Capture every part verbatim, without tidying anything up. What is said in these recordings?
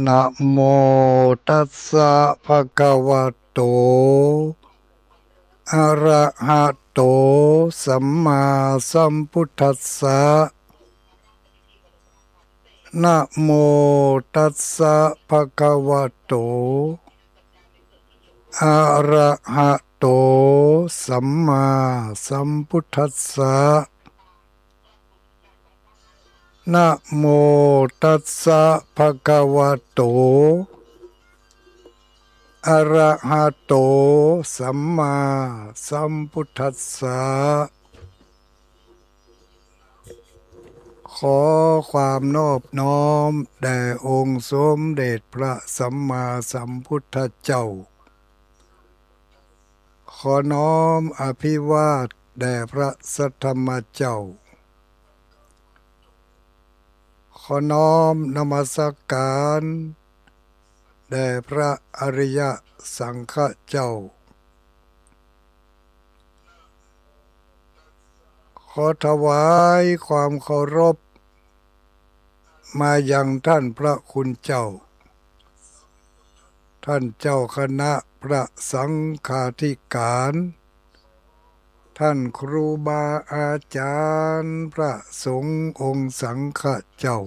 นะโมตัสสะ ภะคะวะโต อะระหะโต สัมมาสัมพุทธัสสะ นะโมตัสสะ ภะคะวะโต อะระหะโต สัมมาสัมพุทธัสสะ นะโมตัสสะ ภะคะวะโต อะระหะโต สัมมาสัมพุทธัสสะ ขอความนอบน้อมแด่องค์สมเด็จพระสัมมาสัมพุทธเจ้า ขอน้อมอภิวาทแด่พระสัทธรรมเจ้า ขอน้อมนมัสการแด่พระอริยสังฆเจ้า ขอถวายความเคารพมายังท่านพระคุณเจ้า ท่านเจ้าคณะพระสังฆาธิการ ท่านครูบาอาจารย์พระสงฆ์องค์สังฆเจ้า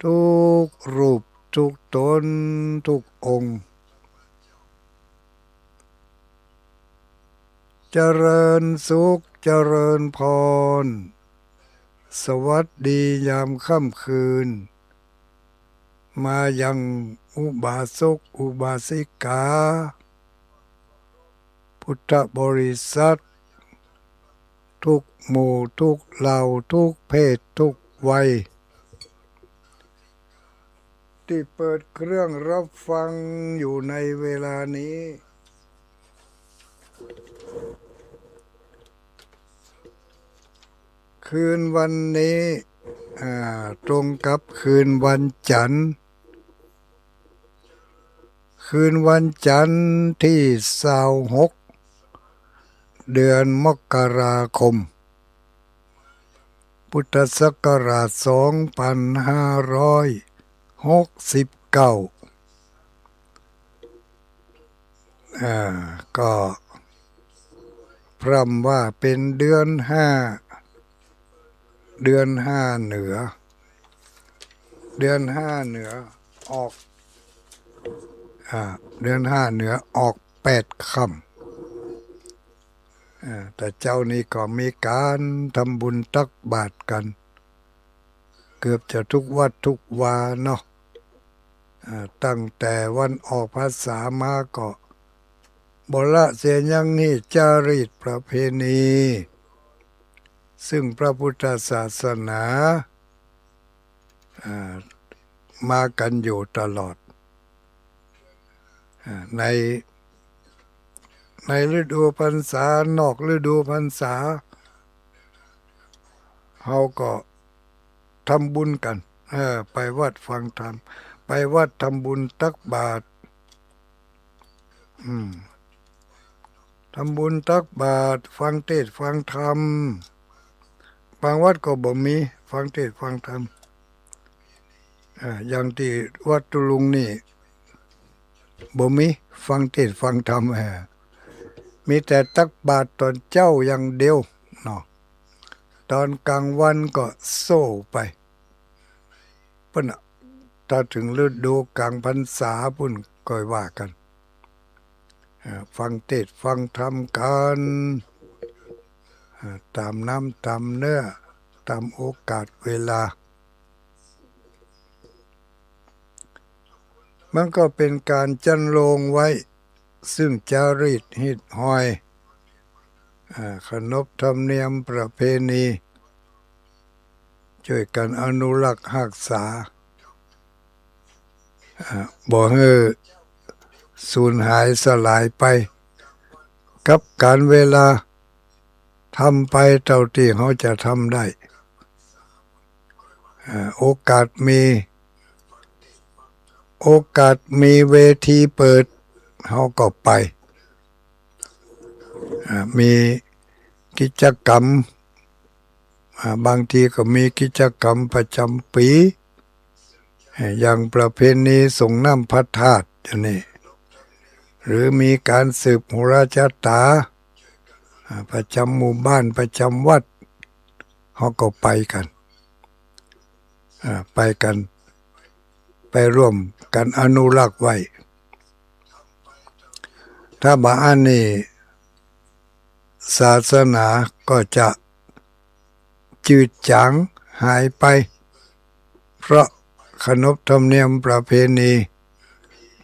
ทุกรูปทุกตนทุกองค์ เจริญสุขเจริญพร สวัสดียามค่ำคืน มายังอุบาสกอุบาสิกา พุทธบริษัท ทุกหมู่ทุกเหล่าทุกเพศทุกวัย ตี้เปิดเครื่องรับฟังอยู่ในเวลานี้ คืนวันนี้ อ่า ตรงกับคืนวันจันทร์ คืนวันจันทร์ตี้ซาวหก เดือนมกราคม พุทธศักราชสองพันห้าร้อยหกสิบเก้า อ่า ก็พร่ำว่าเป๋นเดือนห้า เดือนห้าเหนือ เดือนห้าเหนือออก อ่า เดือนห้าเหนือออกแปดค่ำ อ่า แต่เจ๊านี้ก็มีก๋านทำบุญตักบาตรกั๋น เกือบจะทุกวัดทุกวาเนาะ อ่า ตั้งแต่วันออกพรรษามาก็บ่ละเสียยัง นี่จารีตประเพณี ซึ่งพระพุทธศาสนา อ่า มากั๋นอยู่ตลอด อ่า ใน ในฤดูพรรษา นอกฤดูพรรษา เฮาก็ทำบุญกั๋น เออ ไปวัดฟังธรรม ไปวัดทำบุญตักบาตร อืม ทำบุญตักบาตร ฟังเทศน์ฟังธรรม บางวัดก็บ่มีฟังเทศน์ฟังธรรม อ่า อย่างตี้วัดตุลุงนี่ บ่มีฟังเทศน์ฟังธรรม อ่า มีแต่ตักบาตรต๋อนเจ๊าอย่างเดียวเนาะ ต๋อนก๋างวันก็โซ่ไป ปุ้นน่ะ ถ้าเถิงฤดูก๋างพรรษาปุ้นก่อยว่ากั๋น อ่า ฟังเทศน์ฟังธรรมกั๋น อ่า ต๋ามน้ำต๋ามเนื้อ ต๋ามโอกาสเวลา มันก็เป๋นก๋านจันโลงไว้ ซึ่งจารีตฮีตฮอย อ่า ขนบธรรมเนียมประเพณี จ้วยกั๋นอนุรักษ์ฮักษา อ่า บ่หื้อสูญหายสลายไป กับก๋าลเวลา ทำไปเต้าตี้เฮาจะทำได้ อ่า โอกาสมี โอกาสมีเวทีเปิด เฮาก็ไป อ่า มี กิจกรรม อ่า บางทีก็มีกิจกรรมประจ๋ำปี๋ อ่า อย่างประเพณีสรงน้ำพระธาตุอย่างนี้ หรือมีก๋านสืบโหราชะต๋า อ่า ประจ๋ำหมู่บ้าน ประจ๋ำวัด เฮาก็ไปกั๋น อ่า ไปกั๋น ไปร่วมกั๋นอนุรักษ์ไว้ ถ้าบ่าอั้นนี่ ศาสนาก็จะจืดจ๋างหายไป เพราะขนบธรรมเนียมประเพณี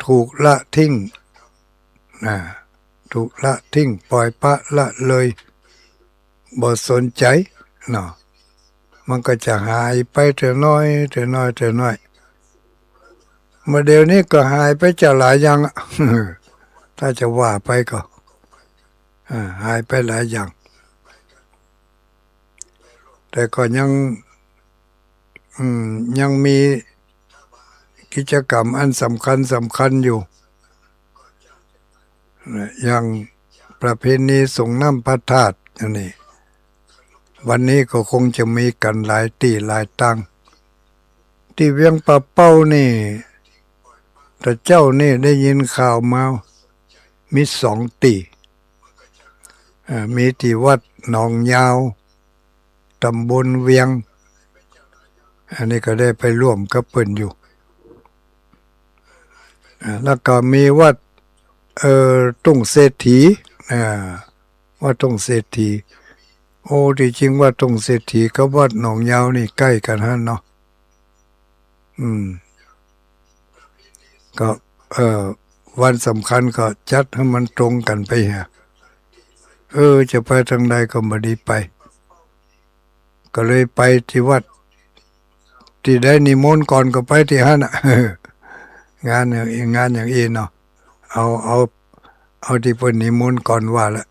ถูกละทิ้ง อ่า ถูกละทิ้ง ป่อยปละละเลย บ่สนใจ๋เนาะ มันก็จะหายไปเตื้อน้อย เตื้อน้อย เตื้อน้อย มาเดี๋ยวนี้ก็หายไปจะหลายอย่างอะ ถ้าจะว่าไปก็ อ่า หายไปหลายอย่าง แต่ก็ยัง อืม ยังมีกิจกรรมอันสำคัญสำคัญอยู่ นะ อย่างประเพณีสรงน้ำพระธาตุอันนี้ วันนี้ก็คงจะมีกั๋นหลายตี้หลายตาง ตี้เวียงป่าเป้านี่ แต่เจ๊านี่ได้ยินข่าวมา มีสองตี้ เอ่อ มีตี้วัดหนองยาว ต๋ำบลเวียง อันนี้ก็ได้ไปร่วมกับเปิ้นอยู่ อ่า แล้วก็มีวัด เอ่อ ทุ่งเศรษฐี อ่า วัดทุ่งเศรษฐี โอ้ ตี้จริงวัดทุ่งเศรษฐีกับวัดหนองยาวนี่ใก้กั๋นหั้นเนาะ อืม ก็ เอ่อ วันสำคัญก็จัดหื้อมันตรงกั๋นไปเหีย เออ จะไปตางใดก็บ่ดีไป ก็เลยไปตี้วัด ตี้ได้นิมนต์ก่อนก็ไปตี้หั้นน่ะ งานอย่างอี้ งานอย่างอี้เนาะ เอา เอา เอาตี้เปิ้นนิมนต์ก่อนว่าละ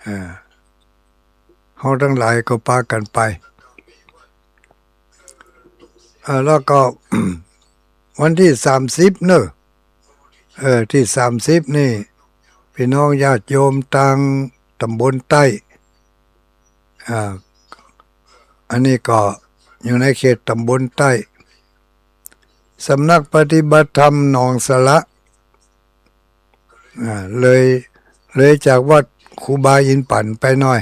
เออ เฮาตังหลายก็ปากั๋นไป เอ่อ แล้วก็ วันตี้สามสิบเนาะ เอ่อ ตี้สามสิบนี่ ปี้น้องญาติโยมตางต๋ำบลใต้ อ่า อันนี้ก็อยู่ในเขตต๋ำบลใต้ สำนักปฏิบัติธรรมหนองสละ อ่า เลย เลยจากวัดครูบาอินปั่นไปหน่อย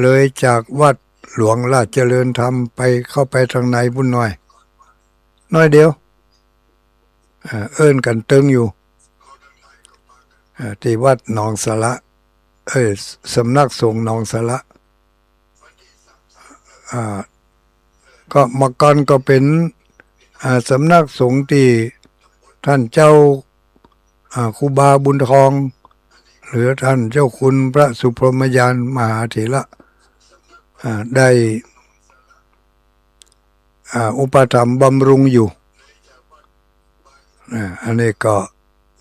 เลยจากวัดหลวงราชเจริญธรรมไป เข้าไปตางในปุ้นหน่อย หน่อยเดียว อ่า เอิ้นกั๋นตึงอยู่ อ่า ตี้วัดหนองสละ เอ้ย สำนักสงฆ์หนองสละ อ่า ก็เมื่อก่อนก็เป๋น อ่า สำนักสงฆ์ตี้ต้านเจ้า อ่า ครูบาบุญทอง หรือต้านเจ้าคุณพระสุพรหมญาณมหาเถระ อ่า ได้ อ่า อุปถัมภ์บำรุงอยู่ อ่า อันนี้ก็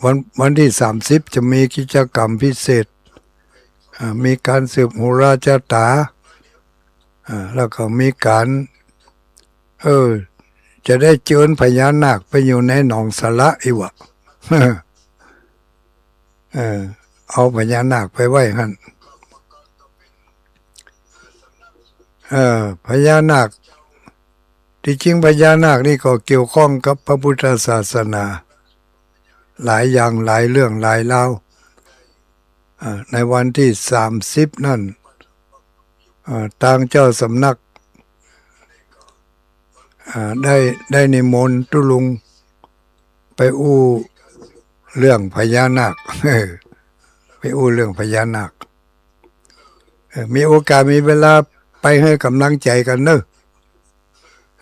วัน วันตี้สามสิบจะมีกิจกรรมพิเศษ อ่า มีก๋านสืบโหราชะต๋า อ่า แล้วก็มีก๋าน เออ จะได้เจิญพญานาคไปอยู่ในหนองสละอี้วะ เออ เอาพญานาคไปไว้หั้น เออ พญานาค ตี้จริงพญานาคนี่ก็เกี่ยวข้องกับพระพุทธศาสนา หลายอย่างหลายเรื่องหลายราว อ่า ในวันตี้สามสิบนั่น อ่า ตางเจ้าสำนัก อ่า ได้ ได้นิมนต์ตุ๊ลุงไปอู้เรื่องพญานาค เออ ไปอู้เรื่องพญานาค เออ มีโอกาสมีเวลาไปหื้อก๋ำลังใจ๋กั๋นเนาะ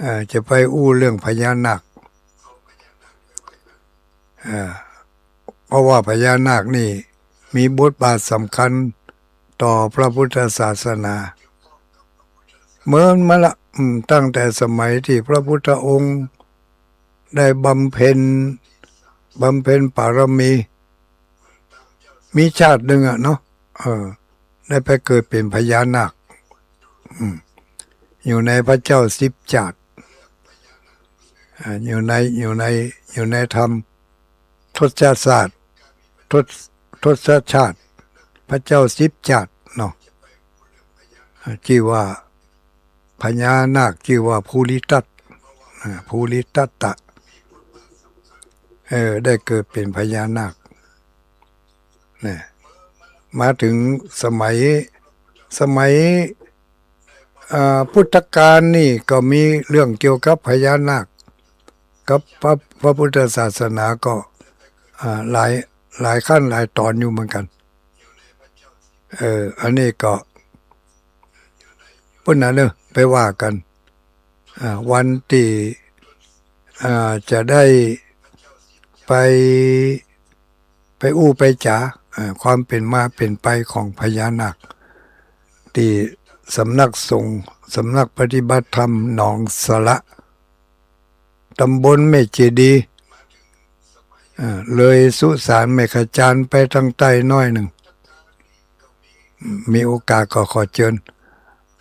เออ จะไปอู้เรื่องพญานาค เออ เพราะว่าพญานาคนี่มีบทบาทสำคัญต่อพระพุทธศาสนา เหมือนมาละ อืม ตั้งแต่สมัยตี้พระพุทธองค์ได้บำเพ็ญ บำเพ็ญปารมี มีชาตินึ่งอะเนาะ เออ ได้ไปเกิดเป๋นพญานาค อืม อยู่ในพระเจ้าสิบชาติ อ่า อยู่ใน อยู่ใน อยู่ในธรรมทศชาติ ทศ ทศชาติ พระเจ้าสิบชาติเนาะ จื้อว่าพญานาคจื้อว่าภูริทัต อ่า ภูริทัตตะ เออ ได้เกิดเป๋นพญานาค นะ มาเถิงสมัย สมัย อ่า พุทธกาลนี่ก็มีเรื่องเกี่ยวกับพญานาค กับพระ พระพุทธศาสนาก็ อ่า หลาย หลายขั้นหลายตอนอยู่เหมือนกั๋น เออ อันนี้ก็ ปุ้นน่ะเนาะ ไปว่ากั๋น อ่า วันตี้ อ่า จะได้ไป ไปอู้ไปจ๋า อ่า ความเป๋นมาเป๋นไปของพญานาค ตี้สำนักสงฆ์ สำนักปฏิบัติธรรมหนองสละ ตำบลแม่เจดีย์ อ่า เลยสุสานแม่ขจารไปตางใต้น้อยนึ่ง มีโอกาสก็ขอเจิญ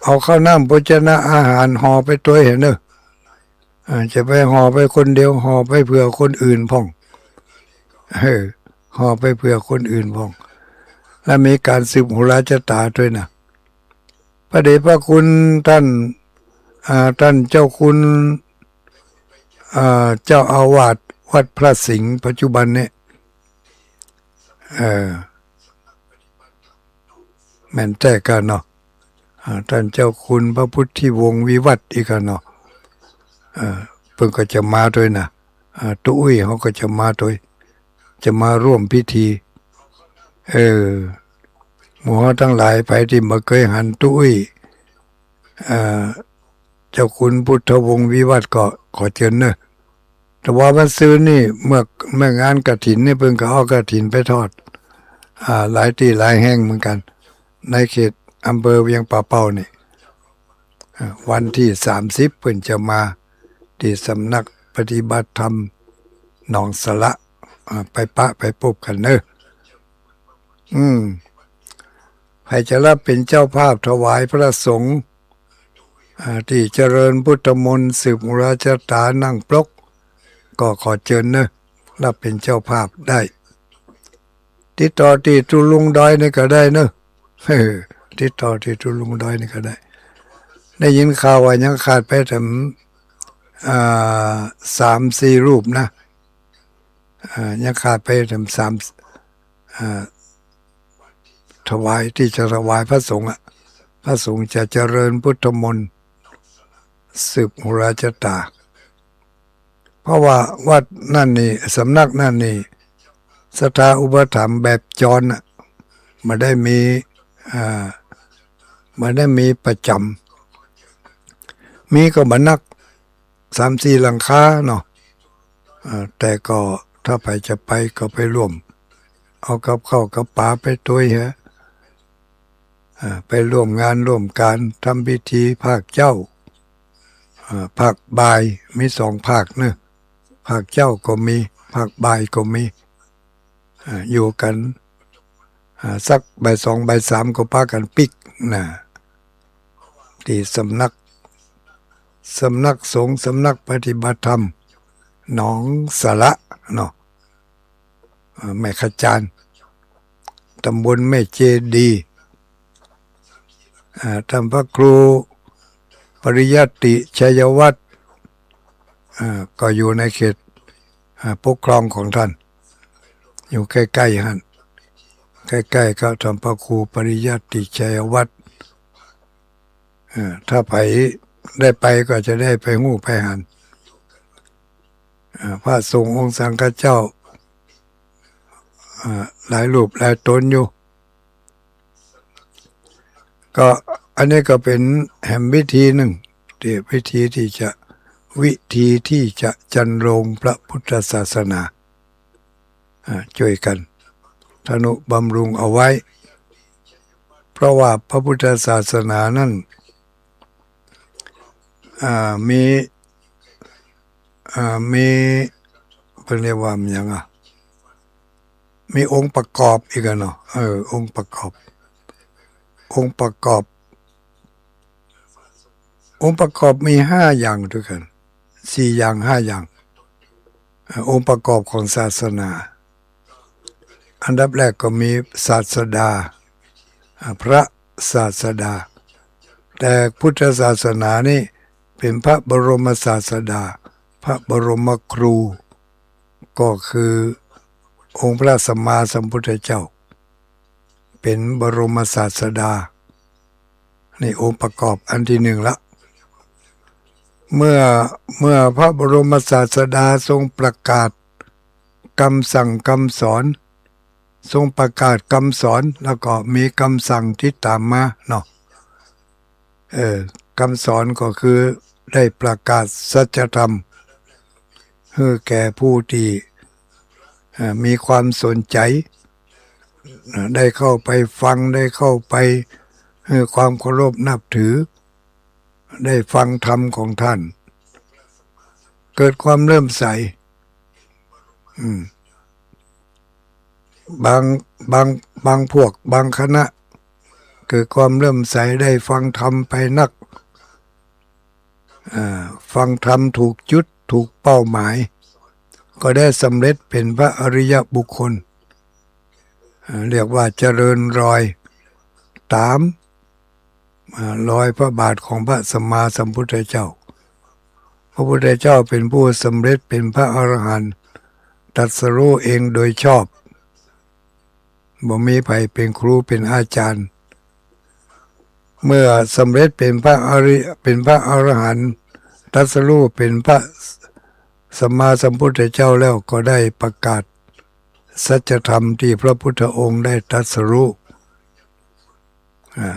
เอาข้าวน้ำโภชนะอาหารห่อไปตวยเถอะเนาะ อ่า จะไปห่อไปคนเดียว ห่อไปเผื่อคนอื่นพ่อง เออ ห่อไปเผื่อคนอื่นพ่อง และมีก๋านสืบโหราชะต๋าตวยนะ พระเดชพระคุณต้าน อ่า ต้านเจ้าคุณ อ่า เจ้าอาวาสวัดพระสิงห์ปัจจุบันนี้ เออ แม่นแต๊ก่าเนาะ อ่า ต้านเจ้าคุณพระพุทธิวงศ์วิวัฒน์อี้ก่าเนาะ เออ เปิ้นก็จะมาตวยนะ อ่า ตุ๊อุ้ยเขาก็จะมาตวย จะมาร่วมพิธี เออ หมู่เฮาตังหลายใผตี้บ่เกยหันตุ๊อุ้ย อ่า เจ้าคุณพุทธวงศ์วิวัฒน์ก็ขอเจิญเนาะ แต่ว่าวันซืนนี่เมื่อ เมื่องานกฐินนี่เปิ้นก็เอากฐินไปทอด อ่า หลายตี้หลายแห่งเหมือนกั๋น ในเขตอำเภอเวียงป่าเป้านี่ อ่า วันตี้สามสิบเปิ้นจะมาตี้สำนักปฏิบัติธรรมหนองสละ อ่า ไปปะไปปบกั๋นเนาะ อืม ใผจะรับเป๋นเจ้าภาพถวายพระสงฆ์ อ่า ตี้เจริญพุทธมนต์สืบโหราชะต๋านั่งปลก ก็ขอเจิญเนาะ รับเป๋นเจ้าภาพได้ ติดต่อตี้ตุ๊ลุงดอยนี่ก็ได้เนาะ เออ ติดต่อตี้ตุ๊ลุงดอยนี่ก็ได้ ได้ยินข่าวว่ายังขาดไปแถม อ่า สามสี่รูปนะ อ่า ยังขาดไปแถมสาม อ่า ถวาย ตี้จะถวายพระสงฆ์อะ พระสงฆ์จะเจริญพุทธมนต์สืบโหราชะต๋า เพราะว่าวัดนั่นนี่ สำนักนั่นนี่ ศรัทธาอุปถัมภ์แบบจรน่ะ บ่ได้มี อ่า บ่ได้มีประจ๋ำ มีก็บ่นัก สามสี่หลังคาเนาะ อ่า แต่ก็ถ้าใผจะไปก็ไปร่วม เอากับข้าวกับป๋าไปตวยเถอะ อ่า ไปร่วมงานร่วมก๋าน ทำพิธีภาคเจ๊า อ่า ภาคบ่าย มีสองภาคเนาะ ภาคเจ๊าก็มี ภาคบ่ายก็มี อ่า อยู่กั๋น อ่า สักบ่ายสองบ่ายสามก็ปากั๋นปิ๊กนะ ตี้สำนัก สำนักสงฆ์ สำนักปฏิบัติธรรมหนองสละเนาะ อ่า แม่ขจาร ตำบลแม่เจดีย์ อ่า ต้านพระครูปริยัติชัยวัฒน์ อ่า ก็อยู่ในเขต อ่า ปกครองของต้าน อยู่ใก้ๆ หั้น ใก้ๆ กับต้านพระครูปริยัติชัยวัฒน์ อ่า ถ้าใผได้ไปก็จะได้ไปฮู้ไปหัน อ่า พระสงฆ์องค์สังฆเจ้า อ่า หลายรูปหลายต๋นอยู่ ก็อันนี้ก็เป๋นแหมวิธีนึ่ง ตี้วิธีตี้จะ วิธีตี้จะจรรโรงพระพุทธศาสนา อ่า จ้วยกั๋นทนุบำรุงเอาไว้ เพราะว่าพระพุทธศาสนานั้น อ่า มี อ่า มี เปิ้นเรียกว่ามันหยังอะ มีองค์ประกอบอีกอะเนาะ เออ องค์ประกอบ องค์ประกอบ องค์ประกอบมีห้าอย่างตวยกั๋น สี่อย่าง ห้าอย่าง อ่า องค์ประกอบของศาสนา อันดับแรกก็มีศาสดา พระศาสดา แต่พุทธศาสนานี่เป๋นพระบรมศาสดา พระบรมครู ก็คือองค์พระสัมมาสัมพุทธเจ้า เป๋นบรมศาสดา นี่องค์ประกอบอันตี้นึ่งละ เมื่อ เมื่อพระบรมศาสดาทรงประกาศกำสั่งกำสอน ทรงประกาศกำสอน แล้วก็มีกำสั่งติดต๋ามมาเนาะ เออ กำสอนก็คือได้ประกาศสัจธรรมหื้อแก่ผู้ตี้ เอ่อ มีความสนใจ๋ เอ่อ ได้เข้าไปฟัง ได้เข้าไปหื้อความเคารพนับถือ ได้ฟังธรรมของท่าน เกิดความเลื่อมใส อืม บาง บาง บางพวก บางคณะ เกิดความเลื่อมใส ได้ฟังธรรมไปนัก อ่า ฟังธรรมถูกจุด ถูกเป้าหมาย ก็ได้สำเร็จเป๋นพระอริยบุคคล อ่า เรียกว่าเจริญรอยต๋าม อ่า รอยพระบาทของพระสัมมาสัมพุทธเจ้า พระพุทธเจ้าเป๋นผู้สำเร็จเป๋นพระอรหันต์ ตรัสรู้เองโดยชอบ บ่มีใผเป๋นครูเป๋นอาจ๋ารย์ เมื่อสำเร็จเป๋นพระอริ เป๋นพระอรหันต์ ตรัสรู้เป๋นพระสัมมาสัมพุทธเจ้าแล้ว ก็ได้ประกาศสัจธรรมตี้พระพุทธองค์ได้ตรัสรู้ อ่า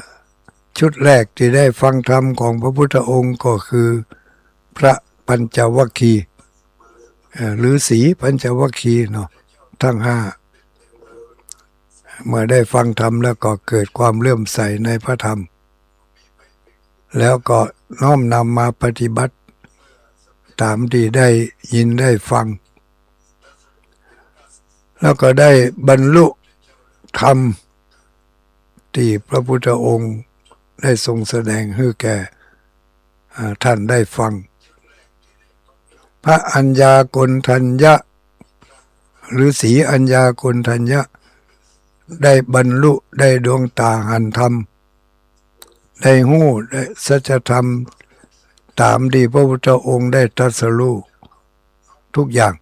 ชุดแรกตี้ได้ฟังธรรมของพระพุทธองค์ก็คือพระปัญจวัคคีย์ เอ่อ ฤๅษีปัญจวัคคีย์เนาะ ทั้งห้า เมื่อได้ฟังธรรมแล้วก็เกิดความเลื่อมใสในพระธรรม แล้วก็น้อมนำมาปฏิบัติต๋ามตี้ได้ยินได้ฟัง แล้วก็ได้บรรลุธรรมตี้พระพุทธองค์ได้ทรงแสดงหื้อแก่ อ่า ท่านได้ฟัง พระอัญญาโกณฑัญญะ ฤๅษีอัญญาโกณฑัญญะ ได้บรรลุ ได้ดวงต๋าหันธรรม ได้ฮู้ ได้สัจธรรม ต๋ามตี้พระพุทธองค์ได้ตรัสรู้ทุกอย่าง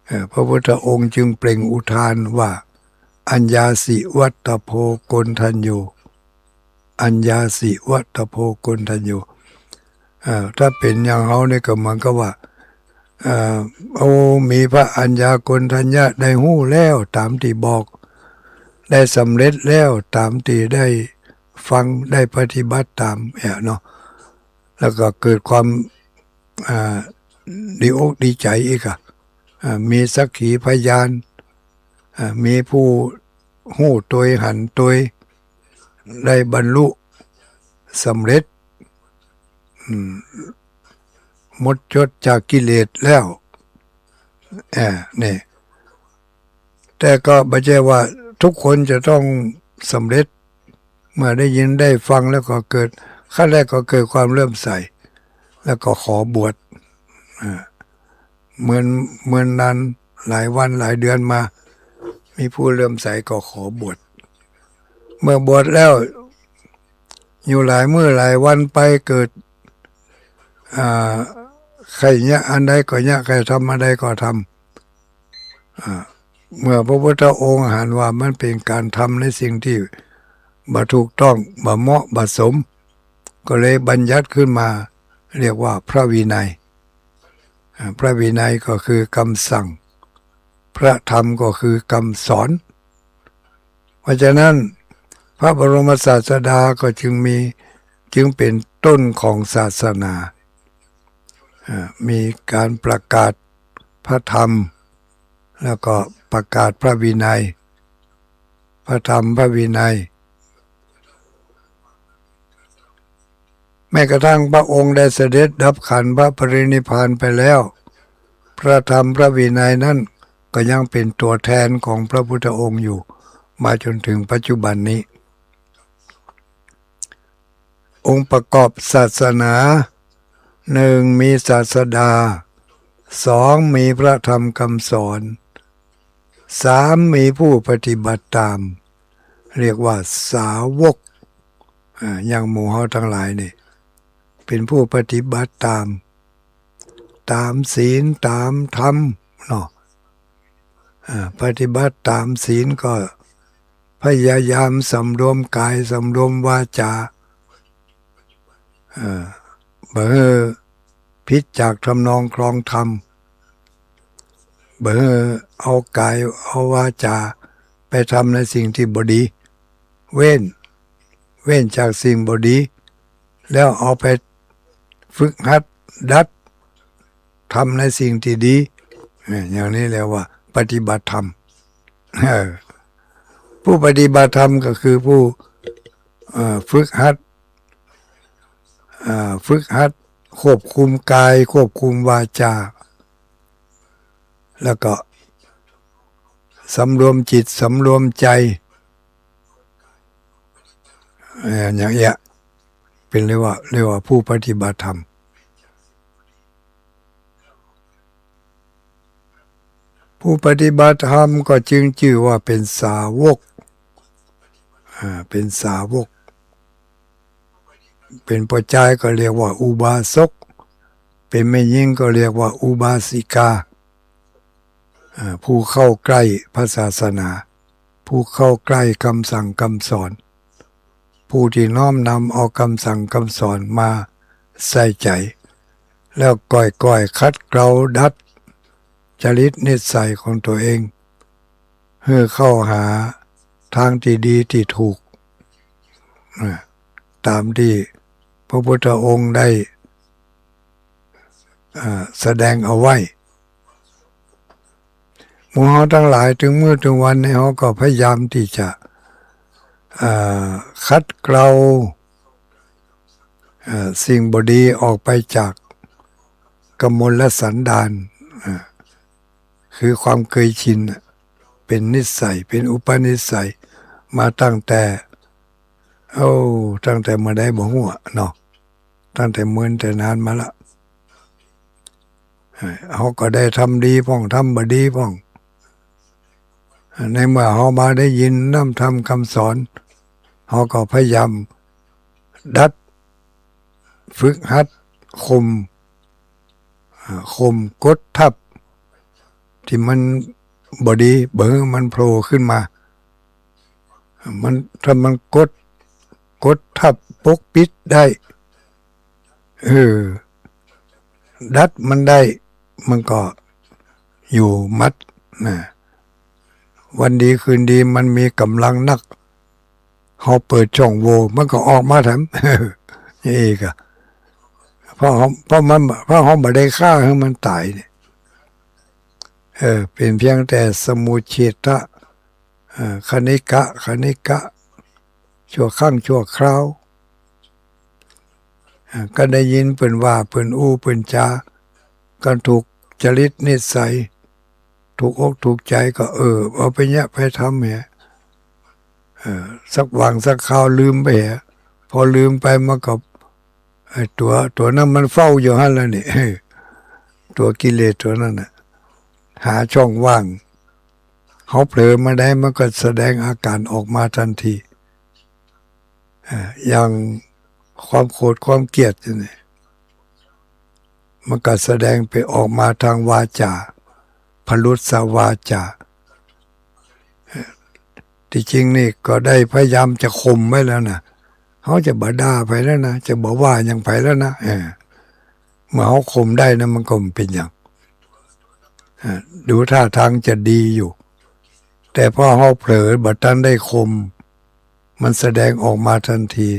เอ่อ พระพุทธองค์จึงเปล่งอุทานว่า อัญญาสิวัตโพโกณฑัญโญ อัญญาสิวัตโพโกณฑัญโญ เอ่อ ถ้าเป๋นอย่างเฮานี่ก็เหมือนกับว่า เอ่อ โอ้ มีพระอัญญาโกณฑัญญะได้ฮู้แล้วต๋ามตี้บอก ได้สำเร็จแล้วต๋ามตี้ได้ฟัง ได้ปฏิบัติต๋ามเนี่ยเนาะ แล้วก็เกิดความ อ่า ดีอกดีใจ๋อีกอะ อ่า มีสักขีพยาน อ่า มีผู้ฮู้ตวยหันตวย ได้บรรลุสำเร็จ อืม หมดจดจากกิเลสแล้ว เอ่อ นี่ แต่ก็บ่ใจ้ว่าทุกคนจะต้องสำเร็จ เมื่อได้ยินได้ฟังแล้วก็เกิด ขั้นแรกก็เกิดความเลื่อมใส แล้วก็ขอบวช อ่า เมิน เมินนานหลายวันหลายเดือนมา มีผู้เลื่อมใสก็ขอบวช เมื่อบวชแล้ว อยู่หลายมื้อหลายวันไปเกิด อ่า ใค่เยียะอันใดก็เยียะ ใค่ทำอันใดก็ทำ อ่า เมื่อพระพุทธองค์หันว่ามันเป๋นก๋านทำในสิ่งตี้บ่ถูกต้อง บ่เหมาะ บ่สม ก็เลยบัญญัติขึ้นมา เรียกว่าพระวินัย อ่า พระวินัยก็คือกำสั่ง พระธรรมก็คือกำสอน เพราะฉะนั้นพระบรมศาสดาก็จึงมี จึงเป๋นต้นของศาสนา อ่า มีก๋านประกาศพระธรรม แล้วก็ประกาศพระวินัย พระธรรมพระวินัย แม้กระทั่งพระองค์ได้เสด็จดับขันธปรินิพพานไปแล้ว พระธรรมพระวินัยนั้นก็ยังเป๋นตัวแทนของพระพุทธองค์อยู่ มาจ๋นถึงปัจจุบันนี้ องค์ประกอบศาสนา หนึ่ง มีศาสดา สอง มีพระธรรมคำสอน สาม มีผู้ปฏิบัติตาม เรียกว่าสาวก อ่า อย่างหมู่เฮาตังหลายนี่ เป๋นผู้ปฏิบัติต๋าม ต๋ามศีล ต๋ามธรรมเนาะ อ่า ปฏิบัติต๋ามศีลก็พยายามสำรวมก๋าย สำรวมวาจ๋า อ่า บ่หื้อผิดจากทำนองครองธรรม บ่หื้อเอาก๋ายเอาวาจ๋าไปทำในสิ่งตี้บ่ดี เว้น เว้นจากสิ่งบ่ดี แล้วเอาไปฝึกหัดดัดทำในสิ่งตี้ดี เออ อย่างนี้เรียกว่าปฏิบัติธรรม เออ ผู้ปฏิบัติธรรมก็คือผู้ เอ่อ ฝึกหัด เอ่อ ฝึกหัดควบคุมก๋าย ควบคุมวาจ๋า แล้วก็สำรวมจิต สำรวมใจ๋ เอ่อ อย่างเนี้ย เป๋นเรียกว่า เรียกว่าผู้ปฏิบัติธรรม ผู้ปฏิบัติธรรมก็จึงจื้อว่าเป๋นสาวก อ่า เป๋นสาวก เป๋นป้อจายก็เรียกว่าอุบาสก เป๋นแม่ญิงก็เรียกว่าอุบาสิกา อ่า ผู้เข้าใกล้พระศาสนา ผู้เข้าใกล้กำสั่งกำสอน ผู้ตี้น้อมนำเอากำสั่งกำสอนมาใส่ใจ๋ แล้วก้อยๆ ขัดเกลาดัดจริตนิสัยของตั๋วเอง หื้อเข้าหาตางตี้ดีตี้ถูก อ่า ต๋ามตี้พระพุทธองค์ได้ อ่า แสดงเอาไว้ หมู่เฮาตังหลายตึงมื้อตึงวันนี้ เฮาก็พยายามตี้จะ อ่า ขัดเกลา อ่า สิ่งบ่ดีออกไปจากกมลสันดาน อ่า คือความเกยชินน่ะ เป๋นนิสัย เป๋นอุปนิสัย มาตั้งแต่ โอ้ ตั้งแต่เมื่อใดบ่ฮู้อะเนาะ ตั้งแต่เมินแต่นานมาละ เฮาก็ได้ทำดีพ่อง ทำบ่ดีพ่อง ในเมื่อเฮามาได้ยินน้ำธรรมคำสอน เฮาก็พยายามดัด ฝึกหัด ข่ม อ่า ข่มกดทับ ตี้มันบ่ดี บ่หื้อมันโผล่ขึ้นมา มัน ถ้ามันกด กดทับปกปิดได้ เออ ดัดมันได้ มันก็อยู่หมัดนะ วันดีคืนดีมันมีก๋ำลังนัก เฮาเปิดช่องโหว่ มันก็ออกมาแถม นี่อีกอะ เพราะเฮา เพราะมัน เพราะเฮาบ่ได้ฆ่าหื้อมันต๋ายเนี่ย เออ เป๋นเพียงแต่สมุจเฉทะ เอ่อ ขณิกะ ขณิกะ ชั่วครั้งชั่วคราว อ่า ก็ได้ยินเปิ้นว่า เปิ้นอู้ เปิ้นจา กันถูกจริตนิสัย ถูกอกถูกใจ๋ก็ เออ เอาไปเยียะไปทำแหม เออ สักหว่างสักคราวลืมไปแหม พอลืมไปมันก็ ไอ้ตั๋ว ตั๋วนั้นมันเฝ้าอยู่หั้นแหละนี่ ตั๋วกิเลสตั๋วนั้นน่ะ หาช่องว่าง เฮาเผลอเมื่อใดมันก็แสดงอาก๋ารออกมาตันที อ่า อย่างความโกรธความเกลียดนี่ มันก็แสดงไปออกมาตางวาจ๋า ผรุสวาจ๋า ตี้จริงนี่ก็ได้พยายามจะข่มไว้แล้วนะ เฮาจะบ่ด่าใผแล้วนะ จะบ่ว่าหยังใผแล้วนะ เออ เมื่อเฮาข่มได้นะ มันก็บ่เป๋นหยัง อ่า ดูท่าตางจะดีอยู่ แต่พอเฮาเผลอบ่ตันได้ข่ม มันแสดงออกมาตันที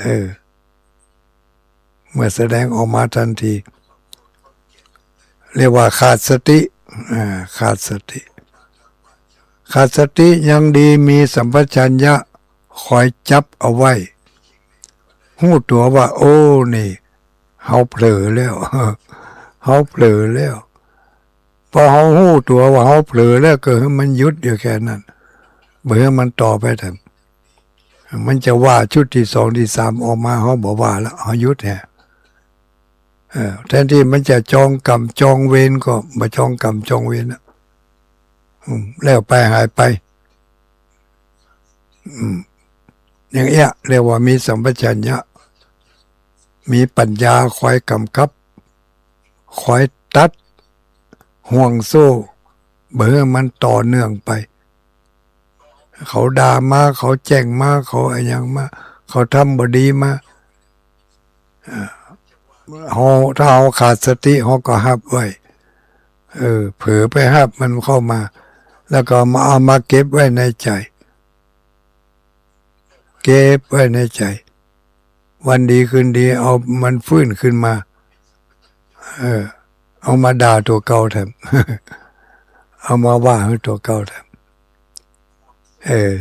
เออ เมื่อแสดงออกมาตันที เรียกว่าขาดสติ อ่า ขาดสติ ขาดสติยังดี มีสัมปชัญญะคอยจับเอาไว้ ฮู้ตั๋วว่า โอ้ นี่ เฮาเผลอแล้ว เฮาเผลอแล้ว พอเฮาฮู้ตั๋วว่าเฮาเผลอแล้ว ก็หื้อมันหยุดอยู่แค่นั้น บ่หื้อมันต่อไปแถม มันจะว่าชุดตี้สองตี้สามออกมา เฮาบ่ว่าละ เฮาหยุดแหม เออ แทนตี้มันจะจองกรรมจองเวรก็บ่จองกรรมจองเวรละ อืม แล้วไปหายไป อืม อย่างเอี้ยเรียกว่ามีสัมปชัญญะ มีปัญญาคอยกำกับ คอยตัดห่วงโซ่ บ่หื้อมันต่อเนื่องไป เขาด่ามา เขาแจ้งมา เขาอะหยังมา เขาทำบ่ดีมา เฮา ถ้าเฮาขาดสติ เฮาก็ฮับไว้ เออ เผลอไปฮับมันเข้ามา แล้วก็มา เอามาเก็บไว้ในใจ๋ เก็บไว้ในใจ๋ วันดีคืนดี เอามันฟื้นขึ้นมา เออ เอามาด่าตั๋วเก่าแถม เอามาว่าหื้อตั๋วเก่าแถม เออ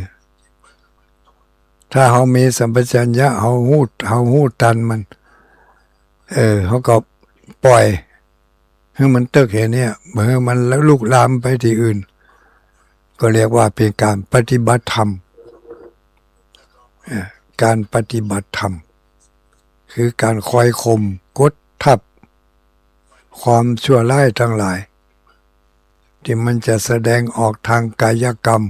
ถ้าเฮามีสัมปชัญญะ เฮาฮู้ เฮาฮู้ตันมัน เออ เฮาก็ปล่อยหื้อมันเติ๊กแค่เนี้ย บ่หื้อมันลุกลามไปตี้อื่น ก็เรียกว่าเป๋นก๋านปฏิบัติธรรม เอ่อ ก๋านปฏิบัติธรรม คือก๋านคอยข่ม กดทับ ความชั่วร้ายตังหลาย ตี้มันจะแสดงออกตางก๋ายกรรม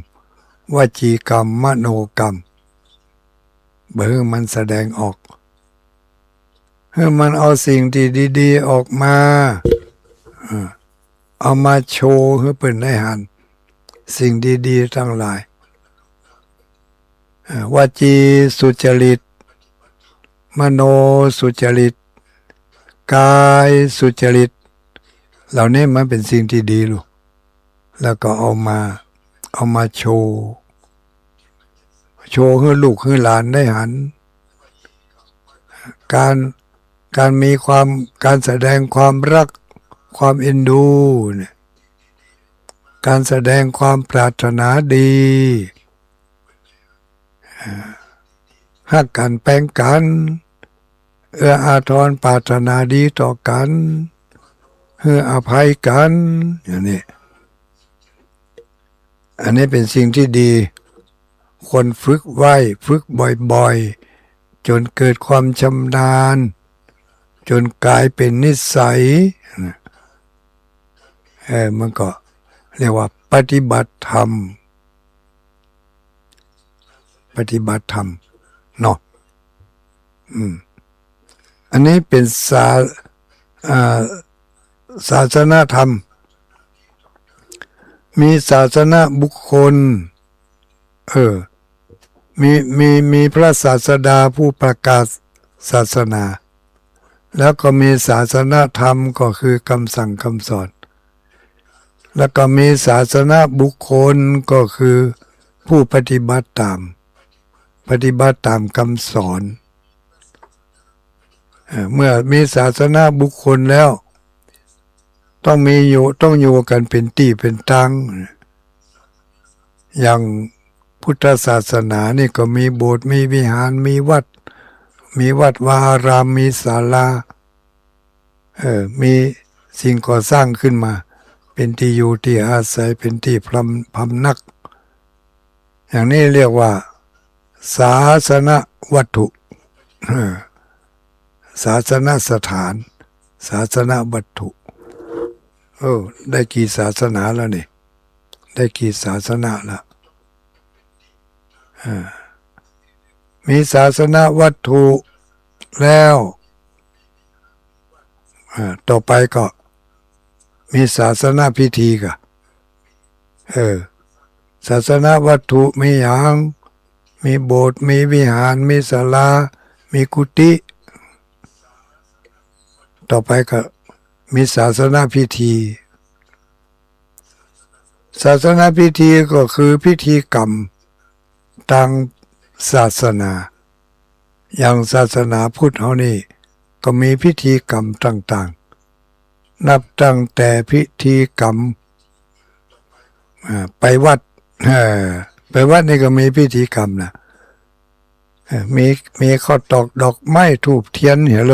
วจีกรรม มโนกรรม บ่หื้อมันแสดงออก หื้อมันเอาสิ่งตี้ดีๆ ออกมา เอ่อ เอามาโชว์หื้อเปิ้นได้หัน สิ่งดีๆ ตังหลาย เอ่อ วจีสุจริต มโนสุจริต กายสุจริต เหล่านี้มันเป๋นสิ่งตี้ดีลูก แล้วก็เอามา เอามาโชว์ โชว์หื้อลูกหื้อหลานได้หัน ก๋าน ก๋านมีความ ก๋านแสดงความฮัก ความเอ็นดูเนี่ย ก๋านแสดงความปรารถนาดี เอ่อ ฮักกั๋นแปงกั๋น เอื้ออาทรปรารถนาดีต่อกั๋น หื้ออภัยกั๋น อย่างนี้ อันนี้เป๋นสิ่งตี้ดี ควรฝึกไว้ ฝึกบ่อยๆ จ๋นเกิดความชำนาญ จ๋นก๋ายเป๋นนิสัย เออ มันก็เรียกว่าปฏิบัติธรรม ปฏิบัติธรรมเนาะ อืม อันนี้เป๋นศา อ่า ศาสนธรรม มีศาสนบุคคล เออ มี มี มีพระศาสดาผู้ประกาศศาสนา แล้วก็มีศาสนธรรม ก็คือกำสั่งกำสอน แล้วก็มีศาสนบุคคล ก็คือผู้ปฏิบัติต๋าม ปฏิบัติต๋ามกำสอน เอ่อ เมื่อมีศาสนบุคคลแล้ว ต้องมีอยู่ ต้องอยู่กั๋นเป๋นตี้เป๋นตาง อย่างพุทธศาสนานี่ก็มีโบสถ์ มีวิหาร มีวัด มีวัดวาอาราม มีศาลา เอ่อ มีสิ่งก่อสร้างขึ้นมา เป๋นตี้อยู่ตี้อาศัย เป๋นตี้พำ พำนัก อย่างนี้เรียกว่า ศาสนวัตถุ เออ ศาสนสถาน ศาสนวัตถุ เออ ได้กี่ศาสนาแล้วนี่ ได้กี่ศาสนาแล้ว เออ มีศาสนวัตถุแล้ว เออ ต่อไปก็มีศาสนพิธีก่ะ เออ ศาสนวัตถุมีหยัง มีโบสถ์ มีวิหาร มีศาลา มีกุฏิ ต่อไปก็มีศาสนพิธี ศาสนพิธีก็คือพิธีกรรมตางศาสนา อย่างศาสนาพุทธเฮานี่ก็มีพิธีกรรมต่างๆ นับตั้งแต่พิธีกรรม อ่า ไปวัด เออ ไปวัดนี่ก็มีพิธีกรรมนะ เออ มี มีข้าวตอกดอกไม้ธูปเตียนเหียโล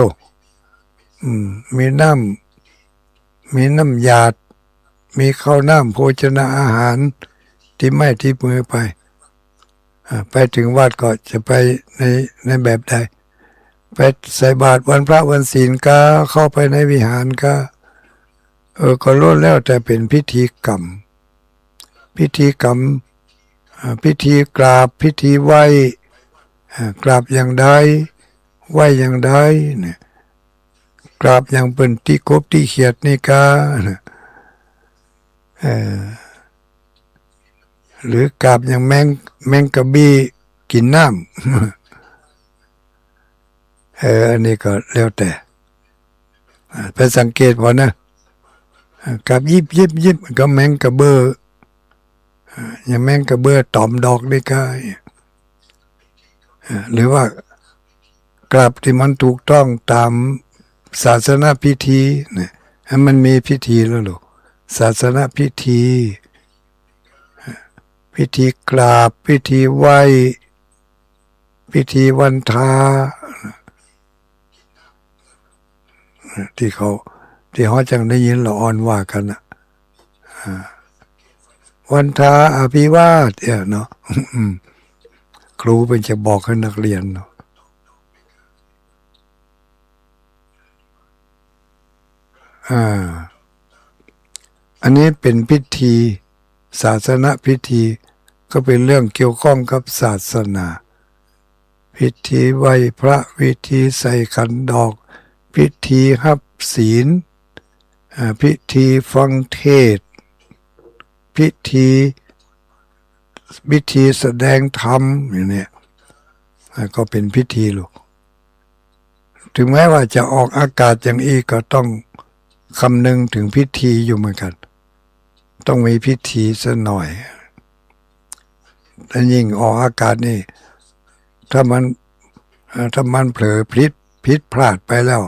อืม มีน้ำ มีน้ำหยาด มีข้าวน้ำโภชนาอาหาร ติดไม้ติดมือไป อ่า ไปเถิงวัดก็จะไปใน ในแบบใด ไปใส่บาตรวันพระวันศีลกา เข้าไปในวิหารกา เออ ก็ล้วนแล้วแต่เป๋นพิธีกรรม พิธีกรรม อ่า พิธีกราบ พิธีไหว้ อ่า กราบอย่างใด ไหว้อย่างใดเนี่ย กราบอย่างเปิ้นตี้กบตี้เขียดนี่ก้า เออ หรือกราบอย่างแมง แมงกะบี้กิ๋นน้ำ เออ อันนี้ก็แล้วแต่ อ่า ไปสังเกตผ่อนะ อ่า กราบยิบยิบยิบ ก็แมงกะเบ้อ อ่า อย่างแมงกะเบ้อต๋อมดอกนี่ก้า อ่า หรือว่ากราบตี้มันถูกต้องต๋ามศาสนพิธีเนี่ย หื้อมันมีพิธีแล้วลูก ศาสนพิธี อ่า พิธีกราบ พิธีไหว้ พิธีวันทา ตี้เขา ตี้เฮาจั่งได้ยินละอ่อนว่ากั๋นน่ะ อ่า วันทาอภิวาท เนี่ยเนาะ อืม ครูเปิ้นจะบอกหื้อนักเรียนเนาะ อ่า อันนี้เป๋นพิธี ศาสนพิธี ก็เป๋นเรื่องเกี่ยวข้องกับศาสนา พิธีไหว้พระ พิธีใส่ขันดอก พิธีฮับศีล อ่า พิธีฟังเทศน์ พิธี พิธีแสดงธรรมอย่างเนี้ย อ่า ก็เป๋นพิธีลูก ถึงแม้ว่าจะออกอากาศอย่างอี้ก็ต้องคำนึงถึงพิธีอยู่เหมือนกั๋น ต้องมีพิธีสักหน่อย ถ้ายิ่งออกอากาศนี่ ถ้ามัน เอ่อ ถ้ามันเผลอผิด ผิดพลาดไปแล้ว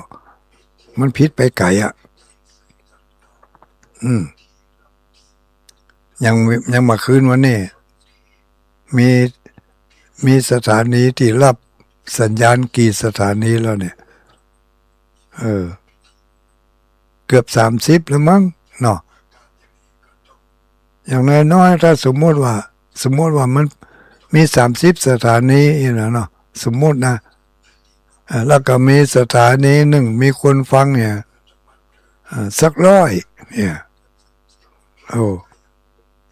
มันผิดไปไก๋อะ อืม อย่าง อย่างเมื่อคืนวันนี้ มี มีสถานีตี้ฮับสัญญาณกี่สถานีแล้วเนี่ย เออ เกือบสามสิบแล้วมั้งเนาะ อย่างน้อยๆ ถ้าสมมุติว่า สมมุติว่ามันมีสามสิบสถานีนี่นะเนาะ สมมุตินะ อ่า แล้วก็มีสถานีนึ่งมีคนฟังเนี่ย อ่า สักร้อยเนี่ย โอ้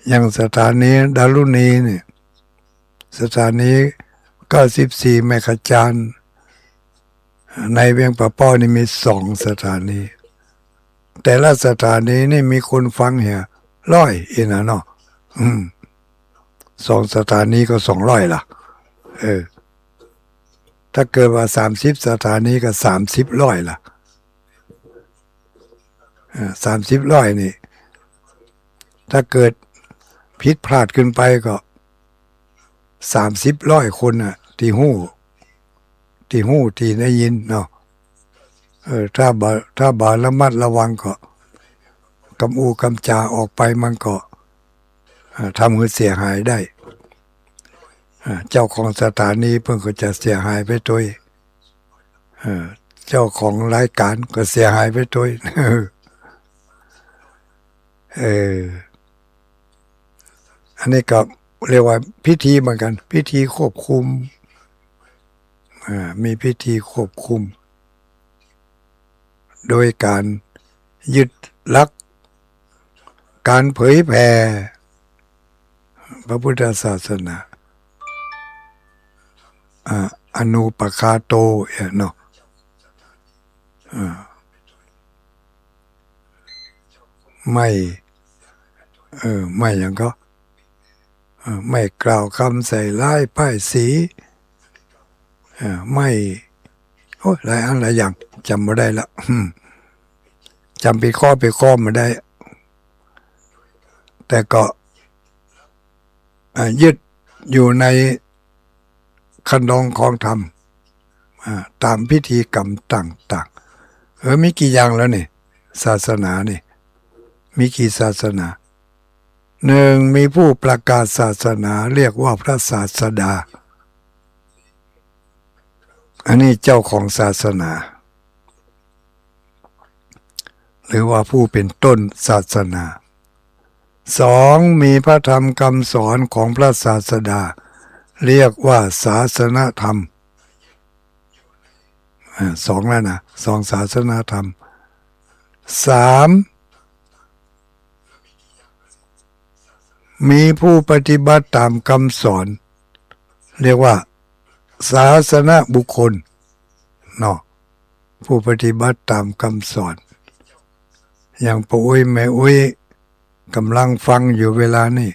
อย่างสถานีดารุณีเนี่ย สถานีเก้าสิบสี่เมกะจารย์ ในเวียงป่าป้อนี่มีสองสถานี แต่ละสถานีนี่มีคนฟังเหียร้อยอี้นะเนาะ อืม สองสถานีก็สองร้อยละ เออ ถ้าเกิดว่าสามสิบสถานีก็สามสิบร้อยละ เอ่อ สามสิบร้อยนี่ ถ้าเกิดผิดพลาดขึ้นไปก็สามสิบร้อยคนน่ะ ตี้ฮู้ ตี้ฮู้ ตี้ได้ยินเนาะ เออ ถ้าบ่ ถ้าบ่ระมัดระวังก็ กำอู้กำจ๋าออกไปมันก็ อ่า ทำหื้อเสียหายได้ อ่า เจ้าของสถานีเปิ้นก็จะเสียหายไปตวย อ่า เจ้าของรายก๋านก็เสียหายไปตวย เออ อันนี้ก็เรียกว่าพิธีเหมือนกั๋น พิธีควบคุม อ่า มีพิธีควบคุม โดยก๋านยึดหลักก๋านเผยแผ่พระพุทธศาสนา อ่า อโนปปาทโต เอ่อ เนาะ อ่า ไม่ เออ ไม่หยังก็ เอ่อ ไม่กล่าวกำใส่ร้ายป้ายสี เอ่อ ไม่ โอ้ย หลายอันหลายอย่าง จ๋ำบ่ได้ละ อืม จ๋ำเป๋นข้อเป๋นข้อบ่ได้ แต่ก็ อ่า ยึดอยู่ในคันลองของธรรม อ่า ต๋ามพิธีกรรมต่างๆ เออ มีกี่อย่างแล้วนี่ ศาสนานี่ มีกี่ศาสนา นึ่ง มีผู้ประกาศศาสนาเรียกว่าพระศาสดา อันนี้เจ้าของศาสนา หรือว่าผู้เป๋นต้นศาสนา สอง มีพระธรรมคำสอนของพระศาสดา เรียกว่าศาสนธรรม อ่า สองแล้วนะ สองศาสนธรรม สาม มีผู้ปฏิบัติต๋ามกำสอน เรียกว่า ศาสนบุคคล เนาะ ผู้ปฏิบัติต๋ามกำสอน อย่างป้ออุ๊ยแม่อุ๊ยก่ำลังฟังอยู่เวลานี้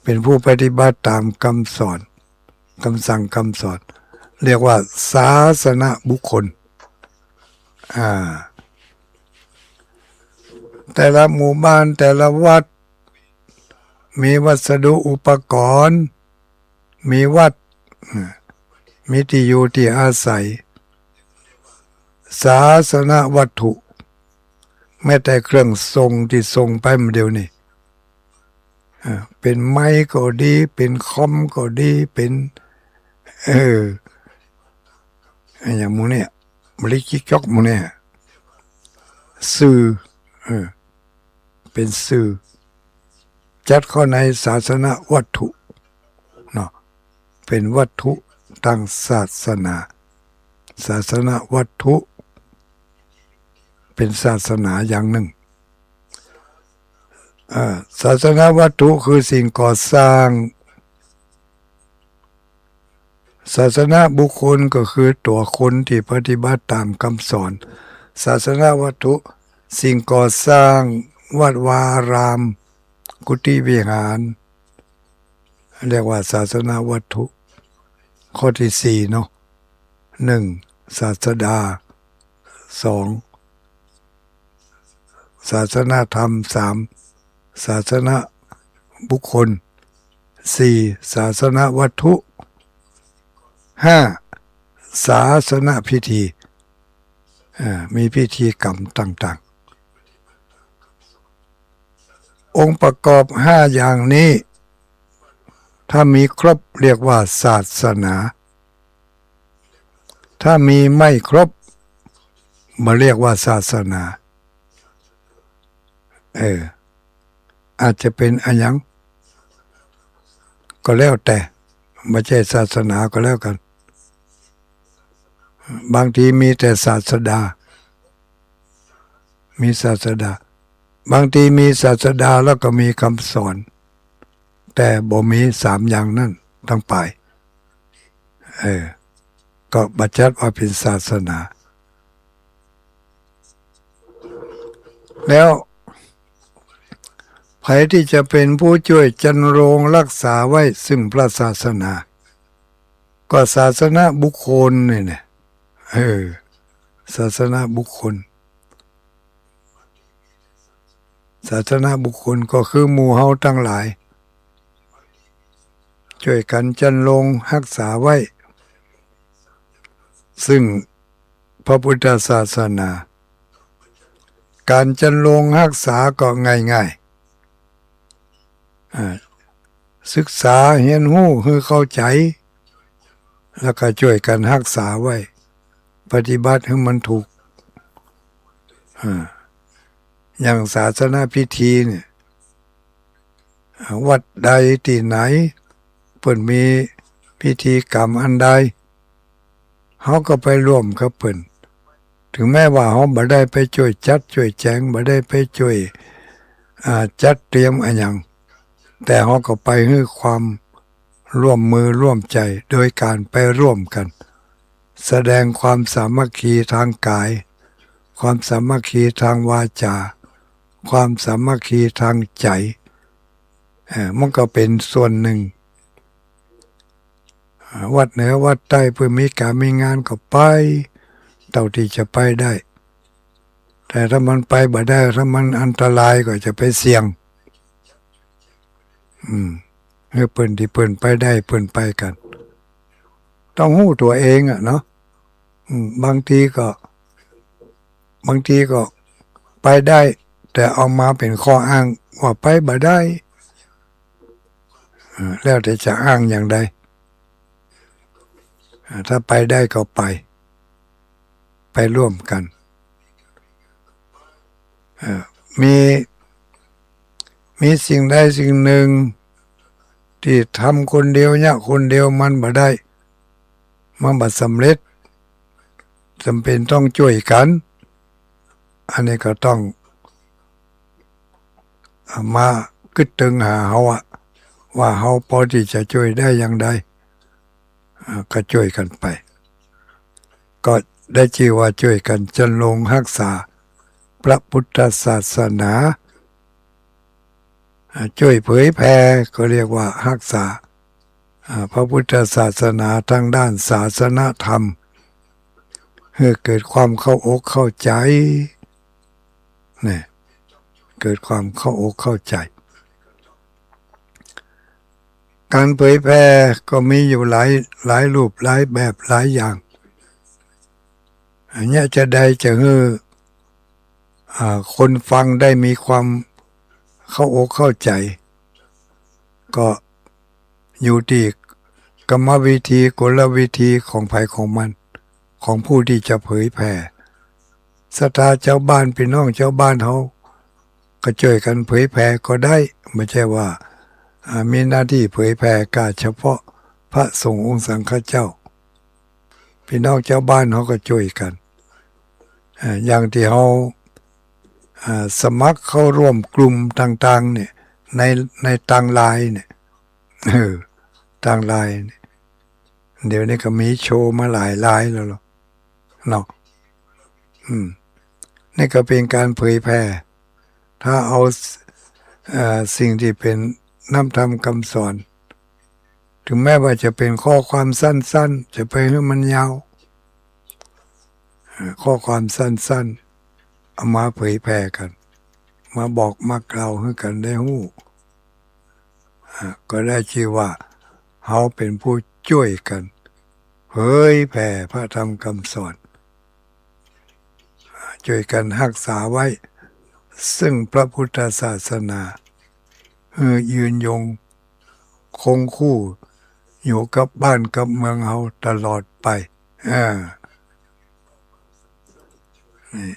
เป๋นผู้ปฏิบัติต๋ามกำสอน กำสั่งกำสอน เรียกว่า ศาสนบุคคล อ่า แต่ละหมู่บ้าน แต่ละวัด มีวัสดุอุปกรณ์ มีวัด มีตี้อยู่ตี้อาศัย ศาสนวัตถุ แม้แต่เครื่องส่งตี้ส่งไปเดี๋ยวนี้ อ่า เป๋นไมค์ก็ดี เป๋นคอมก็ดี เป๋น เออ อะหยังหมู่เนี่ย บริจิกจ๊อกหมู่เนี่ย สื่อ เออ เป๋นสื่อ จัดเข้าในศาสนวัตถุ เนาะ เป๋นวัตถุตางศาสนา ศาสนวัตถุ เป๋นศาสนาอย่างนึ่ง อ่า ศาสนวัตถุคือสิ่งก่อสร้าง ศาสนบุคคลก็คือตั๋วคนตี้ปฏิบัติต๋ามกำสอน ศาสนวัตถุ สิ่งก่อสร้าง วัดวาอาราม กุฏิวิหาร เรียกว่าศาสนวัตถุ ข้อตี้สี่เนาะ หนึ่ง ศาสดา สอง ศาสนธรรม สาม ศาสนบุคคล สี่ ศาสนวัตถุ ห้า ศาสนพิธี อ่า มีพิธีกรรมต่างๆ องค์ประกอบห้าอย่างนี้ ถ้ามีครบเรียกว่าศาสนา ถ้ามีไม่ครบ บ่เรียกว่าศาสนา เออ อาจจะเป๋นอะหยังก็แล้วแต่ บ่ใจ้ศาสนาก็แล้วกั๋น บางทีมีแต่ศาสดา มีศาสดา บางทีมีศาสดาแล้วก็มีกำสอน แต่บ่มีสามอย่างนั้นตังป๋าย เออ ก็บ่จัดว่าเป๋นศาสนา แล้วใผตี้จะเป๋นผู้จ้วยจันโรงฮักษาไว้ซึ่งพระศาสนา ก็ศาสนบุคคลนี่แหละ เออ ศาสนบุคคล ศาสนบุคคลก็คือหมู่เฮาตังหลาย จ้วยกั๋นจันโรงฮักษาไว้ ซึ่งพระพุทธศาสนา ก๋านจันโรงฮักษาก็ง่ายๆ อ่า ศึกษาเฮียนฮู้หื้อเข้าใจ๋ แล้วก็จ้วยกั๋นฮักษาไว้ ปฏิบัติหื้อมันถูก อ่า อย่างศาสนพิธีเนี่ย อ่า วัดใดตี้ไหน เปิ้นมีพิธีกรรมอันใด เฮาก็ไปร่วมกับเปิ้น ถึงแม้ว่าเฮาบ่ได้ไปจ้วยจัดจ้วยแจ๋ง บ่ได้ไปจ้วย อ่า จัดเตรียมอะหยัง แต่เฮาก็ไปหื้อความร่วมมือร่วมใจ๋ โดยก๋านไปร่วมกั๋น แสดงความสามัคคีตางก๋าย ความสามัคคีตางวาจา ความสามัคคีตางใจ๋ เอ่อ มันก็เป๋นส่วนนึ่ง อ่า วัดเหนือวัดใต้เปิ้นมีก๋านมีงานก็ไป เต้าตี้จะไปได้ แต่ถ้ามันไปบ่ได้ ถ้ามันอันตรายก็จะไปเสี่ยง อืม หื้อเปิ้นตี้เปิ้นไปได้ เปิ้นไปกั๋น ต้องฮู้ตั๋วเองอะเนาะ อืม บางทีก็ บางทีก็ไปได้ แต่เอามาเป๋นข้ออ้างว่าไปบ่ได้ เอ่อ แล้วแต่จะอ้างอย่างใด อ่า ถ้าไปได้ก็ไป ไปร่วมกั๋น เอ่อ มี มีสิ่งใดสิ่งนึ่งตี้ทำคนเดียว เยียะคนเดียวมันบ่ได้ มันบ่สำเร็จ จ๋ำเป๋นต้องจ้วยกั๋น อันนี้ก็ต้อง อ่า มากึ๊ดตึงหาเฮาอะ ว่าเฮาปอตี้จะจ้วยได้อย่างใด อ่า ก็จ้วยกั๋นไป ก็ได้จื้อว่าจ้วยกั๋นจันลงฮักษาพระพุทธศาสนา อ่า จ้วยเผยแผ่ก็เรียกว่าฮักษา อ่า พระพุทธศาสนาตางด้านศาสนธรรม หื้อเกิดความเข้าอกเข้าใจ๋ เนี่ย เกิดความเข้าอกเข้าใจ๋ ก๋านเผยแผ่ก็มีอยู่หลาย หลายรูป หลายแบบ หลายอย่าง อันเนี้ยจะใดจะหื้อ อ่า คนฟังได้มีความเข้าอกเข้าใจ๋ ก็อยู่ตี้กรรมวิธี กลวิธีของใผของมัน ของผู้ตี้จะเผยแผ่ ศรัทธาจาวบ้าน ปี้น้องจาวบ้านเฮา ก็จ้วยกั๋นเผยแผ่ก็ได้ บ่ใจ้ว่า อ่า มีหน้าตี้เผยแผ่ก้าเฉพาะพระสงฆ์องค์สังฆเจ้า ปี้น้องจาวบ้านเฮาก็จ้วยกั๋น อ่า อย่างตี้เฮา อ่า สมัครเข้าร่วมกลุ่มต่างๆ เนี่ย ใน ในตางไลน์เนี่ย เออ ตางไลน์เนี่ย เดี๋ยวนี้ก็มีโชว์มาหลายไลน์แล้วเนาะ อืม นี่ก็เป๋นก๋านเผยแผ่ ถ้าเอา เอ่อ สิ่งตี้เป๋นน้ำธรรมคำสอน ถึงแม้ว่าจะเป๋นข้อความสั้นๆ จะไปหื้อมันยาว เอ่อ ข้อความสั้นๆ เอามาเผยแผ่กั๋น มาบอกมากล่าวหื้อกั๋นได้ฮู้ อ่า ก็ได้จื้อว่าเฮาเป๋นผู้จ้วยกั๋นเผยแผ่พระธรรมคำสอน อ่า จ้วยกั๋นฮักษาไว้ ซึ่งพระพุทธศาสนา หื้อยืนยงคงคู่อยู่กับบ้านกับเมืองเฮาตลอดไป อ่า นี่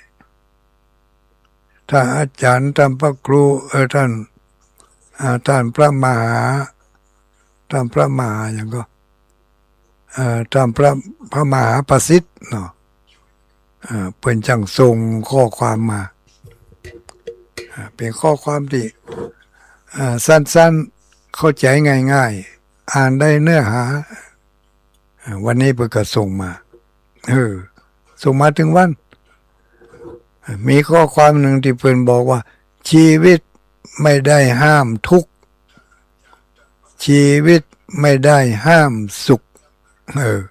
ถ้าอาจ๋ารย์ต้านพระครู เออ ต้าน อ่า ต้านพระมหา ต้านพระมหาหยังก็ เอ่อ ต้านพระ พระมหาประสิทธิ์เนาะ อ่า เปิ้นจั้งส่งข้อความมา อ่า เป๋นข้อความตี้ อ่า สั้นๆ เข้าใจ๋ง่ายๆ อ่านได้เนื้อหา อ่า วันนี้เปิ้นก็ส่งมา เออ ส่งมาตึงวัน อ่า มีข้อความนึ่งตี้เปิ้นบอกว่า ชีวิตไม่ได้ห้ามทุกข์ ชีวิตไม่ได้ห้ามสุข เออ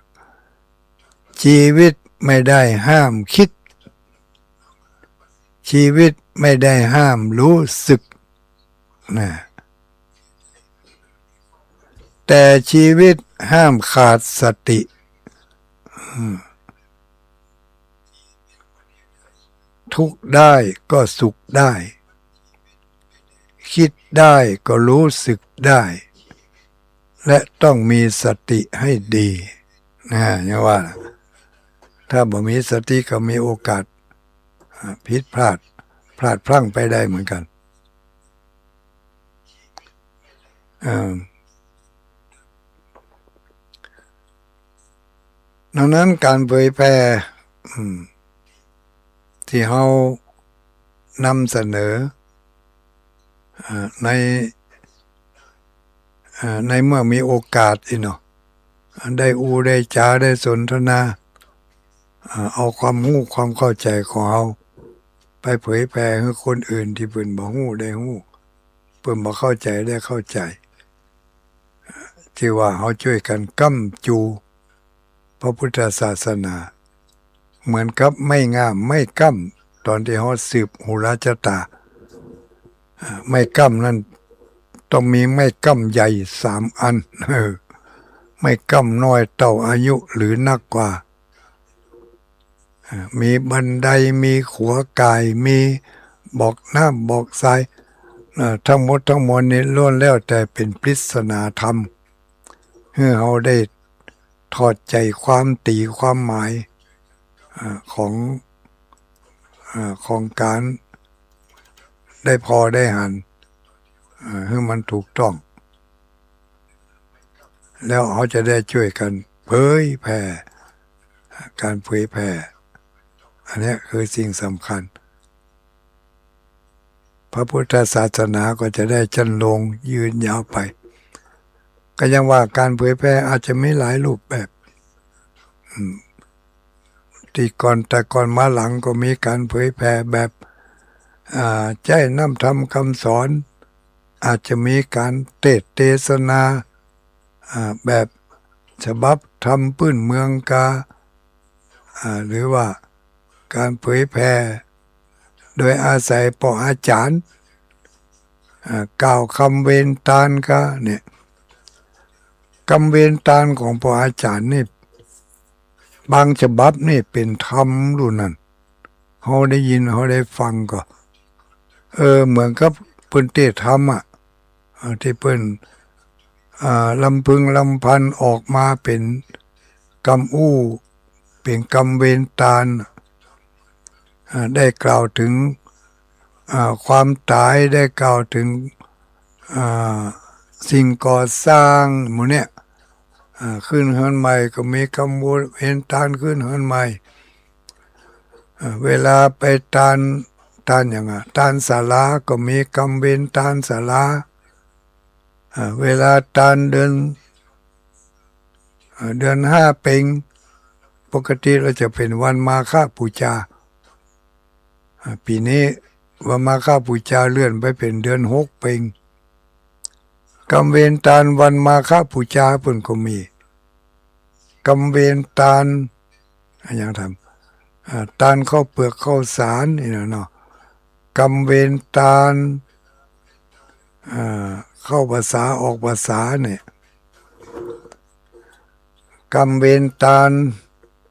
ชีวิตไม่ได้ห้ามคิด ชีวิตไม่ได้ห้ามรู้สึก นะ แต่ชีวิตห้ามขาดสติ อืม ทุกข์ได้ก็สุขได้ คิดได้ก็รู้สึกได้ และต้องมีสติให้ดี นะ อย่างว่า ถ้าบ่มีสติก็มีโอกาส อ่า ผิดพลาด พลาดพลั้งไปได้เหมือนกั๋น อ่า ดังนั้นก๋านเผยแผ่ อืม ตี้เฮานำเสนอ อ่า ใน อ่า ในเมื่อมีโอกาสอี้เนาะ ได้อู้ได้จ๋าได้สนทนา อ่า เอาความฮู้ความเข้าใจ๋ของเฮาไปเผยแผ่หื้อคนอื่นตี้เปิ้นบ่ฮู้ได้ฮู้ เปิ้นบ่เข้าใจ๋ได้เข้าใจ๋ จื้อว่าเฮาจ้วยกั๋นก๊ำจู๋พระพุทธศาสนา เหมือนกับไม้ง่ามไม้ก้ำ ต๋อนตี้เฮาสืบหูราชะต๋า อ่า ไม้ก้ำนั้นต้องมีไม้ก้ำใหญ่สามอัน เออ ไม้ก้ำน้อยเต้าอายุหรือนักกว่า อ่า มีบันได มีขัวก่าย มีบอกน้ำบอกทราย อ่า ทั้งหมดทั้งมวลนี้ล้วนแล้วแต่เป๋นปริศนาธรรม หื้อเฮาได้ถอดใจ๋ความ ตี๋ความหมาย อ่า ของ อ่า ของก๋านได้ผ่อได้หัน อ่า หื้อมันถูกต้อง แล้วเฮาจะได้จ้วยกั๋นเผยแผ่ ก๋านเผยแผ่ อันเนี้ยคือสิ่งสำคัญ พระพุทธศาสนาก็จะได้จั้นลงยืนยาวไป ก็ยังว่าก๋านเผยแผ่อาจจะมีหลายรูปแบบ อืม ตี้ก่อน แต่ก่อนมาหลังก็มีก๋านเผยแผ่แบบ อ่า ใจ๊น้ำธรรมกำสอน อาจจะมีก๋านเตสน์เตสนา อ่า แบบฉบับธรรมปื้นเมืองกา อ่า หรือว่าก๋านเผยแผ่โดยอาศัยป้ออาจ๋ารย์ อ่า กล่าวกำเวนตานกา เนี่ย กำเวนตานของป้ออาจ๋ารย์นี่ บางฉบับนี่เป๋นธรรมลูกนั้น เฮาได้ยิน เฮาได้ฟังก็ เออ เหมือนกับเปิ้นเตสน์ธรรมอะ อ่า ตี้เปิ้น อ่า ลำพึงลำพันออกมาเป๋นกำอู้ เป๋นกำเวนตาน อ่า ได้กล่าวเถิง อ่า ความต๋าย ได้กล่าวเถิง อ่า สิ่งก่อสร้างหมู่เนี่ย อ่า ขึ้นเฮือนใหม่ก็มีกำเวนตานขึ้นเฮือนใหม่ อ่า เวลาไปตาน ตานหยังอะ ตานศาลาก็มีกำเวนตานศาลา อ่า เวลาตานเดือน อ่า เดือนห้าเป็ง ปกติแล้วจะเป๋นวันมาฆบูชา อ่า ปี๋นี้วันมาฆบูชาเลื่อนไปเป๋นเดือนหกเป็ง กำเวนตานวันมาฆบูชาเปิ้นก็มี กำเวนตาน อะหยังทำ อ่า ตานข้าวเปือกข้าวสารนี่นะเนาะ กำเวนตาน อ่า เข้าพรรษาออกพรรษาเนี่ย กำเวนตาน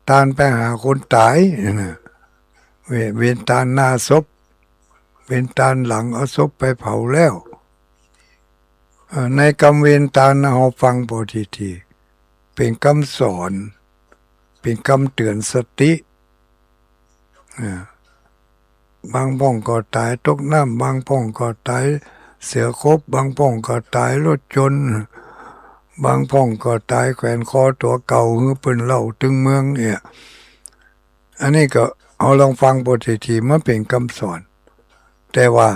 ตานไปหาคนต๋ายนี่นะ เว- เวนตานหน้าศพ เวนตานหลังเอาศพไปเผาแล้ว เอ่อ ในกำเวนตานนะ เฮาฟังป้อทีๆ เป๋นกำสอน เป๋นกำเตือนสติ อ่า บางพ่องก็ต๋ายตกน้ำ บางพ่องก็ต๋ายเสือขบ บางพ่องก็ต๋ายรถชน บางพ่องก็ต๋ายแขวนคอตั๋วเก่า หื้อเปิ้นเล่าตึงเมืองเนี่ย อันนี้ก็เฮาลองฟังป้อทีๆ มันเป๋นกำสอน แต่ว่า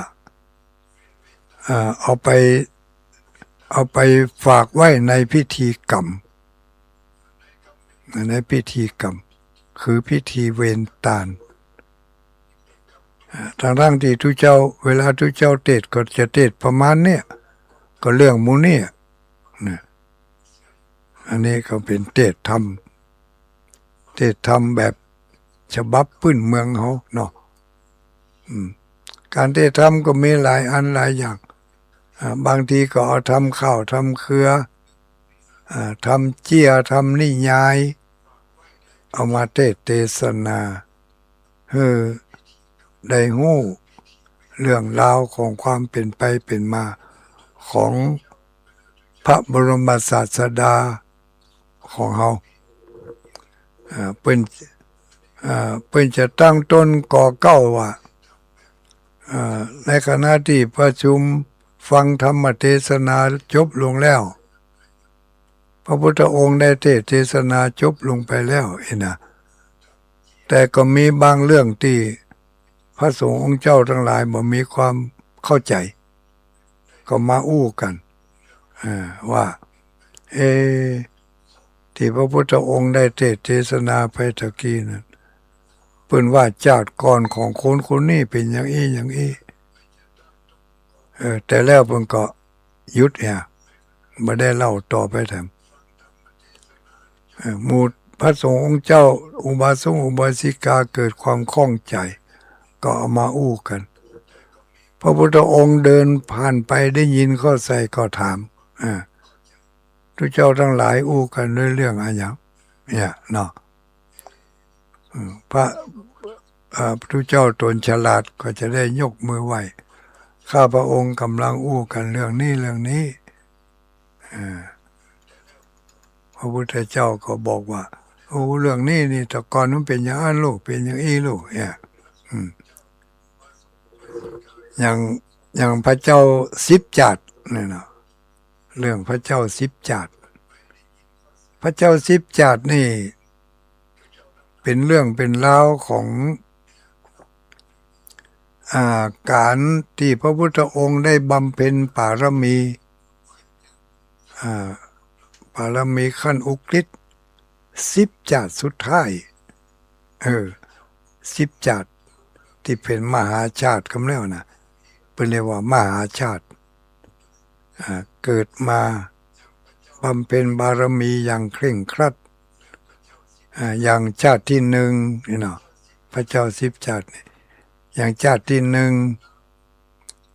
อ่า เอาไป เอาไปฝากไว้ในพิธีกรรม ในพิธีกรรม คือพิธีเวนตาน อ่า ตังๆ ตี้ตุ๊เจ้า เวลาตุ๊เจ้าเตสน์ก็จะเตสน์ประมาณเนี่ย ก็เรื่องหมู่เนี่ย นะ อันนี้ก็เป๋นเตสน์ธรรม เตสน์ธรรมแบบฉบับปื้นเมืองเฮาเนาะ อืม ก๋านเตสน์ธรรมก็มีหลายอันหลายอย่าง อ่า บางทีก็เอาธรรมข้าวธรรมเครือ อ่า ธรรมเจี้ย ธรรมนิยาย เอามาเตสน์เตสนา หื้อได้ฮู้เรื่องราวของความเป๋นไปเป๋นมาของพระบรมศาสดาของเฮา อ่า เปิ้น อ่า เปิ้นจะตั้งต้นก่อเกล้าว่า อ่า ในขณะตี้ประชุมฟังธรรมเตสนาจบลงแล้ว พระพุทธองค์ได้เตสน์เตสนาจบลงไปแล้วอี้นะ แต่ก็มีบางเรื่องตี้พระสงฆ์องค์เจ้าตังหลายบ่มีความเข้าใจ๋ ก็มาอู้กั๋น อ่า ว่า เอ ตี้พระพุทธองค์ได้เตสน์เตสนาไปตะกี้นั้น เปิ้นว่าจาติก่อนของคนคนนี้เป๋นอย่างอี้อย่างอี้ เออ แต่แล้วเปิ้นก็หยุดเหีย บ่ได้เล่าต่อไปแถม เออ หมู่พระสงฆ์องค์เจ้า อุบาสกอุบาสิกาเกิดความข้องใจ๋ ก็เอามาอู้กั๋น พระพุทธองค์เดินผ่านไปได้ยินเข้าใส่ก็ถาม อ่า ตุ๊เจ้าตังหลายอู้กั๋นด้วยเรื่องอะหยัง เนี่ยเนาะ อืม พระ อ่า ตุ๊เจ้าต๋นฉลาดก็จะได้ยกมือไหว้ ข้าพระองค์ก่ำลังอู้กั๋นเรื่องนี้เรื่องนี้ อ่า พระพุทธเจ้าก็บอกว่า โอ้ เรื่องนี้นี่แต่ก่อนมันเป๋นอย่างอั้นลูก เป๋นอย่างอี้ลูก เนี่ย อืม อย่าง อย่างพระเจ้าสิบจาติเนี่ยเนาะ เรื่องพระเจ้าสิบจาติ พระเจ้าสิบจาตินี่ เป๋นเรื่องเป๋นราวของ อ่า ก๋านตี้พระพุทธองค์ได้บำเพ็ญปารมี อ่า บารมีขั้นอุกฤษ สิบจาติสุดท้าย เออ สิบจาติตี้เป๋นมหาชาติกำแล้วนะ เปิ้นเรียกว่ามหาชาติ อ่า เกิดมาบำเพ็ญบารมีอย่างเคร่งครัด อ่า อย่างชาติตี้นึ่งนี่เนาะ พระเจ้าสิบจาตินี่ อย่างชาติตี้นึ่ง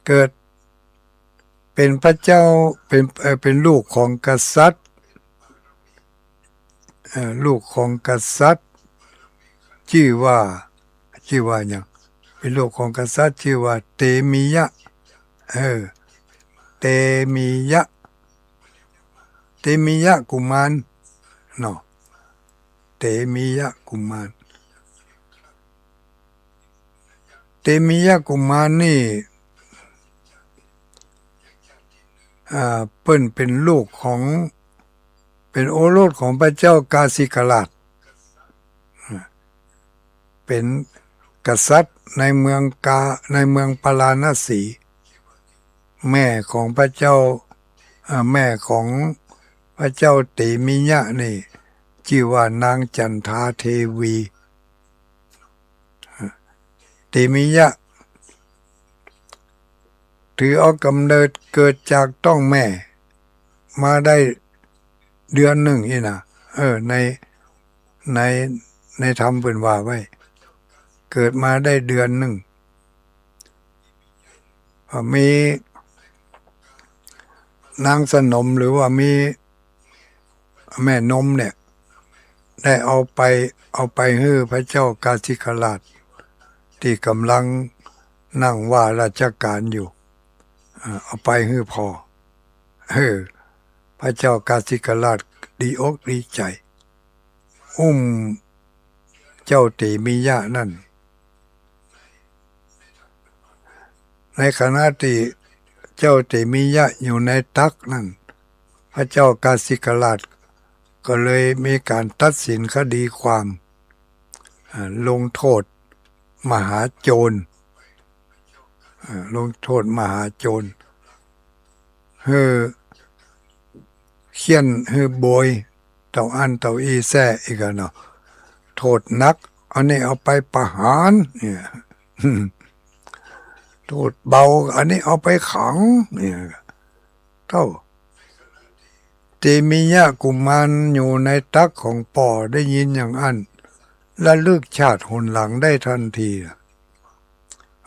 เกิดเป๋นพระเจ้า เป๋น เอ่อ เป๋นลูกของกษัตริย์ เอ่อ ลูกของกษัตริย์ จื้อว่า จื้อว่าหยัง เป๋นลูกของกษัตริย์จื้อว่าเตมียะ เออ เตมียะ เตมียะกุมารเนาะ เตมียะกุมาร เตมียะกุมารนี่ อ่า เปิ้นเป๋นลูกของ เป๋นโอรสของพระเจ้ากาสิกราช เป๋นกษัตริย์ในเมืองกา ในเมืองปาราณสี แม่ของพระเจ้า อ่า แม่ของพระเจ้าเตมียะนี่ จื้อว่านางจันทาเทวี เตมียะ ถือเอากำเนิดเกิดจากต๊องแม่มาได้เดือนนึ่งนี่นะ เออ ใน ใน ในธรรมเปิ้นว่าไว้ เกิดมาได้เดือนนึ่ง อ่า มีนางสนมหรือว่ามีแม่นมเนี่ย ได้เอาไป เอาไปหื้อพระเจ้ากาสิกราช ตี้ก่ำลังนั่งว่าราชก๋านอยู่ อ่า เอาไปหื้อผ่อ เออ พระเจ้ากาสิกราชดีอกดีใจ๋ อุ้มเจ้าเตมียะนั้น ในขณะตี้เจ้าเตมียะอยู่ในตักนั้น พระเจ้ากาสิกราชก็เลยมีก๋านตัดสินคดีความ อ่า ลงโทษมหาโจร อ่า ลงโทษมหาโจร หื้อเฆี่ยน หื้อโบย เต้าอั้นเต้าอี้แซ่อีกอะเนาะ โทษหนัก อันนี้เอาไปประหารเนี่ย โทษเบา อันนี้เอาไปขังเนี่ย เต้า เตมียะกุมารอยู่ในตักของป้อได้ยินอย่างอั้น ระลึกชาติหนหลังได้ทันที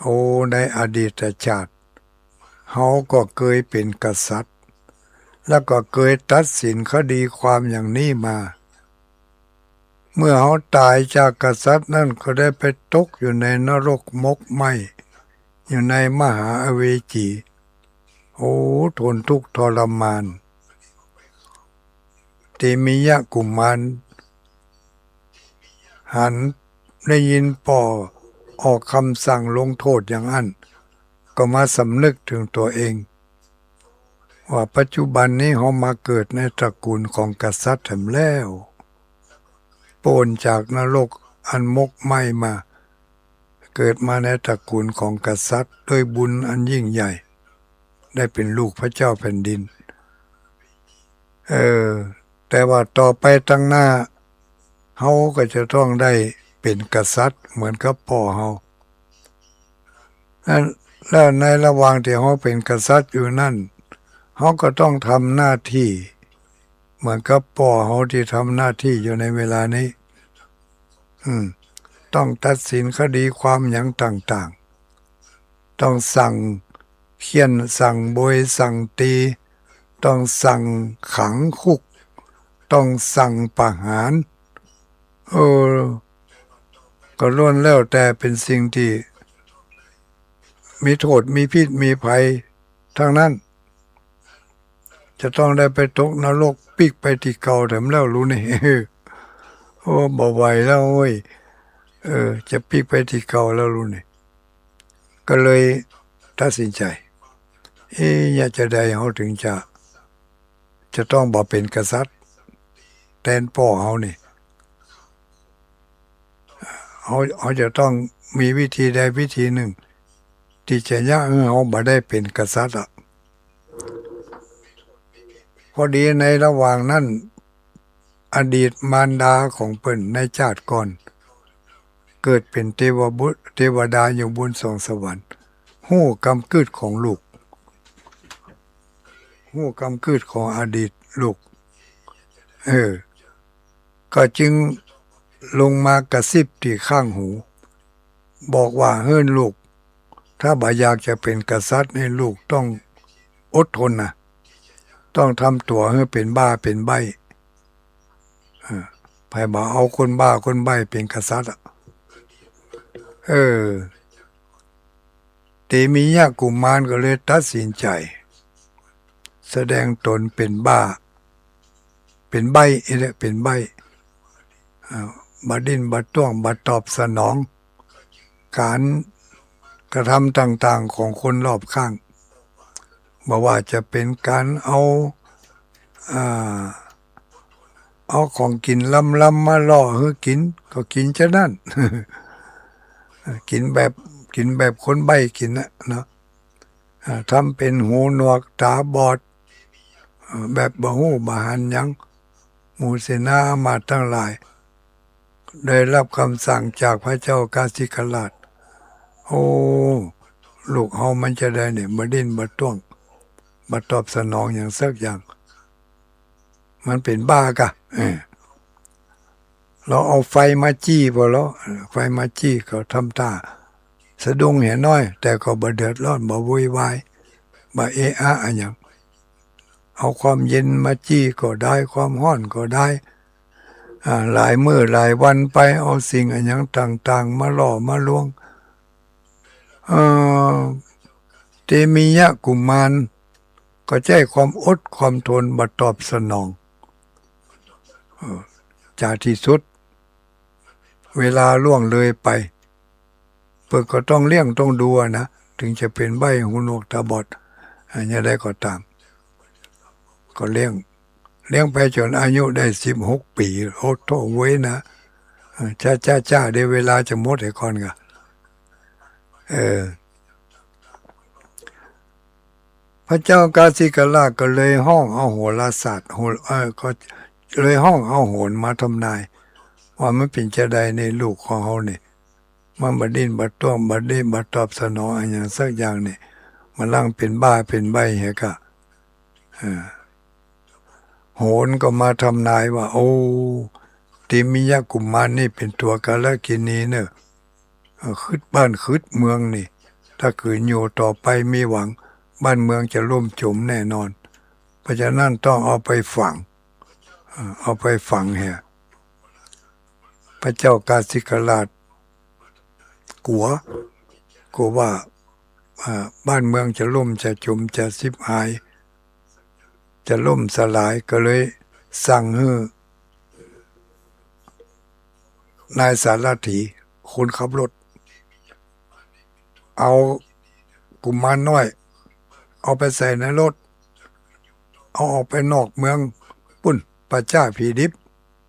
โอ้ ในอดีตชาติ เฮาก็เกยเป๋นกษัตริย์ แล้วก็เกยตัดสินคดีความอย่างนี้มา เมื่อเฮาต๋ายจากกษัตริย์นั้นก็ได้ไปตกอยู่ในนรกหมกไหม้ อยู่ในมหาอเวจี โอ้ ทนทุกข์ทรมาน เตมียะกุมาร หันได้ยินป้อออกกำสั่งลงโทษอย่างอั้น ก็มาสำนึกเถิงตั๋วเอง ว่าปัจจุบันนี้เฮามาเกิดในตระกูลของกษัตริย์แถมแล้ว ป๊นจากนรกอันหมกไหม้มา เกิดมาในตระกูลของกษัตริย์ ด้วยบุญอันยิ่งใหญ่ ได้เป๋นลูกพระเจ้าแผ่นดิน เออ แต่ว่าต่อไปตังหน้า เฮาก็จะต้องได้เป๋นกษัตริย์เหมือนกับป้อเฮา นั้น แล้วในระหว่างตี้เฮาเป๋นกษัตริย์อยู่นั้น เฮาก็ต้องทำหน้าตี้เหมือนกับป้อเฮาตี้ทำหน้าตี้อยู่ในเวลานี้ อืม ต้องตัดสินคดีความหยังต่างๆ ต้องสั่งเฆี่ยน สั่งโบย สั่งตี๋ ต้องสั่งขังคุก ต้องสั่งประหาร เออ ก็ล้วนแล้วแต่เป๋นสิ่งตี้มีโต้ษ มีพิษ มีภัยตังนั้น จะต้องได้ไปตกนรกปิ๊กไปตี้เก่าแถมแล้วลูกนี่ โอ้ บ่ไหวแล้วเว้ย เออ จะปิ๊กไปตี้เก่าแล้วลูกนี่ ก็เลยตัดสินใจ๋ เอ๊ะ จะใดเฮาเถิงจะ จะต้องบ่เป๋นกษัตริย์แตนป้อเฮานี่ เฮา เฮาจะต้องมีวิธีใดวิธีนึ่ง ตี้จะเยียะหื้อเฮาบ่ได้เป๋นกษัตริย์อะ พอดีในระหว่างนั้น อดีตมารดาของเปิ้นในจาติก่อน เกิดเป๋นเตวบุตร เตวดาอยู่บนสวงสวรรค์ ฮู้กำกึ๊ดของลูก ฮู้กำกึ๊ดของอดีตลูก เออ ก็จึงลงมากระซิบตี้ข้างหู บอกว่า เฮ้ยลูก ถ้าบ่อยากจะเป๋นกษัตริย์นี่ ลูกต้องอดทนนะ ต้องทำตั๋วหื้อเป๋นบ้าเป๋นใบ้ เออ ใผบ่เอาคนบ้าคนใบ้เป๋นกษัตริย์อะ เออ เตมียะกุมารก็เลยตัดสินใจ๋ แสดงต๋นเป๋นบ้า เป๋นใบ้ เอ๊ะ เป๋นใบ้ อ่า บ่ดิ้นบ่ต้วง บ่ตอบสนอง ก๋านกระทำต่างๆ ของคนรอบข้าง บ่ว่าจะเป๋นก๋านเอา อ่า เอาของกิ๋นลำๆ มาล่อหื้อกิ๋น ก็กิ๋นจานั้น กิ๋นแบบ กิ๋นแบบคนใบ้กิ๋นน่ะเนาะ อ่า ทำเป๋นหูหนวกต๋าบอด เอ่อ แบบบ่ฮู้บ่หันหยัง หมู่เสนาอามาตย์ตังหลาย ได้ฮับกำสั่งจากพระเจ้ากาสิกราช โอ้ ลูกเฮามันจาใดเนี่ย บ่ดิ้นบ่ต้วง บ่ตอบสนองหยังสักอย่าง มันเป๋นบ้ากะ เออ ลอเอาไฟมาจี้บ่ลอ เออ ไฟมาจี้ก็ทำต้าสะดุ้งเหียน้อย แต่ก็บ่เดือดร้อน บ่โวยวาย บ่เอะอะอะหยัง เอาความเย็นมาจี้ก็ได้ ความฮ้อนก็ได้ อ่า หลายมื้อหลายวันไป เอาสิ่งอะหยังต่างๆ มาล่อมาลวง เอ่อ เตมียะกุมารก็ใจ๊ความอดความทน บ่ตอบสนอง เอ่อ จ๋าตี้สุด เวลาล่วงเลยไป เปิ้นก็ต้องเลี้ยงต้องดูอะนะ เถิงจะเป๋นใบ้หูหนวกต๋าบอด อ่า อย่างใดก็ต๋าม ก็เลี้ยง เลี้ยงไปจ๋นอายุได้สิบหกปี๋ โอ้โธ่เว้ยนะ เออ จ๊ะ จ๊ะ จ๊ะ เดี๋ยวเวลาจะหมดเหียก่อนกะ เออ พระเจ้ากาสิกราชก็เลยฮ้องเอาโหราศาสตร์ โห เออ ก็เลยฮ้องเอาโหรมาทำนาย ว่ามันเป๋นจาใดในลูกของเฮาเนี่ย มันบ่ดิ้นบ่ต้วง บ่ดิ้นบ่ตอบสนองอะหยังสักอย่างเนี่ย มันลังเป๋นบ้าเป๋นใบ้เหียกะ เออ โหรก็มาทำนายว่า โอ้ เตมียะกุมารนี่เป๋นตั๋วกาลกิณีเน่อ เอ่อ ขึดบ้านขึดเมืองนี่ ถ้าขืนอยู่ต่อไปมีหวัง บ้านเมืองจะล่มจมแน่นอน เพราะฉะนั้นต้องเอาไปฝัง เอ่อ เอาไปฝังเหีย พระเจ้ากาสิกราชกั๋ว กั๋วว่า อ่า บ้านเมืองจะล่มจะจมจะฉิบหาย จะล่มสลาย ก็เลยสั่งหื้อ นายสารถี คนขับรถ เอากุมารน้อย เอาไปใส่ในรถ เอาออกไปนอกเมืองปุ้น ป่าจ๊าผีดิบ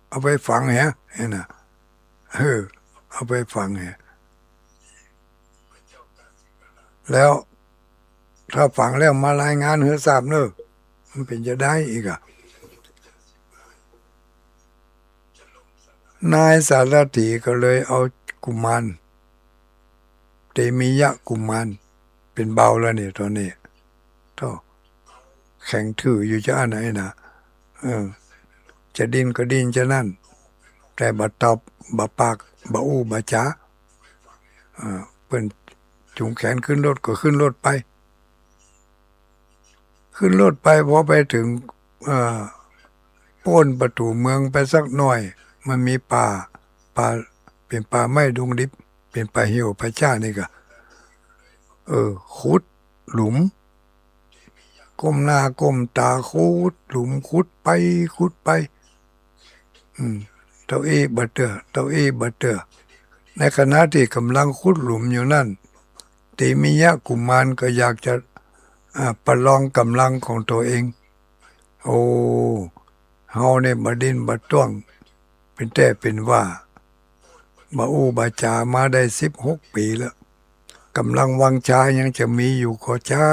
เอาไปฝังเหีย นี่นะ เออ เอาไปฝังเหีย แล้วถ้าฝังแล้วมารายงานหื้อทราบเน่อ มันเป๋นจาใดอีกอะ นายสารถีก็เลยเอากุมาร เตมียะกุมาร เป๋นบ่าวแล้วเนี่ยต๋อนนี้ โธ่ แข็งทื่ออยู่จาอั้นน่ะ เออ จะดิ้นก็ดิ้นจานั้น แต่บ่ตอบ บ่ปาก บ่อู้ บ่จ๋า เออ เปิ้นจูงแขนขึ้นรถก็ขึ้นรถไป ขึ้นรถไป พอไปเถิง เอ่อ ป๊นประตู๋เมืองไปสักหน้อย มันมีป่า ป่า เป๋นป่าไม้ดงดิบ เป๋นป่าเหี่ยวป่าจ๊านี่กะ เออ ขุดหลุม ก้มหน้าก้มต๋าขุดหลุม ขุดไปขุดไป อืม เต้าอี้บ่เตื้อ เต้าอี้บ่เตื้อ ในขณะตี้ก่ำลังขุดหลุมอยู่นั้น เตมียะกุมารก็อยากจะ อ่า ประลองก่ำลังของตั๋วเอง โอ้ เฮาเนี่ยบ่ดิ้นบ่ต้วง เป๋นแต๊เป๋นว่า บ่อู้บ่จ๋ามาได้สิบหกปี๋แล้ว ก่ำลังวังชายังจะมีอยู่ก่อใจ้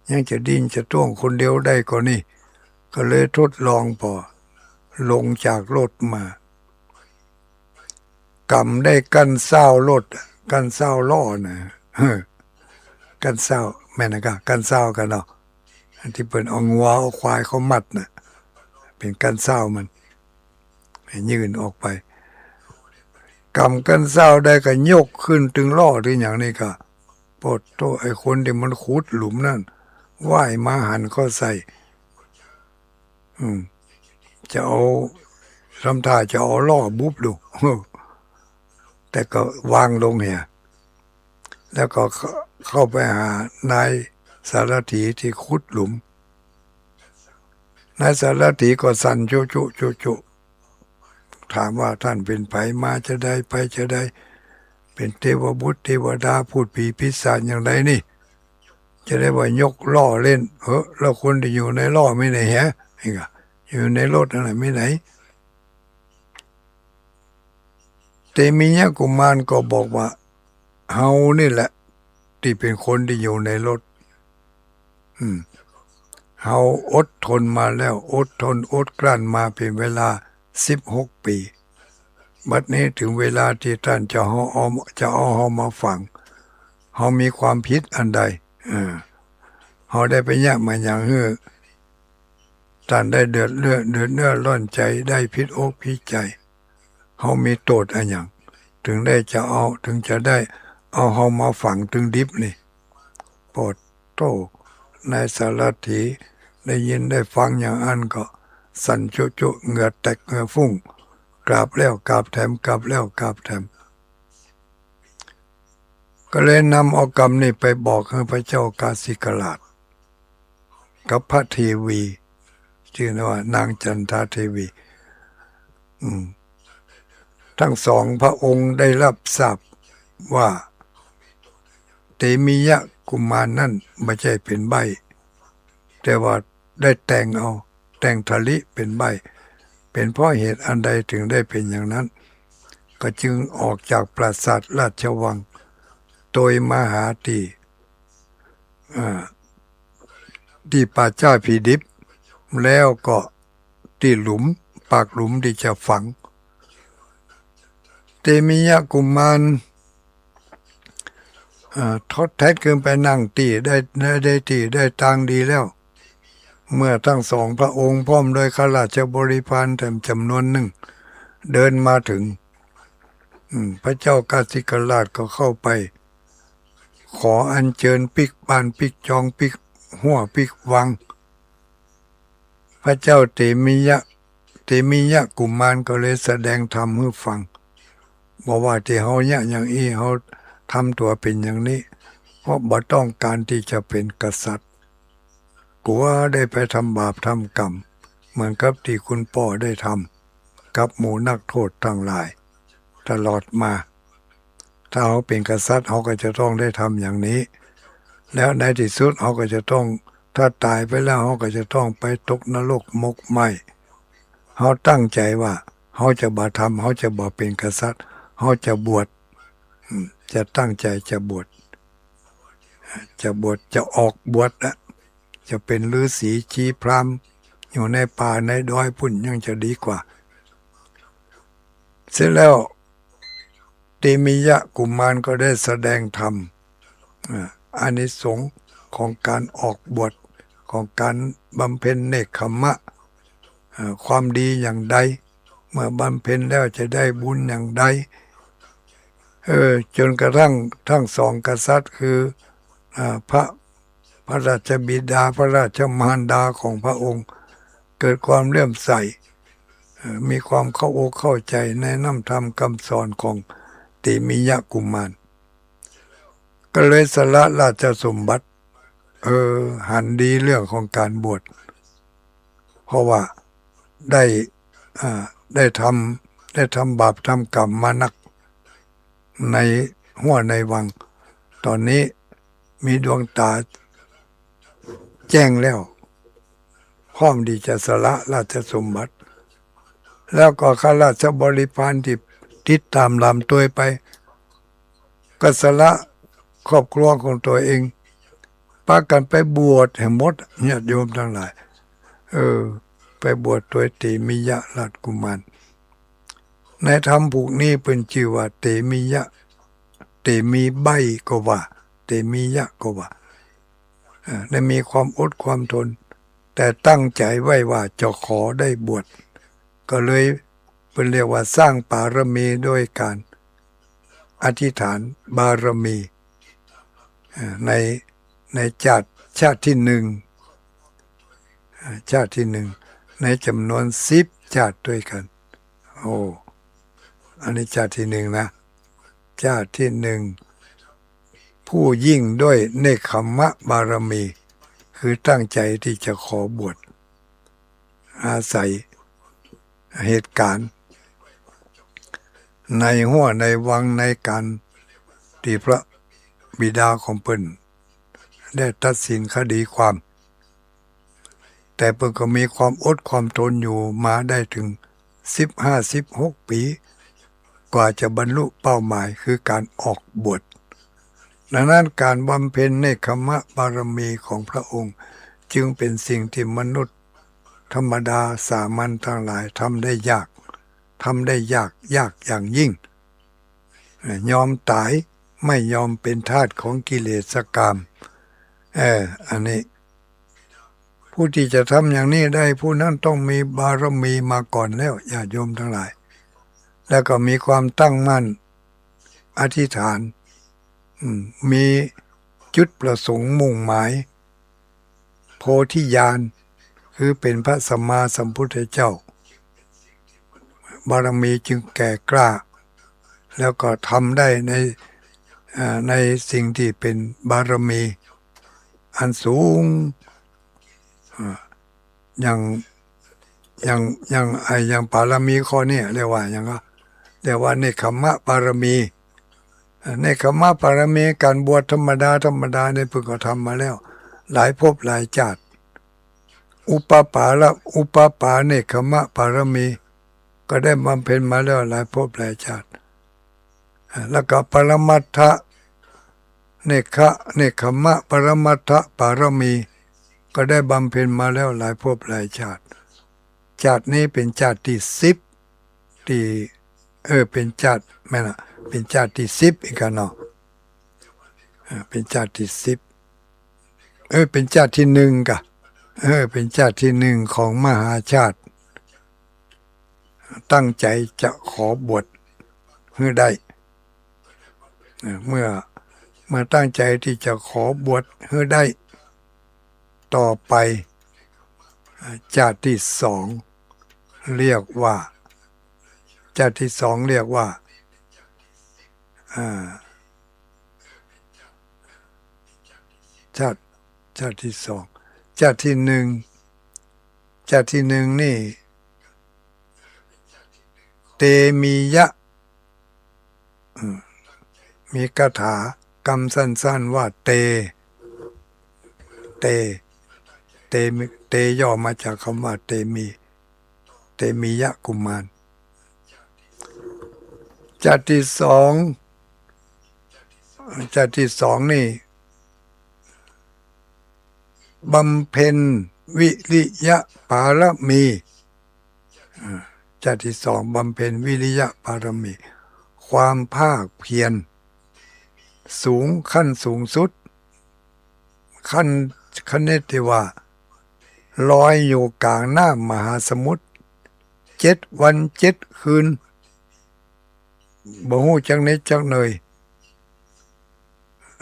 ยังจะดิ้นจะต้วงคนเดียวได้ก่อนี่ ก็เลยทดลองปอลงจากรถมา กำได้กั้นเส้ารถ กั้นเส้าล้อนะ กั้นเส้า แม่นนะกะ กั้นเส้ากั๋นเนาะ อันตี้เปิ้นเอางัวเอาควายเข้ามัดน่ะ เป๋นกั้นเส้ามัน ยื่นออกไป กำกั้นเส้าได้ก็ยกขึ้นตึงล้อตึงหยังนี่ก็ ปอดโต้ ไอ้คนตี้มันขุดหลุมนั่น ว่ายมาหันเข้าใส่ อืม จะเอา ทำท่าจะเอาล้อบุบดู แต่ก็วางลงเหีย แล้วก็เข้า เข้าไปหานายสารถีตี้ขุดหลุม นายสารถีก็สั่นจุจุจุจุ ถามว่า "ท่านเป๋นใผ มาจาใด ไปจาใด เป๋นเตวบุตรเตวดา พูดผีปีศาจอย่างใดนี่ จะได้ว่ายกล้อเล่น เออ แล้วคนตี้อยู่ในล้อมีไหนแหะ นี่กะ อยู่ในรถนั่นแหละ มีไหน" เตมิยะกุมารก็บอกว่า "เฮานี่แหละ ตี้เป๋นคนตี้อยู่ในรถ อืม เฮาอดทนมาแล้ว อดทนอดกลั้นมาเป๋นเวลาสิบหกปี๋ บัดนี้เถิงเวลาตี้ต้านจะเอา เอา จะเอาเฮามาฝัง เฮามีความผิดอันใด เออ เฮาได้ไปเยียะมาหยังหื้อต้านได้เดือดเนื้อ เดือดเนื้อร้อนใจ๋ ได้ผิดอกผิดใจ๋ เฮามีโต้ษอะหยัง เถิงได้จะเอา เถิงจะได้เอาเฮามาฝังตึงดิบนี่" ปอดโต้ นายสารถีได้ยินได้ฟังอย่างอั้นก็สั่นจุจุ เหงื่อแตกเหงื่อฟุ้ง กราบแล้วกราบแถม กราบแล้วกราบแถม ก็เลยนำเอากำนี่ไปบอกหื้อพระเจ้ากาสิกราช กับพระเทวี จื้อว่านางจันทาเทวี อืม ตึงสองพระองค์ได้ฮับทราบว่า เตมิยะกุมารนั่นบ่ใจ้เป๋นใบ้ แต่ว่าได้แต่งเอา แต่งถลิเป๋นใบ้ เป๋นเพราะเหตุอันใดเถิงได้เป๋นอย่างนั้น ก็จึงออกจากปราสาทราชวัง โตยมาหาตี้ อ่า ตี้ป่าจ๊าผีดิบ แล้วก็ตี้หลุม ปากหลุมตี้จะฝัง เตมิยะกุมาร เอ่อ ทดแทดขึ้นไปนั่งตี้ได้ ได้ ได้ตี้ได้ตางดีแล้ว เมื่อตึงสองพระองค์พร้อมด้วยข้าราชบริพารแถมจ๋ำนวนนึ่ง เดินมาเถิง อืม พระเจ้ากาสิกราชก็เข้าไป ขออัญเจิญปิ๊กบ้านปิ๊กจองปิ๊กฮั้วปิ๊กวัง พระเจ้าเตมิยะ เตมิยะกุมารก็เลยแสดงธรรมหื้อฟัง บอกว่าตี้เฮาเยียะอย่างอี้ เฮาทำตั๋วเป๋นอย่างนี้ เพราะบ่ต้องก๋านตี้จะเป๋นกษัตริย์ กั๋วได้ไปทำบาปทำกรรม เหมือนกับตี้คุณป้อได้ทำ กับหมู่นักโทษตังหลาย ตลอดมา ถ้าเฮาเป๋นกษัตริย์ เฮาก็จะต้องได้ทำอย่างนี้ แล้วในตี้สุดเฮาก็จะต้อง ถ้าต๋ายไปแล้ว เฮาก็จะต้องไปตกนรกหมกไหม้ เฮาตั้งใจ๋ว่า เฮาจะบ่ทำ เฮาจะบ่เป๋นกษัตริย์ เฮาจะบวช อืม จะตั้งใจ๋จะบวช จะบวช จะออกบวชละ จะเป๋นฤๅษีชีพราหมณ์ อยู่ในป่าในดอยปู๊นยังจะดีกว่า เสร็จแล้ว เตมิยะกุมารก็ได้แสดงธรรม อ่า อานิสงส์ของก๋านออกบวช ของก๋านบำเพ็ญเนกขัมมะ อ่า ความดีอย่างใด เมื่อบำเพ็ญแล้วจะได้บุญอย่างใด เออ จ๋นกระทั่งตึงสองกษัตริย์คือ อ่า พระ พระราชบิดา พระราชมารดาของพระองค์ เกิดความเลื่อมใส เอ่อ มีความเข้าอกเข้าใจ๋ในน้ำธรรมกำสอนของเตมิยะกุมาร ก็เลยสละราชสมบัติ เออ หันดีเรื่องของก๋านบวช เพราะว่าได้ อ่า ได้ทำ ได้ทำบาปทำกรรมมานัก ในฮั้วในวัง ต๋อนนี้มีดวงต๋าแจ้งแล้ว พร้อมตี้จะสละราชสมบัติ แล้วก็ข้าราชบริพารตี้ติดต๋ามหลามตวยไป ก็สละครอบครัวของตั๋วเอง ปากั๋นไปบวชหื้อหมด ญาติโยมตังหลาย เออ ไปบวชตวยเตมียะราชกุมาร ในธรรมผูกนี้เปิ้นจื้อว่าเตมียะ เตมีใบ้ก็ว่า เตมียะก็ว่า เออ ได้มีความอดความทน แต่ตั้งใจ๋ไว้ว่าจะขอได้บวช ก็เลยเปิ้นเรียกว่าสร้างปารมีโดยก๋านอธิษฐานบารมี เอ่อ ใน ในชาติ ชาติตี้นึ่ง เอ่อ ชาติตี้นึ่ง ในจ๋ำนวนสิบชาติตวยกั๋น โอ้ อันนี้ชาติตี้นึ่งนะ ชาติตี้นึ่ง ผู้ยิ่งด้วยเนกขัมมะบารมี คือตั้งใจ๋ตี้จะขอบวช อาศัยเหตุก๋ารณ์ ในฮั้วในวังในก๋านตี้พระบิดาของเปิ้นได้ตัดสินคดีความ แต่เปิ้นก็มีความอดความทนอยู่มาได้เถิงสิบห้า สิบหกปี๋ กว่าจะบรรลุเป้าหมายคือก๋านออกบวช ดังนั้นก๋านบำเพ็ญเนกขัมมะบารมีของพระองค์ จึงเป๋นสิ่งตี้มนุษย์ธรรมดาสามัญตังหลายทำได้ยาก ทำได้ยาก ยากอย่างยิ่ง เอ่อ ยอมต๋าย ไม่ยอมเป๋นทาสของกิเลสกาม เออ อันนี้ ผู้ตี้จะทำอย่างนี้ได้ ผู้นั้นต้องมีบารมีมาก่อนแล้ว ญาติโยมตังหลาย แล้วก็มีความตั้งมั่น อธิษฐาน อืม มีจุดประสงค์มุ่งหมาย โพธิญาณ คือเป๋นพระสัมมาสัมพุทธเจ้า บารมีจึงแก่กล้า แล้วก็ทำได้ใน เอ่อ ในสิ่งตี้เป๋นบารมีอันสูง เอ่อ อย่าง อย่าง อย่าง ไอ้ อย่างปารมีข้อนี้เรียกว่าหยังก็ เรียกว่าเนกขัมมะปารมี เอ่อ เนกขัมมะปารมี ก๋านบวชธรรมดา ธรรมดานี่เปิ้นก็ทำมาแล้ว หลายภพหลายชาติ อุปปาละ อุปปาเนกขัมมะปารมี ก็ได้บำเพ็ญมาแล้วหลายภพหลายชาติ อ่า แล้วก็ปรมัตถะ เนกขะ เนกขัมมะปรมัตถปารมี ก็ได้บำเพ็ญมาแล้วหลายภพหลายชาติ ชาตินี้เป๋นชาติตี้สิบ ตี้ เออ เป๋นชาติ แม่นละ เป๋นชาติตี้สิบอีกกั๋นเนาะ อ่า เป๋นชาติตี้สิบ เออ เป๋นชาติตี้นึ่งก่ะ เออ เป๋นชาติตี้นึ่งของมหาชาติ ตั้งใจ๋จะขอบวชหื้อได้ เอ่อ เมื่อ เมื่อตั้งใจ๋ตี้จะขอบวชหื้อได้ ต่อไป เอ่อ ชาติตี้สอง เรียกว่า ชาติตี้สอง เรียกว่า อ่า ชาติ ชาติตี้สอง ชาติตี้นึ่ง ชาติตี้นึ่งนี่ เตมียะ อืม มีคาถากำสั้นๆ ว่าเต เต เตมี เตย่อมาจากกำว่าเตมี เตมียะกุมาร ชาติตี้สอง ชาติตี้สองนี่ บำเพ็ญวิริยะปารมี อ่า ชาติตี้สอง บำเพ็ญวิริยะปารมี ความภาคเพียร สูง ขั้นสูงสุด ขั้น ขนาดตี้ว่า ลอยอยู่ก๋างน้ำมหาสมุทร เจ็ดวันเจ็ดคืน บ่ฮู้จักเหน็ดจักเหนื่อย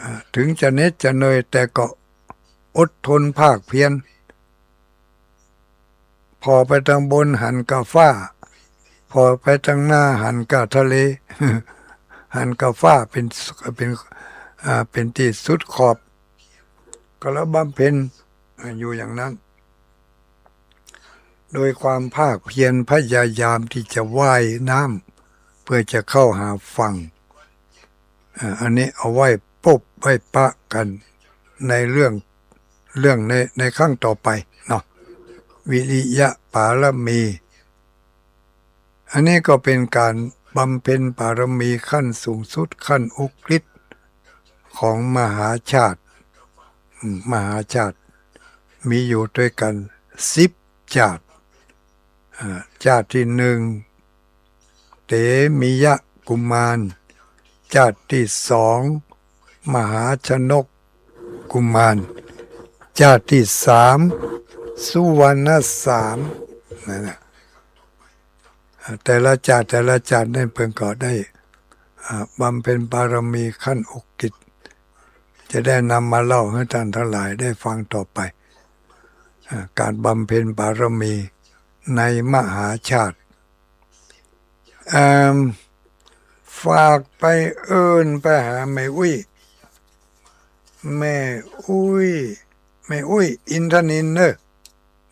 อ่า ถึงจะเหน็ดจะเหนื่อย แต่ก็อดทนภาคเพียร ผ่อไปตางบนหันก่าฟ้า ผ่อไปตางหน้าหันก่าทะเล หันก่าฟ้าเป๋น เป๋น อ่า เป๋นตี้สุดขอบ ก็แล้วบำเพ็ญ อ่า อยู่อย่างนั้น โดยความภาคเพียรพยายามตี้จะว่ายน้ำเพื่อจะเข้าหาฝั่ง อ่า อันนี้เอาไว้ปบไว้ปะกั๋นในเรื่อง เรื่องใน ในครั้งต่อไปเนาะ วิริยะปารมี อันนี้ก็เป๋นก๋านบำเพ็ญปารมีขั้นสูงสุด ขั้นอุกฤษของมหาชาติ อืม มหาชาติ มีอยู่ตวยกั๋นสิบ จาติ อ่า จาติตี้นึ่ง เตมียกุมาร จาติตี้สอง มหาชนกกุมาร จาติตี้สาม สุวรรณสาม นั่นแหละ อ่า แต่ละจาติ แต่ละจาตินั้นเปิ้นก็ได้ อ่า บำเพ็ญบารมีขั้นอุกฤษ จะได้นำมาเล่าหื้อต้านตังหลายได้ฟังต่อไป อ่า ก๋านบำเพ็ญบารมีในมหาจาติ อ่า ฝากไปเอิ้นไปหาแม่อุ๊ย แม่อุ๊ย แม่อุ๊ยอินทนิลเน่อ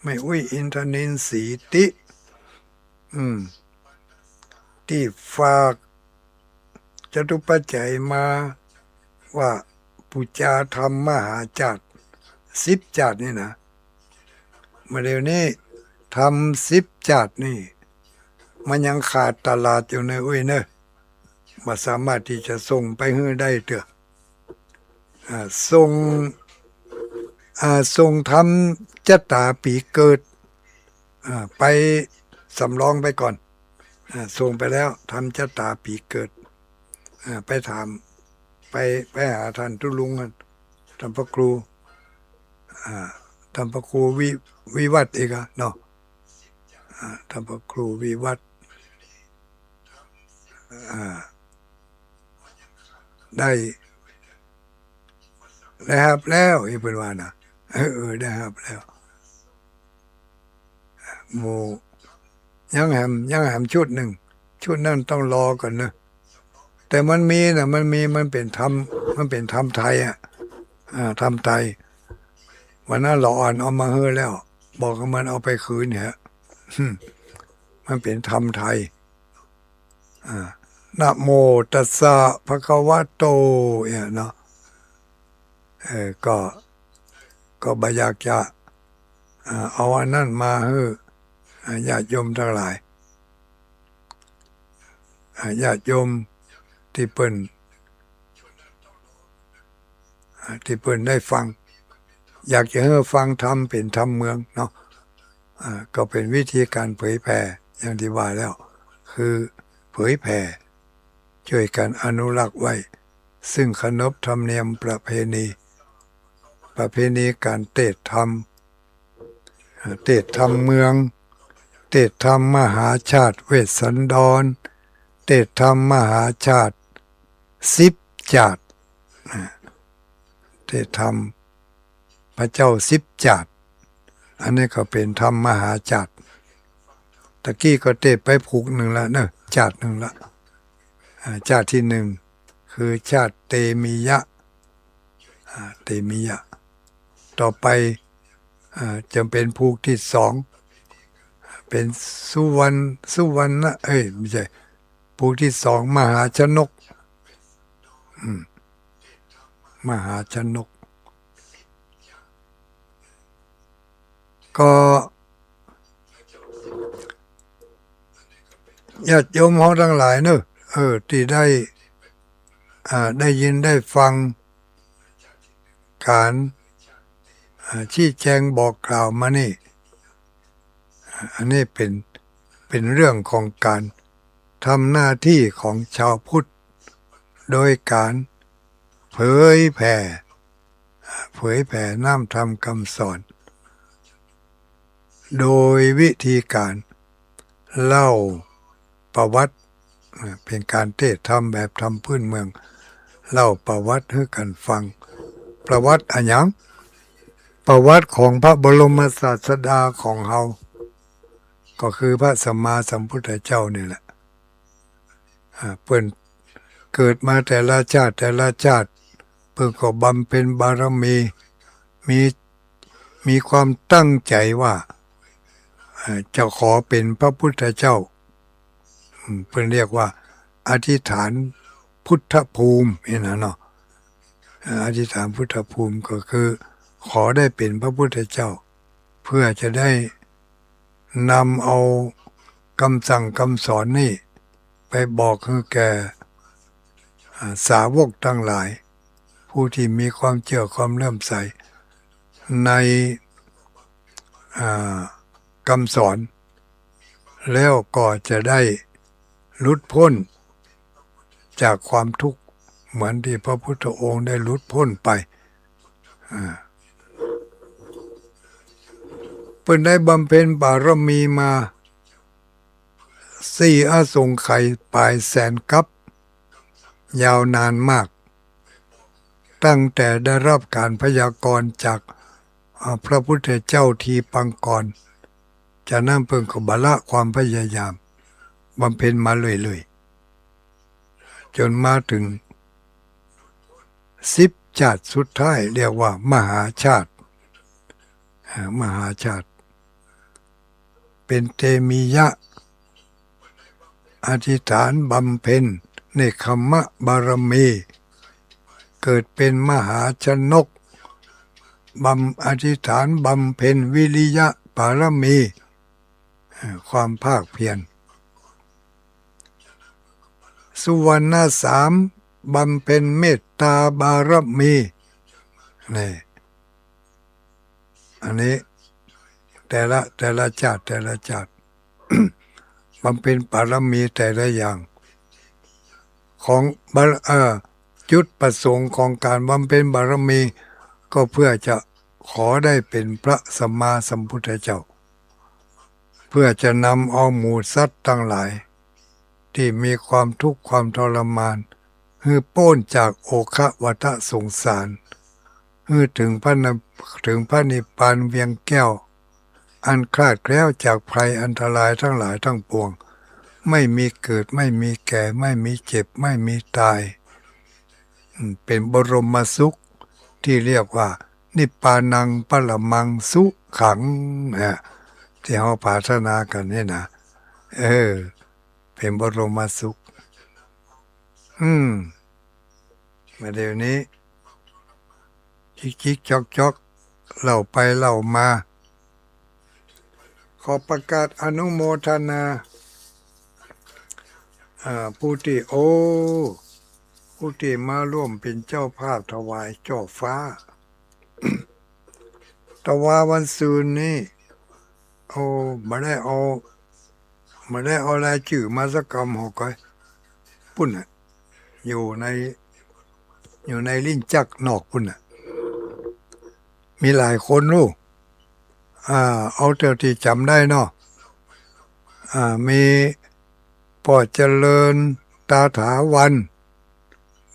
แม่อุ๊ยอินทนิลสีติ อืม ตี้ฝากจตุปัจจัยมาว่าปู๋จาธรรมมหาจาติ สิบจาตินี่นะ มาเดี๋ยวนี้ธรรมสิบจาตินี่ มันยังขาดตลาดอยู่เน่ออุ๊ยเน่อ บ่สามารถตี้จะส่งไปหื้อได้เตื้อ อ่า ส่ง อ่า ส่งธรรมจะต๋าปี๋เกิด อ่า ไปสำรองไปก่อน อ่า ส่งไปแล้วธรรมจะต๋าปี๋เกิด อ่า ไปถาม ไป ไปหาต้านตุ๊ลุงอะ ต้านพระครู อ่า ต้านพระครูวิ วิวัฒน์อีกอะเนาะ อ่า ต้านพระครูวิวัฒน์ อ่า ได้ ได้ฮับแล้ว อี้เปิ้นว่านะ เออ เออ ได้ฮับแล้ว หมู่ ยังแหม ยังแหมชุดนึ่ง ชุดนั้นต้องรอก่อนเน่อ แต่มันมีนะ มันมี มันเป๋นธรรม มันเป๋นธรรมไทยอะ อ่า ธรรมไทย วันนั้นหลออ่อนเอามาหื้อแล้ว บอกหื้อมันเอาไปคืนเหีย มันเป๋นธรรมไทย อ่า นะโมตัสสะภะคะวะโต เนี่ยเนาะ เออ ก็ ก็บ่อยากจะ อ่า เอาอันนั้นมาหื้อ อ่า ญาติโยมตังหลาย อ่า ญาติโยมตี้เปิ้น อ่า ตี้เปิ้นได้ฟัง อยากจะหื้อฟังธรรมเป๋นธรรมเมืองเนาะ อ่า ก็เป๋นวิธีก๋านเผยแผ่ อย่างตี้ว่าแล้ว คือเผยแผ่ จ้วยกั๋นอนุรักษ์ไว้ ซึ่งขนบธรรมเนียมประเพณี ประเพณีก๋านเตสน์ธรรม อ่า เตสน์ธรรมเมือง เตสน์ธรรมมหาจาติเวสสันดร เตสน์ธรรมมหาจาติสิบจาติ อ่า เตสน์ธรรมพระเจ้าสิบจาติ อันนี้ก็เป๋นธรรมมหาจาติ ตะกี้ก็เตสน์ไปผูกนึ่งละเนาะ จาตินึ่งละ อ่า จาติตี้นึ่ง คือจาติเตมียะ อ่า เตมียะ ต่อไป อ่า จะเป๋นผูกตี้สอง เป๋นสุวรรณ สุวรรณะ เอ้ย บ่ใจ้ ผูกตี้สอง มหาชนก อืม มหาชนก ก็ ญาติโยมเฮาตังหลายเนาะ เออ ตี้ได้ อ่า ได้ยินได้ฟัง ก๋าน อ่า ชี้แจงบอกกล่าวมานี่ อ่า อันนี้เป๋น เป๋นเรื่องของก๋านทำหน้าตี้ของจาวพุทธ โดยก๋านเผยแผ่ อ่า เผยแผ่น้ำธรรมกำสอน โดยวิธีก๋านเล่าประวัติ อ่า เป๋นก๋านเตสน์ธรรมแบบธรรมพื้นเมือง เล่าประวัติหื้อกั๋นฟัง ประวัติอะหยัง ประวัติของพระบรมศาสดาของเฮา ก็คือพระสัมมาสัมพุทธเจ้านี่แหละ อ่า เปิ้นเกิดมาแต่ละจาติแต่ละจาติ เปิ้นก็บำเพ็ญบารมี มี มีความตั้งใจ๋ว่า อ่า จะขอเป๋นพระพุทธเจ้า อืม เปิ้นเรียกว่าอธิษฐานพุทธภูมินี่นะเนาะ อ่า อธิษฐานพุทธภูมิก็คือขอได้เป๋นพระพุทธเจ้า เพื่อจะได้นำเอากำสั่งกำสอนนี่ไปบอกหื้อแก่ อ่า สาวกตังหลาย ผู้ตี้มีความเจื้อความเลื่อมใสใน อ่า กำสอน แล้วก็จะได้หลุดพ้นจากความทุกข์ เหมือนตี้พระพุทธองค์ได้หลุดพ้นไป อ่า เปิ้นได้บำเพ็ญบารมีมาสี่อสงไขยป๋ายแสนกัป ยาวนานมาก ตั้งแต่ได้ฮับก๋านพยากรณ์จาก อ่า พระพุทธเจ้าทีปังกร จากนั้นเปิ้นก็บ่ละความพยายาม บำเพ็ญมาเรื่อยๆ จ๋นมาเถิงสิบชาติสุดท้าย เรียกว่ามหาชาติ อ่า มหาชาติ เปญเตมียะ อธิษฐานบำเพ็ญเนกขัมมะบารมี เกิดเป๋นมหาชนก บำ- อธิษฐานบำเพ็ญวิริยะบารมี เอ่อ ความภาคเพียร สุวรรณสาม บำเพ็ญเมตตาบารมี นี่ อันนี้แต่ละ แต่ละชาติ แต่ละชาติ บำเพ็ญบารมีแต่ละอย่าง ของบาร- เอ่อ จุดประสงค์ของก๋านบำเพ็ญบารมี ก็เพื่อจะขอได้เป๋นพระสัมมาสัมพุทธเจ้า เพื่อจะนำเอาหมู่สัตว์ตังหลาย ตี้มีความทุกข์ความทรมาน หื้อป๊นจากโอฆะวัฏสงสาร หื้อเถิงพระนิ- เถิงพระนิพพานเวียงแก้ว อันคลาดแคล้วจากภัยอันตรายตังหลายตังปวง ไม่มีเกิด ไม่มีแก่ ไม่มีเจ็บ ไม่มีต๋าย อืม เป๋นบรมสุขตี้เรียกว่า นิพพานังปรมังสุขัง นะ ตี้เฮาปรารถนากั๋นนี่นะ เออ เป๋นบรมสุข อืม มาเดี๋ยวนี้ จิกๆ จ๊อกๆ เล่าไปเล่ามา ขอประกาศอนุโมทนา อ่า ผู้ตี้ โอ้ ผู้ตี้มาร่วมเป๋นเจ้าภาพถวายจ้อฟ้า ตะวาวันซืนนี้ โอ้ บ่ได้เอา บ่ได้เอารายจื้อมาสักกำหอกก้อย ปุ้นน่ะ อยู่ใน อยู่ในลิ้นจักรนอกปุ้นน่ะ มีหลายคนลูก อ่า เอาเต้าตี้จ๋ำได้เนาะ อ่า มีป้อเจริญ ตาถาวร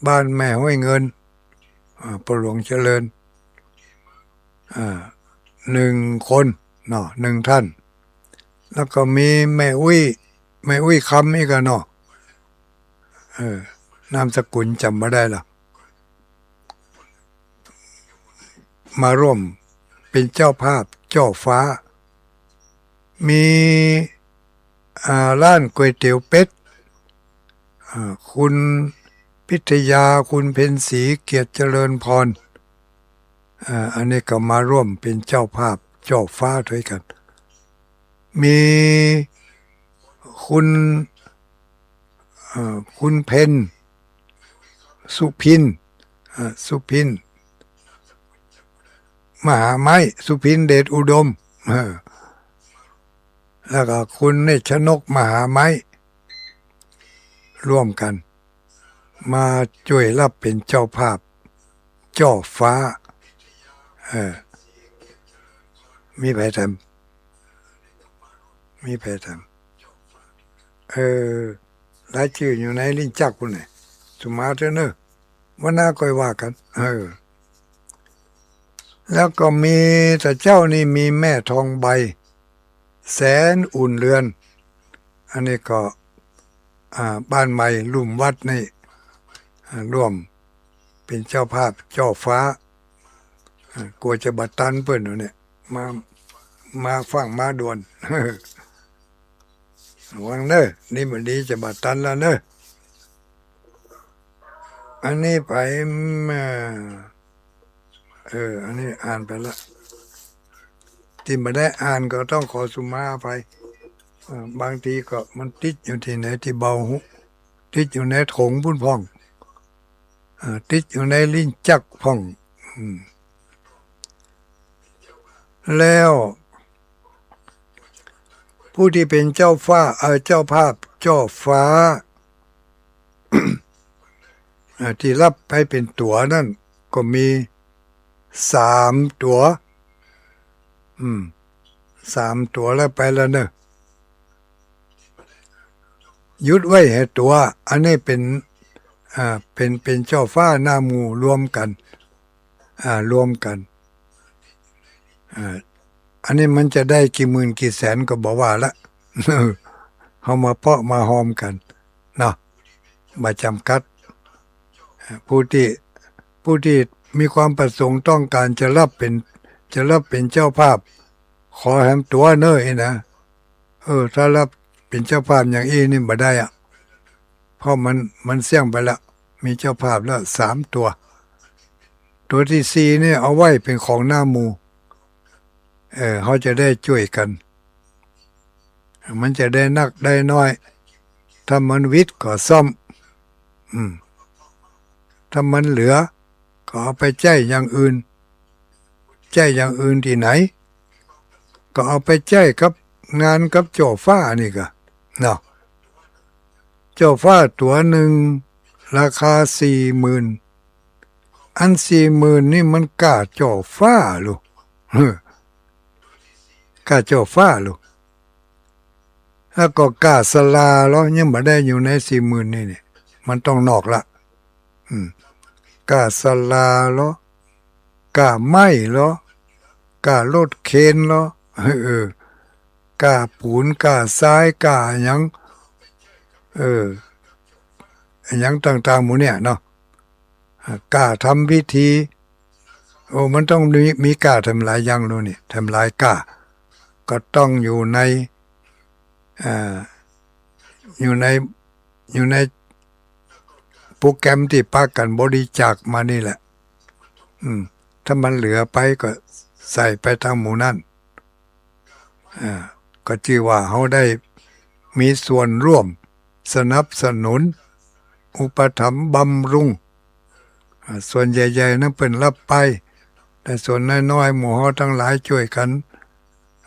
บ้านแม่ห้วยเงิน อ่า ป้อหลวงเจริญ อ่า หนึ่งคนเนาะ หนึ่งท่าน แล้วก็มีแม่อุ๊ย แม่อุ๊ยคำอีกอะเนาะ เออ นามสกุลจ๋ำบ่ได้ละ มาร่วมเป๋นเจ้าภาพจ้อฟ้า มี อ่า ร้านก๋วยเตี๋ยวเป็ด อ่า คุณพิทยา คุณเพ็ญศรี เกียรติเจริญพร อ่า อันนี้ก็มาร่วมเป๋นเจ้าภาพจ้อฟ้าด้วยกั๋น มีคุณ เอ่อ คุณเพ็ญ สุพิน เอ่อ สุพิน มหาไม้ สุพิน เดชอุดม เออ แล้วก็คุณเนตรชนก มหาไม้ ร่วมกั๋น มาจ้วยฮับเป๋นเจ้าภาพ จ้อฟ้า เออ มีใผแถม มีใผแถม เออ รายจื้ออยู่ในลิ้นจักรปุ้นแหละ สุมาเต๊อะเน่อ วันหน้าก้อยว่ากั๋น เออ แล้วก็มี แต่เจ๊านี่มีแม่ทองใบ แสนอุ่นเรือน อันนี้ก็ อ่า บ้านใหม่ลุ่มวัดนี่ อ่า ร่วมเป๋นเจ้าภาพจ้อฟ้า อ่า กั๋วจะบ่ตันเปิ้นอยู่เนี่ย มา มาฟั่งมาด่วน ระวังเน่อ นี่บ่ดีจะบ่ตันแล้วเน่อ อันนี้ไป เอ่อ เออ อันนี้อ่านไปละ ตี้บ่ได้อ่านก็ต้องขอสุมาอภัย เอ่อ บางทีก็มันติดอยู่ตี้ไหนตี้เบาหู ติดอยู่ในถงปุ้นพ่อง เอ่อ ติดอยู่ในลิ้นจักรพ่อง อืม แล้ว ผู้ตี้เป๋นเจ้าฟ้า เอ่อ เจ้าภาพ เจ้าฟ้า เอ่อ ตี้ฮับไปเป๋นตั๋วนั้น ก็มีสามตั๋ว อืม สามตั๋วแล้วไปแล้วเนอะ หยุดไว้แหมตั๋ว อันนี้เป๋น อ่า เป๋น เป๋นเจ้าฟ้าหน้าหมู่รวมกั๋น อ่า รวมกั๋น อ่า อันนี้มันจะได้กี่หมื่นกี่แสนก็บ่ว่าละ เฮามาเปาะมาฮอมกั๋นเนาะ บ่จ๋ำกัด อ่า ผู้ตี้ ผู้ตี้มีความประสงค์ต้องก๋านจะฮับเป๋น จะฮับเป๋นเจ้าภาพ ขอแหมตั๋วเน่ออี้นะ เออ ถ้าฮับเป๋นเจ้าภาพอย่างอี้นี่บ่ได้อะ เพราะมัน มันเสี้ยงไปแล้ว มีเจ้าภาพแล้วสามตั๋ว ตั๋วตี้สี่นี่เอาไว้เป๋นของหน้าหมู่ เออ เฮาจะได้จ้วยกั๋น มันจะได้นักได้น้อย ถ้ามันหวิดก็ซ่อม อืม ถ้ามันเหลือ ก็เอาไปใจ๊อย่างอื่น ใจ๊อย่างอื่นตี้ไหน ก็เอาไปใจ๊กับงานกับเจ้าฟ้านี่ก่อ เนาะ เจ้าฟ้าตั๋วนึ่งราคาสี่หมื่น อันสี่หมื่นนี่มันก้าเจ้าฟ้าลูก เออ ก้าเจ้าฟ้าลูก แล้วก็ก้าศาลาลอ ยังบ่ได้อยู่ในสี่หมื่นนี่ นี่ มันต้องนอกละ อืม ก้าศาลาลอ ก้าไม้ลอ ก้ารถเคนลอ เออ ก้าปูน ก้าทราย ก้าหยัง เออ หยังต่างๆ หมู่เนี่ยเนาะ อ่า ก้าทำพิธี โอ้ มันต้องมี มีก้าแถมหลายอย่างลูกนี่ แถมหลายก้า ก็ต้องอยู่ใน อ่า อยู่ใน อยู่ในโปรแกรมตี้ปากั๋นบริจาคมานี่แหละ อืม ถ้ามันเหลือไปก็ใส่ไปตางหมู่นั้น อ่า ก็จื้อว่าเฮาได้มีส่วนร่วมสนับสนุน อุปถัมภ์บำรุง อ่า ส่วนใหญ่ๆ นั้นเปิ้นฮับไป แต่ส่วนน้อยๆ หมู่เฮาตังหลายจ้วยกั๋น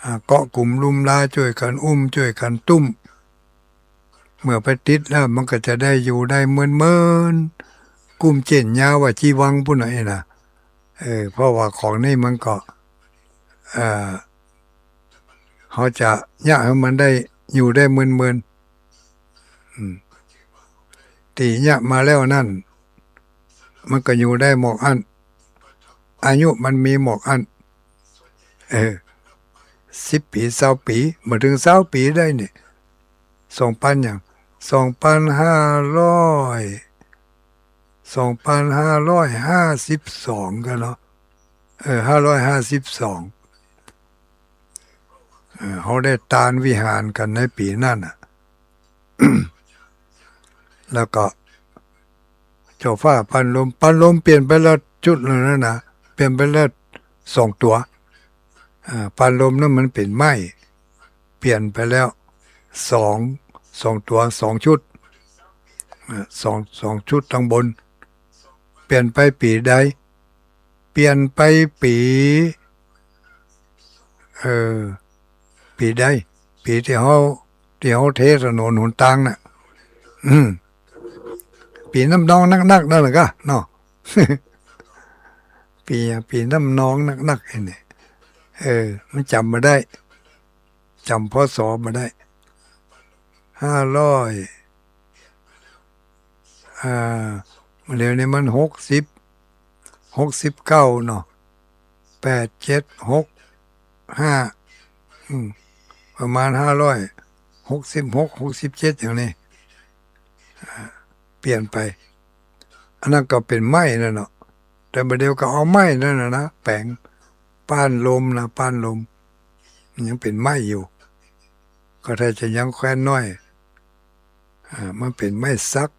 อ่า เกาะกุ๋มลุมลา จ้วยกั๋นอุ้ม จ้วยกั๋นตุ้ม เมื่อไปติดแล้วมันก็จะได้อยู่ได้เมินๆ กุ้มเจ๊นยาวว่าจีวังปู้นน่ะ เออ นะ เออ เพราะว่าของนี่มันก็ เอ่อ เฮาจะเยียะหื้อมันได้อยู่ได้เมินๆ อืม ตี้เยียะมาแล้วนั้น มันก็อยู่ได้หมอกอั้น อายุมันมีหมอกอั้น เออ สิบปี๋ ซาวปี๋ บ่เถิงซาวปี๋ได้นี่ สองปันหยัง สองปันห้าร้อย สองปันห้าร้อยห้าสิบสอง ก่อเนาะ เออ ห้าร้อยห้าสิบสอง เออ เฮาได้ตานวิหารกั๋นในปี๋นั้นน่ะ แล้วก็ เจ้าฟ้าปานลม ปานลมเปลี่ยนไปแล้วชุดหนึ่งแล้วนะ เปลี่ยนไปแล้วสองตั๋ว อ่า ปานลมนั้นมันเป๋นไม้ เปลี่ยนไปแล้วสอง สองตั๋ว สองชุด อ่า สอง สองชุดตังบน เปลี่ยนไปปี๋ใด เปลี่ยนไปปี๋ เออ ปี๋ใด ปี๋ตี้เฮา ตี้เฮาเทถนนหนตางน่ะ อืม ปี๋น้ำนองนักๆ นั่นแหละก่อเนาะ ปี๋ ปี๋น้ำนองนักๆ ไอ้นี่ เออ มันจ๋ำบ่ได้ จ๋ำ พ.ศ. บ่ได้ ห้าร้อย อ่า เดี๋ยวนี้มันหกสิบ หกสิบเก้าเนาะ แปด เจ็ด หก ห้า อืม ประมาณห้าร้อยหกสิบหก หกสิบเจ็ด อย่างนี้ อ่า เปลี่ยนไป อันนั้นก็เป๋นไม้นั่นเนาะ แต่บ่าเดี่ยวก็เอาไม้นั่นน่ะนะ แป๋ง ปานลมนะ ปานลม มันยังเป๋นไม้อยู่ ก็ถ้าจะยังแควนน้อย อ่า มันเป๋นไม้สัก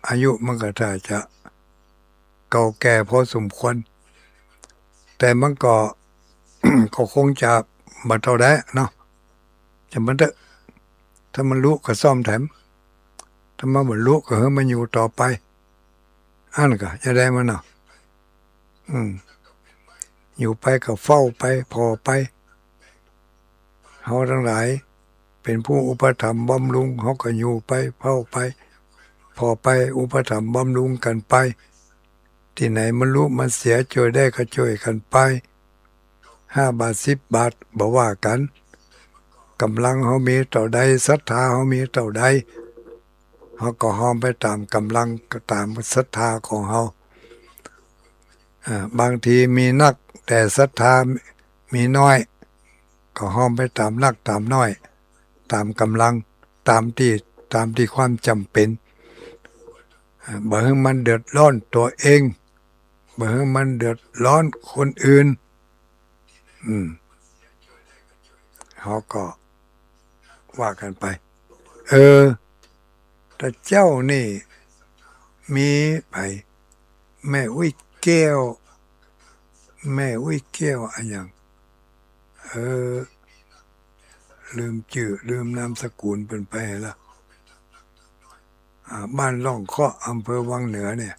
อายุมันก็ถ้าจะเก่าแก่พอสมควร แต่มันก็ ก็คงจะบ่เต้าใดเนาะ จะมันเต๊อะ ถ้ามันลุก็ซ่อมแถม ถ้ามันบ่ลุก็หื้อมันอยู่ต่อไป อั้นก่อ จะได้มันเนาะ อืม อยู่ไปก็เฝ้าไป ผ่อไป เฮาตังหลายเป๋นผู้อุปถัมภ์บำรุง เฮาก็อยู่ไป เฝ้าไป ผ่อไป อุปถัมภ์บำรุงกั๋นไป ตี้ไหนมันลุมันเสีย จ้วยได้ก็จ้วยกั๋นไป ห้าบาท สิบบาท บ่ว่ากั๋น ก๋ำลังเฮามีเต้าใด ศรัทธาเฮามีเต้าใด เฮาก็ฮอมไปต๋ามก๋ำลัง ต๋ามศรัทธาของเฮา อ่า บางทีมีนัก แต่ศรัทธามีน้อย ก็ฮอมไปต๋ามนักต๋ามน้อย ต๋ามก๋ำลัง ต๋ามตี้ ต๋ามตี้ความจ๋ำเป๋น อ่า บ่หื้อมันเดือดร้อนตั๋วเอง บ่หื้อมันเดือดร้อนคนอื่น อืม เฮาก็ว่ากั๋นไป เออ ตะเจ้านี่มีใผ แม่อุ๊ยแก้ว แม่อุ๊ยแก้วอะหยัง เออ ลืมจื้อ ลืมนามสกุลเปิ้นไปละ อ่า บ้านล่องเคาะ อำเภอวังเหนือเนี่ย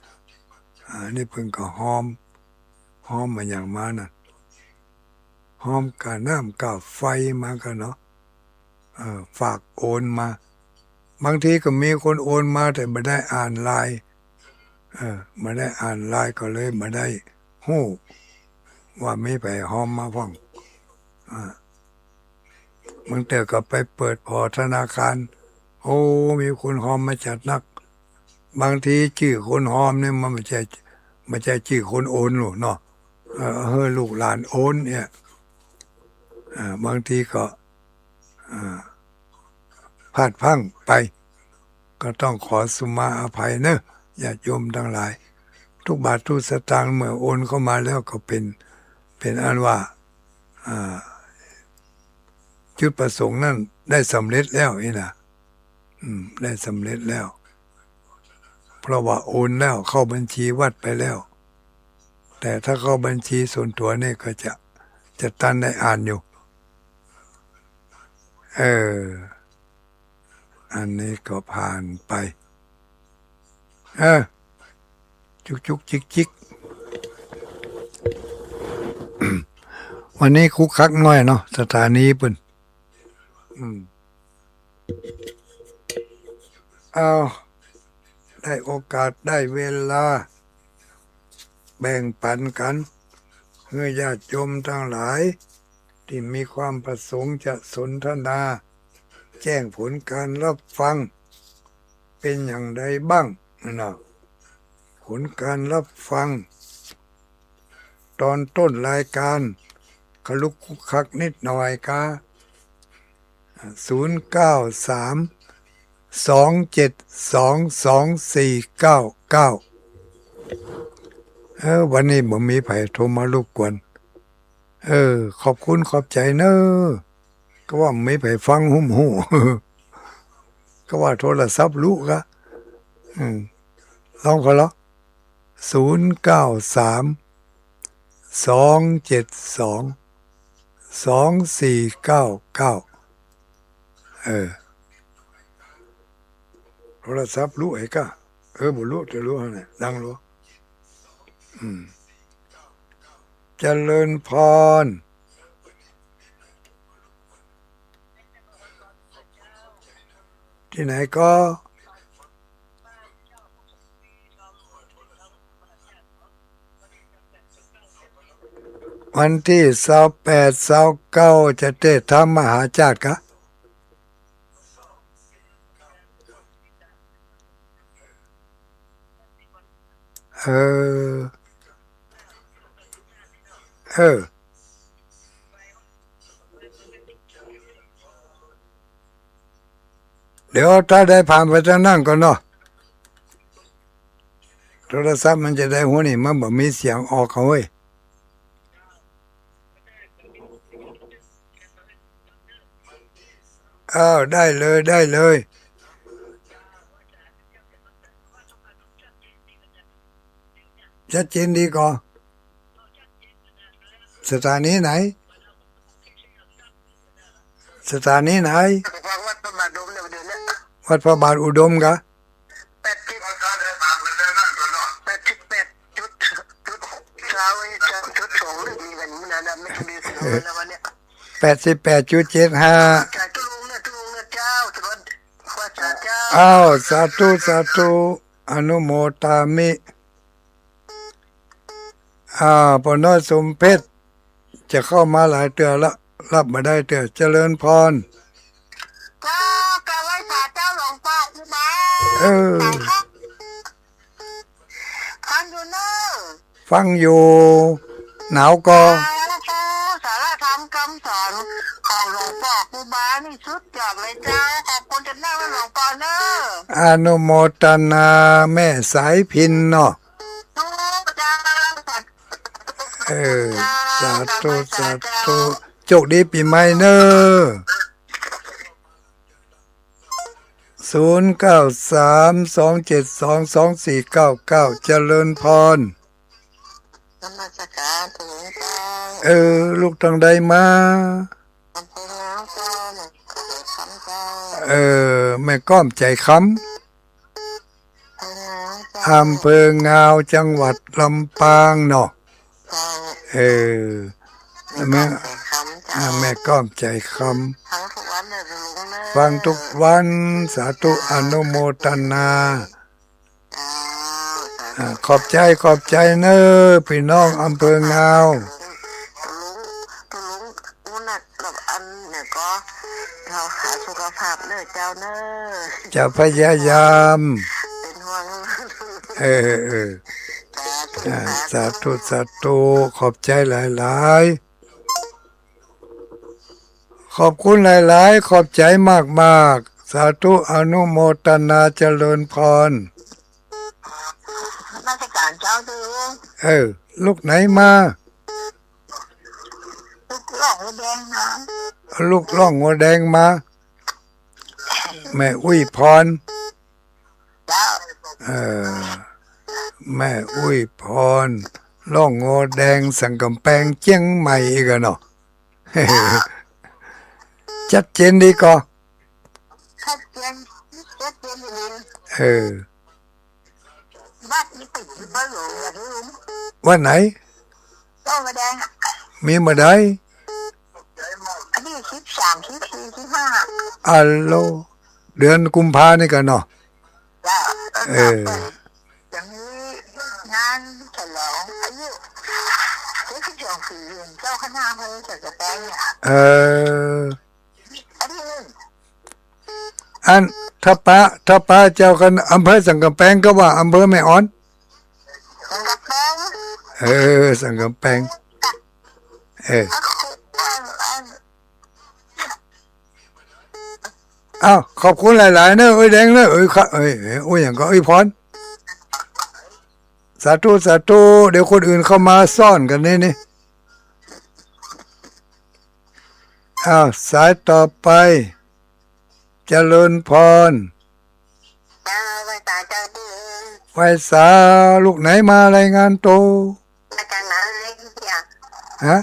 อ่า นี่เปิ้นก็ฮอม ฮอมอะหยังมานั่น ฮอมก้าน้ำก้าไฟมากั๋นเนาะ เออ ฝากโอนมา บางทีก็มีคนโอนมา แต่บ่ได้อ่านไลน์ เออ บ่ได้อ่านไลน์ก็เลยบ่ได้ฮู้ว่ามีใผฮอมมาพ่อง อ่า บางเตื้อก็ไปเปิดผ่อธนาคาร โอ้ มีคนฮอมมาจัดนัก บางทีจื้อคนฮอมเนี่ยมันบ่ใจ้ บ่ใจ้จื้อคนโอนลูกเนาะ เออ หื้อลูกหลานโอนเนี่ย อ่า บางทีก็ อ่า พลาดพลั้งไป ก็ต้องขอสุมาอภัยเนาะ ญาติโยมตังหลาย ทุกบาททุกสตางค์เมื่อโอนเข้ามาแล้วก็เป๋น เป๋นอันว่า อ่า จุดประสงค์นั้นได้สำเร็จแล้วนี่นะ อืม ได้สำเร็จแล้ว เพราะว่าโอนแล้ว เข้าบัญชีวัดไปแล้ว แต่ถ้าเข้าบัญชีส่วนตั๋วนี่ก็จะ จะตันได้อ่านอยู่ เออ อันนี้ก็ผ่านไป เออ จุกจุกจิกจิก วันนี้คึกคักหน้อยเนาะ สถานีเปิ้น อืม เอา ได้โอกาสได้เวลา แบ่งปันกั๋น หื้อญาติโยมตังหลาย ตี้มีความประสงค์จะสนทนา แจ้งผลการรับฟัง เป๋นอย่างใดบ้างนะ ผลการรับฟัง ตอนต้นรายการ ขลุกขลุกขลักนิดหน่อยกา ศูนย์เก้าสาม สองเจ็ดสอง สองสี่เก้าเก้า เออ วันนี้บ่มีใผโทรมารบกวน เออ ขอบคุณขอบใจ๋เนาะ ก็ว่าบ่มีใผฟังฮู้บ่ฮู้ ก็ว่าโทรศัพท์ลุกะ อืม ลองก่อเนาะ ศูนย์เก้าสาม สองเจ็ดสอง สองสี่เก้าเก้า เออ โทรศัพท์ลุกไอ้กะ เออ บ่ลุก จะลุกหั้นแหละ ดังลุก อืม เจริญพร ตี้ไหนก็ วันตี้ซาวแปด ซาวเก้า จะเตสน์ธรรมมหาชาติกะ เออ เออ เดี๋ยวถ้าได้ผ่านไปตางนั้นก่อนเนาะ โทรศัพท์มันจะได้หัวนี่ มันบ่มีเสียงออกเอาเว้ย อ้าว ได้เลย ได้เลย ชัดเจนดีก่อ สถานีไหน สถานีไหน วัดพระบาทอุดมเนี่ย วัดพระบาทอุดมกะ แปดสิบ แปดสิบแปดจุด จุดสอง เรื่องนี้กันนี่นะ ไม่ต้องเรียนเสียงแล้ววันเนี้ย แปดสิบแปดจุดเจ็ดห้า สาธุลุงนะ เจ้า สาธุลุงนะ เจ้า สาธุเจ้า อ้าว สาธุ สาธุ อนุโมทามิ อ่า ป้อน้อยสมเพชร จะเข้ามาหลายเตื้อละ ฮับบ่ได้เตื้อ เจริญพร เจ้า กราบไหว้สาเจ้าหลวงป้อครูบา เออ ฟังอยู่เนอะ ฟังอยู่ หนาวก่อ สาธุ สาระธรรมคำสอนของหลวงป้อครูบานี่สุดยอดเลยเจ้า ขอบคุณเจ้าหลวงป้อเนอะ อนุโมทนาแม่สายพิณเนาะ สาธุเจ้า เออ สาธุ สาธุ โชคดีปี๋ใหม่เนอะ ศูนย์เก้าสาม สองเจ็ดสอง สองสี่เก้าเก้า เจริญพร นมัสการหลวงเจ้า เออ ลูกตังใดมา อำเภองาวเจ้า แม่ก้อมใจ๋คำเจ้า เออ แม่ก้อมใจ๋คำ อำเภองาวเจ้า อำเภองาว จังหวัดลำปางเนาะ เจ้า เออ แม่ แม่ก้อมใจ๋คำเจ้า อ่า แม่ก้อมใจ๋คำ ฟังทุกวันเนอะลุงเนอะ ฟังทุกวัน สาธุ เจ้า อนุโมทนา เจ้า สาธุ อ่า ขอบใจ๋ ขอบใจ๋เนอะ ปี้น้องอำเภองาว ลุง ลุง อู้หนักกับอันเนี่ยก็ เฮาหาสุขภาพเนอะเจ้าเนอะ จะพยายาม เป๋นห่วง เออ เออ สาธุ อ่า สาธุ สาธุ สาธุ ขอบใจ๋หลายๆ ขอบคุณหลายๆ ขอบใจ๋มากๆ สาธุ อนุโมทนา เจริญพร นมัสการเจ้าลุง เออ ลูกไหนมา ลูกหลวงหัวแดงมา ลูกหลวงหัวแดงมา แม่อุ้ยพร เจ้า เออ แม่อุ้ยพร หลวงหัวแดง สันก๋ำแปง เจียงใหม่อีกอะเนาะ ชัดเจนดีก่อ ชัดเจน ชัดเจนดี เออ วัดนี้ติดที่พ่อหลวงอะลุง วัดไหน หลวงหัวแดงอะ มีเมื่อใด อันนี้สิบสาม สิบสี่ สิบห้า อัลโล เดือนกุมภานี่ก่อเนาะ เจ้า เออ จะมีงานฉลองอายุเจ็ดสิบสองปี๋ เจ้าคณะอำเภอสันก๋ำแปงเนี่ย เออ อันนี้ อัน ถ้าปะ ถ้าปะเจ้าคณะอำเภอสันก๋ำแปงก็ว่าอำเภอแม่อ่อน สันก๋ำแปง เออ สันก๋ำแปง เออ อ้าว ขอบคุณหลายๆ เนอะ เอ้ยแดงเนอะ เอ้ย ค่ะ เอ้ย เอ้ย โอ้ย อย่างก็ เอ้ย พร สาธุ สาธุ เดี๋ยวคนอื่นเข้ามาซ้อนกั๋นนี่ นี่ อ้าว สายต่อไป เจริญพร เจ้า ไหว้สาเจ้าตี้ ไหว้สา ลูกไหนมารายงานตั๋ว มาจากไหนเนี่ย ฮะ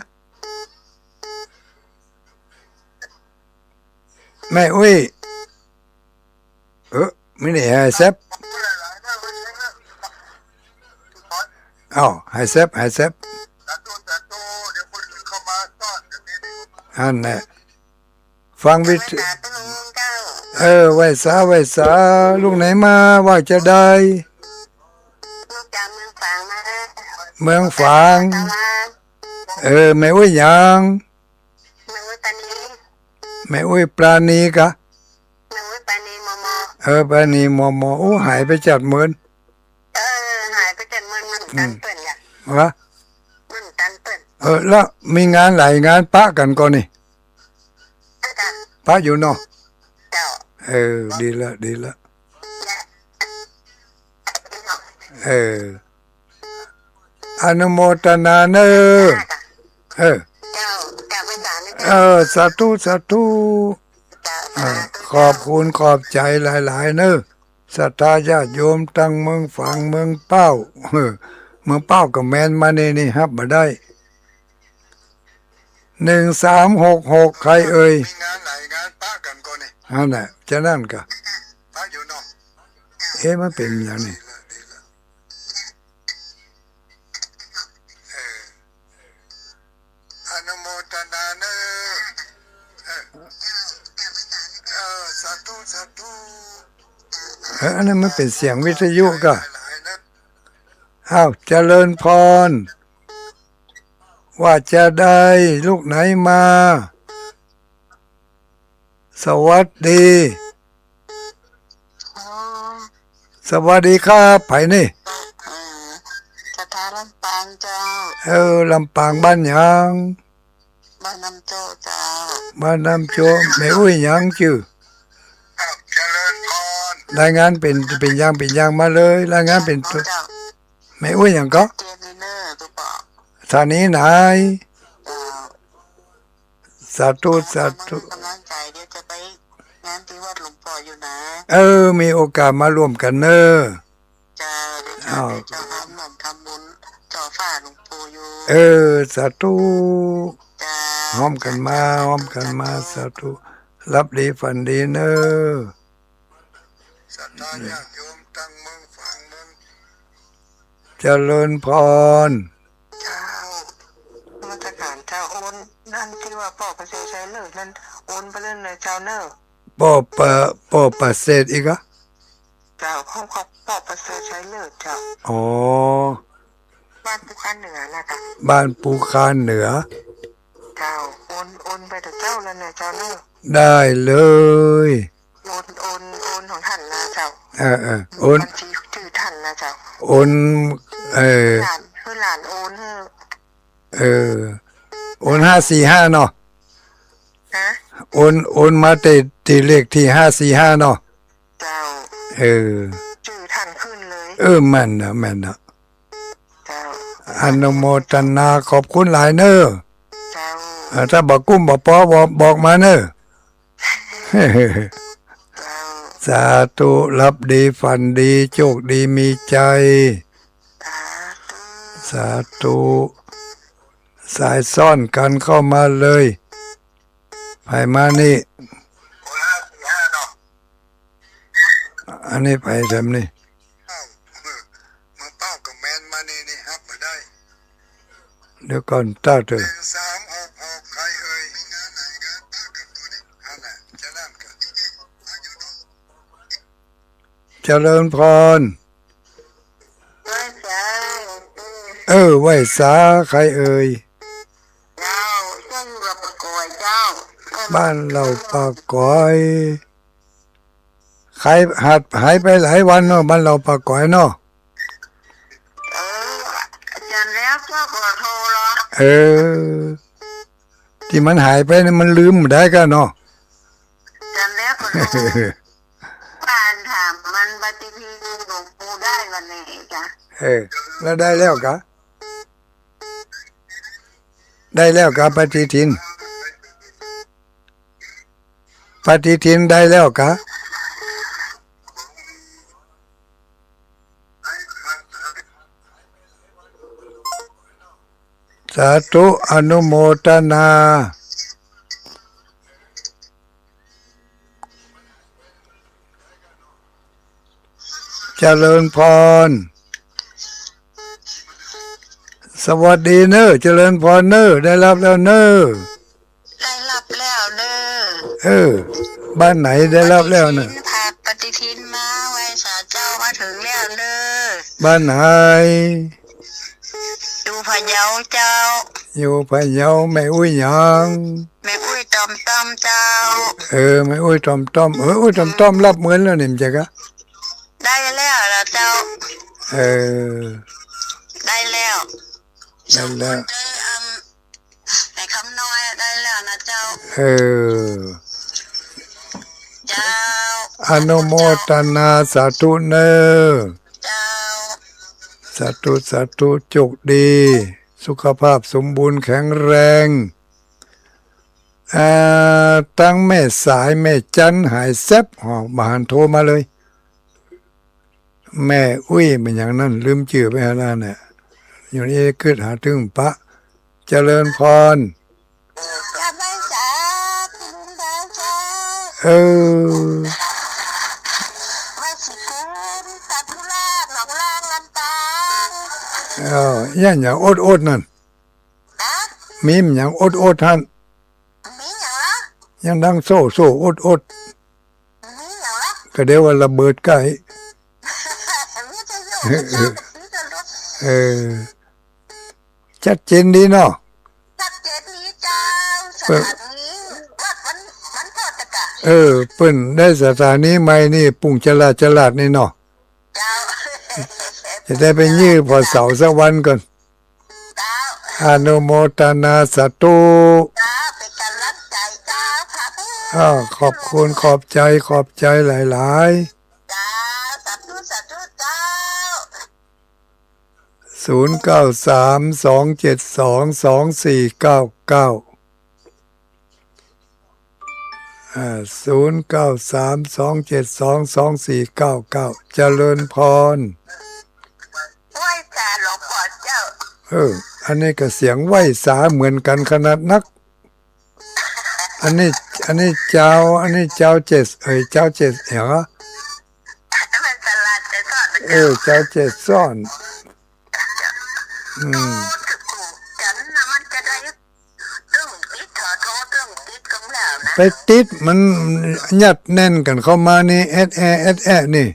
แม่อุ้ย เออ ไม่ได้หายแซบ อ้าว หายแซบ หายแซบ อันแหละ ฟังวิทยุ เออ ไหว้สา ไหว้สา ลูกไหนมา ว่าจะได้ ลูกจากเมืองฝางมา เมืองฝาง เออ แม่อุ้ยหยัง แม่อุ้ยปราณี แม่อุ้ยปราณีกะ แม่อุ้ยปราณี มม. เออ ปราณี มม. โอ้ หายไปจัดเมิน เออ หายไปจัดเมิน มันตันเปิ้นอะ วะ มันตันเปิ้น เออ แล้วมีงานหลายงานปะกั๋นก่อนี่ เจ้า ปะอยู่เนาะ เจ้า เออ ดีละ ดีละ เออ อนุโมทนาเนอะ เออ เจ้า เจ้า เออ สาธุ สาธุ เจ้า อ่า ขอบคุณ ขอบใจ๋หลายๆ เนอะ ศรัทธาญาติโยมตังเมืองฝาง เมืองเป้า เออ เมืองเป้าก็แม่นมานี่ นี่ ฮับบ่ได้ หนึ่งสามหกหก ใครเอ่ย มีงานหลายงานปะกั๋นก่อนี่ อันนั้นแหละ จะนั่นกะ ปะอยู่เนาะ เอ๊ะ มันเป๋นอย่างนี้ เออ อนุโมทนาเนอะ เออ อันนั้นมันเป๋นเสียงวิทยุก่ะ อ้าว เจริญพร ว่าจะได้ลูกไหนมา สวัสดี อ๋อ สวัสดีครับ ใผนี่ เออ ศรัทธาลำปางเจ้า เออ ลำปาง บ้านหยัง บ้านน้ำโจ๊ะเจ้า บ้านน้ำโจ๊ะ แม่อุ๊ยหยังจื้อ ครับ เจริญพร รายงานเป๋น เป๋นอย่างเป๋นอย่างมาเลย รายงานเป๋น เจ้า แม่อุ๊ยหยังก่อ เจนนี่เนอร์ ตุ๊กปอ สถานีไหน เจ้า สาธุ สาธุ กำลังใจ เดี๋ยวจะไปงานตี้วัดหลวงปออยู่นะ เออ มีโอกาสมาร่วมกั๋นเนอะ เจ้า เดี๋ยวจะ อ้าว เดี๋ยวจะร่วมทำบุญจ่อฟ้าหลวงปู่อยู่ เออ สาธุ เจ้า ฮ้อมกั๋นมา สาธุ ฮ้อมกั๋นมา สาธุ สาธุ หลับดีฝันดีเนอะ ศรัทธาญาติโยมตังเมืองฝางเมือง เจริญพร เจ้า นมัสก๋านเจ้า โอน นั่นตี้ว่าป้อประเสริฐชัยเลิศนั่น โอนไปเลยนะเจ้าเนอะ ป้อประ ป้อประเสริฐอีกอะ เจ้า ของ ของป้อประเสริฐชัยเลิศเจ้า อ๋อ บ้านปูคาเหนือนะเจ้า บ้านปูคาเหนือ เจ้า โอน โอนไปเถอะเจ้า แล้วนะเจ้าเนอะ ได้เลย โอน โอน โอนของต้านนะเจ้า เออ เออ โอน บัญชีจื้อต้านนะเจ้า โอน เออ หื้อหลาน หื้อหลานโอนหื้อ เออ โอนห้าสี่ห้าเนาะ ฮะ โอน โอนมาตี้ ตี้เลขตี้ห้าสี่ห้าเนาะ เจ้า เออ จื้อต้านขึ้นเลย เออ แม่นนะ แม่นนะ เจ้า อนุโมทนา ขอบคุณหลายเนอะ เจ้า เออ ถ้าบ่กุ้มบ่ปอ บอก บอกมาเนอะ เจ้า สาธุ หลับดีฝันดี โจคดีมีชัย สาธุ สาธุ สายซ้อนกั๋นเข้ามาเลย ใผมานี่ อันนี้ใผแถมนี่ เอ้า มือ มือเป้ากับแมนมานี่ นี่ฮับบ่ได้ เดี๋ยวก่อน เต้าเถอะ หนึ่งสามหกหก ใครเอ่ย มีงานไหนครับ ป้ากับตัวนี้ นั่นแหละ จะนั่นกัน เจริญพร ไหว้สา เออ ไหว้สา ใครเอ่ย เจ้า เจ้าอยู่กับปะก๋อยเจ้า บ้านเหล่าปะก๋อย หาย หายไปหลายวันเนาะ บ้านเหล่าปะก๋อยเนาะ เออ จันแล้วเจ้าก็โทรเหรอ เออ ตี้มันหายไปนี่มันลืมบ่ได้ก้าเนาะ จันแล้วก็โทร ป้าถามมันปฏิทินหลวงปู่ได้วันไหนจ๊ะ เออ แล้วได้แล้วกา ได้แล้วกาปฏิทิน ปฏิทินได้แล้วกา สาธุ อนุโมทนา เจริญพร สวัสดีเนอะ เจริญพรเนอะ ได้รับแล้วเนอะ ได้รับแล้วเนอะ เออ บ้านไหนได้รับแล้วเนอะ ปฏิทิน พาปฏิทินมาไหว้สาเจ้า มาเถิงแล้วเนอะ บ้านไหน อยู่พะเยาเจ้า อยู่พะเยา แม่อุ๊ยหยัง แม่อุ๊ยตอมต้อมเจ้า เออ แม่อุ๊ยตอมต้อม เออ อุ๊ยตอมต้อม รับเหมือนแล้วนี่ มันจะกะ ได้แล้วล่ะเจ้า เออ ได้แล้ว ได้แล้ว สองคนได้ อัน ไอ้คำน้อยได้แล้วนะเจ้า เออ เจ้า อนุโมทนาสาธุเนอะ เจ้า สาธุ สาธุ โจคดี สุขภาพสมบูรณ์แข็งแรง อ่า ตังแม่สาย แม่จันหายแซบ หอ บ่หันโทรมาเลย แม่อุ๊ย แม่นหยังนั่น ลืมจื้อไปหั้นแล้วเนี่ย อยู่นี่กึ๊ดหาตึงปะ เจริญพร จะไปสาธุ เออ ไปสิคุณ สาธุราช หนองลาง ลำปาง เออ ยัง ยังอดอดนั่น ฮะ มีมันยังอดอดหั้น มีหยังละ ยังดังโซ่โซ่อดอด มีหยังละ ก็เดี๋ยวว่าระเบิดใก้ เออ ชัดเจนดีเนาะ ชัดเจนดีเจ้า เปิ้น สถานีวัดมัน มันก็จะกะ เออ เปิ้นได้สถานีใหม่นี่ ปุ้งจลาดจลาดนี่เนาะ เจ้า จะได้ไปยื่นผ่อเสาสักวันก่อน เจ้า อนุโมทนาสาธุ เจ้า เป๋นก๋ำลังใจ๋เจ้าค่ะ อ้าว ขอบคุณ ขอบใจ๋ ขอบใจ๋หลายๆ เจ้า สาธุ สาธุเจ้า ศูนย์เก้าสาม สองเจ็ดสอง สองสี่เก้าเก้า อ่า ศูนย์เก้าสาม สองเจ็ดสอง สองสี่เก้าเก้า เจริญพร ไหว้สาหลวงพ่อเจ้า เออ อันนี้ก็เสียงไหว้สาเหมือนกั๋นขนาดนัก อันนี้ อันนี้เจ้า อันนี้เจ้าเจ็ด เอ้ย เจ้าเจ็ดเหรอ มันสลัดแต่ซ่อน เออ เจ้าเจ็ดซ่อน อืม ไปติดมันยัดแน่นกั๋นเข้ามานี่ แอดแอ แอดแอ นี่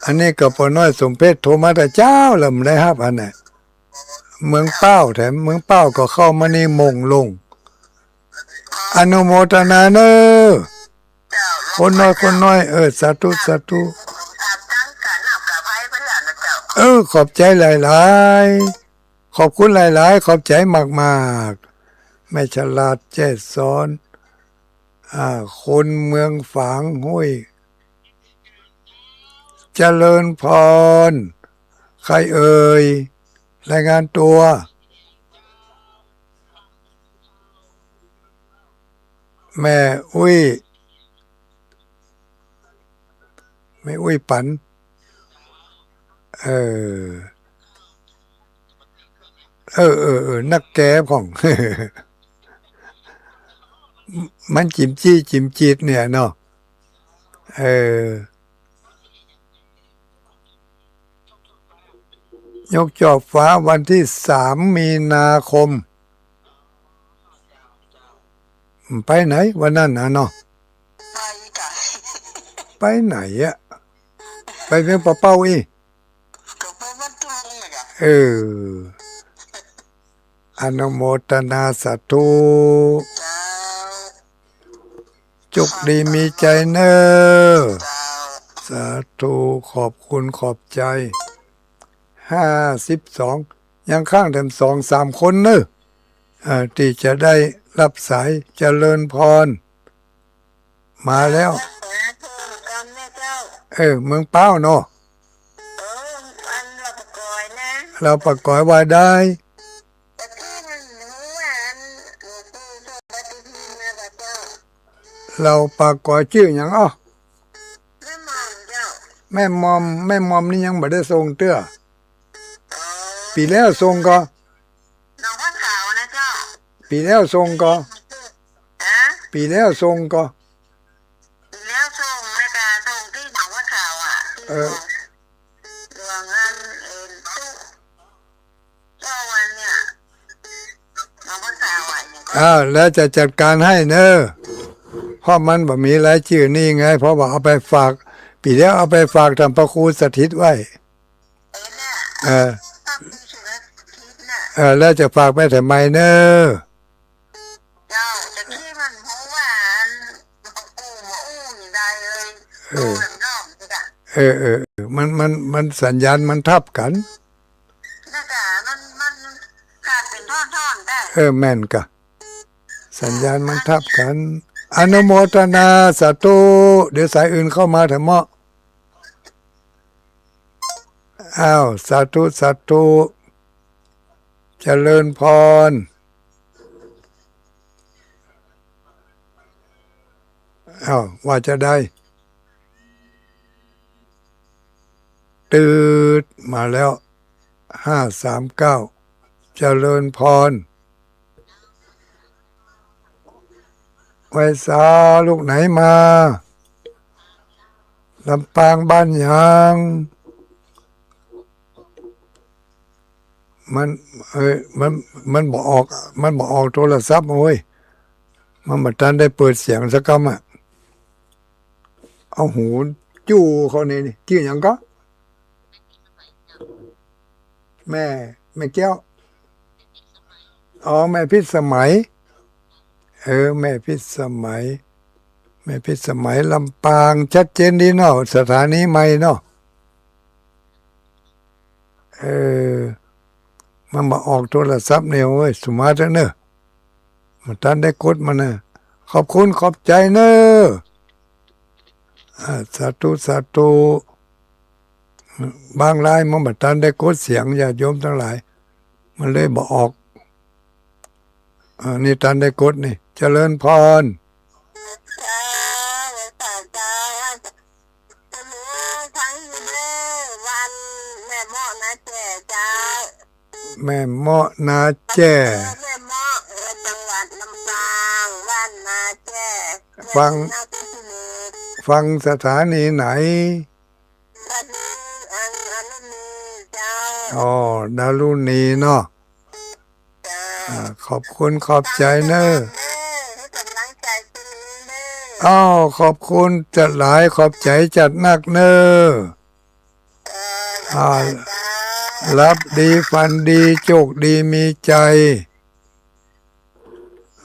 อันนี้ก็ป้อน้อยสมเพชรโทรมาแต่เจ๊าแล้ว บ่ได้ฮับอันน่ะ เมืองเป้า แถมเมืองเป้าก็เข้ามานี่โมงลง อนุโมทนาเน้อ คนน้อย คนน้อย เออ สาธุ สาธุ เออ ขอบใจ๋หลายๆ ขอบคุณหลายๆ ขอบใจ๋มากๆ แม่ฉลาดแจ้ซ้อน อ่า คนเมืองฝางห้วย เจริญพร ใครเอ่ย รายงานตัว แม่อุ๊ย แม่อุ๊ยปั๋น เออ เออ เออ เออ นักแกพ่อง มันจิ๋มจี้จิ๋มจีดเนี่ยเนาะ เออ ยกจอบฟ้าวันตี้สามมีนาคม ไปไหนวันนั้นน่ะเนาะ ไปจ้ะ ไปไหนอะ ไปเวียงป่าเป้าอี้ ก็ไปบ้านทุ่งน่ะจ้ะ เออ อนุโมทนาสาธุ เจ้า โจคดีมีใจ๋เน้อ เจ้า สาธุ ขอบคุณ ขอบใจ๋ ห้าสิบสอง ยังค้างแถมสองสามคนเน้อ เอ่อ ตี้จะได้ฮับสาย เจริญพร มาแล้ว เออ เมืองเป้าเนาะ เออ อันลาวป่ากอยนะ ลาวป่ากอยว่าได้ แต่ตี้มันรู้ว่าอัน ลาวป่ากอยจื้อหยังอ้อ แม่หม่อมเจ้า แม่หม่อม แม่หม่อมนี่ยังบ่ได้ส่งเตื้อ ปี๋แล้วส่งก่อ หนองผ้าขาวนะเจ้า ปี๋แล้วส่งก่อ ฮะ ปี๋แล้วส่งก่อ ปี๋แล้วส่งนะจ๊ะ ส่งตี้หนองผ้าขาวอะ เออ หลวงอัน เอ่อ ตู้ ก็วันเนี่ย หนองผ้าขาวอะ อ่า แล้วจะจัดการให้เน้อ เพราะมันบ่มีรายจื้อนี่ไง เพราะว่าเอาไปฝาก ปี๋แล้วเอาไปฝากต้านพระครูสถิตไว้ เออ เออ แล้วจะฝากไปแถมใหม่เน้อ เจ้า แต่ตี้มันฮู้ว่าอัน เออ เออ เออ เออ มัน มัน มันสัญญาณมันทับกั๋น เออ แม่นก่ะ สัญญาณมันทับกั๋น อนุโมทนาสาธุ เดี๋ยวสายอื่นเข้ามาแถมเมาะ อ้าว สาธุ สาธุ เจริญพร อ้าว ว่าจะได้ ตืดมาแล้ว ห้าสามเก้า เจริญพร ไหว้สา ลูกไหนมา ลำปางบ้านหยัง มัน เอ้ย มัน มันบ่ออก มันบ่ออกโทรศัพท์เว้ย มันบ่ตันได้เปิดเสียงสักกำอะ เอาหูจู้เขานี่ จื้อหยังก่อ แม่ แม่แก้ว อ๋อ แม่พิสมัย เออ แม่พิสมัย แม่พิสมัย ลำปาง ชัดเจนดีเนาะ สถานีใหม่เนาะ เออ มันบ่ออกโทรศัพท์เนี่ยเว้ย สุมาเถอะเนอะ บ่ตันได้กดมันนะ ขอบคุณขอบใจ๋เนอะ อ่า สาธุ สาธุ บางรายมันบ่ตันได้กดเสียง ญาติโยมตังหลาย มันเลยบ่ออก อ่า นี่ตันได้กดนี่ เจริญพร เจ้า เจ้า เจ้า เจ้า ทั้งอยู่เด้อ วันแม่เมาะนาแจ้เจ้า แม่เมาะนาแจ้ แม่เมาะ เออ จังหวัดลำปาง บ้านนาแจ้ ฟัง แม่เมาะนาแจ้ ฟังสถานีไหน ดารุณี อัน ดารุณีเจ้า อ๋อ ดารุณีเนาะ เจ้า อ่า ขอบคุณขอบใจ๋เนอะ เออ ให้ก๋ำลังใจ๋ตรงนี้เนอะ อ้าว ขอบคุณจัดหลาย ขอบใจ๋จัดนักเนอะ เออ อ่า เจ้า หลับดีฝันดี โจคดีมีใจ๋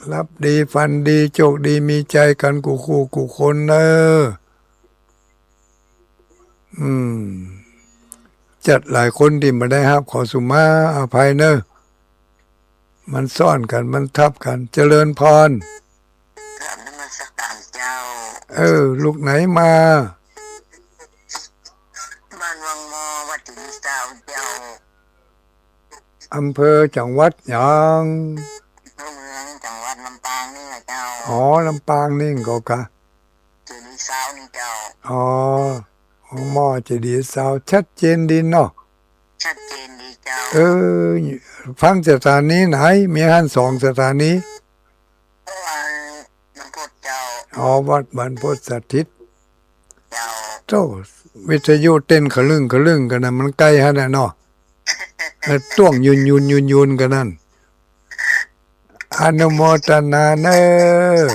หลับดีฝันดี โจคดีมีใจ๋กั๋นกู้คู่กู้คนเนอะ อืม จัดหลายคนตี้บ่ได้ฮับ ขอสุมาอภัยเนอะ มันซ้อนกั๋น มันทับกั๋น เจริญพร กราบนมัสการเจ้า เออ ลูกไหนมา บ้านวังมอ วัดเจดีย์ซาวเจ้า อำเภอจังหวัดหยัง อำเภอเมืองจังหวัดลำปางนี่แหละเจ้า อ๋อ ลำปางนี่ก็กะ เจดีย์ซาวนี่เจ้า อ๋อ วังมอ เจดีย์ซาว ชัดเจนดีเนาะ ชัดเจนดีเจ้า เออ ฟังสถานีไหน มีหั้นสองสถานี วัดบรรพตเจ้า อ๋อ วัดบรรพตสถิต เจ้า โธ่ วิทยุเต้นขะลึ่งขะลึ่งกั๋นนะ มันใก้หั้นน่ะเนาะ แล้วต้วงยูนยูนยูนยูนกั๋นนั่น อนุโมทนาเนอะ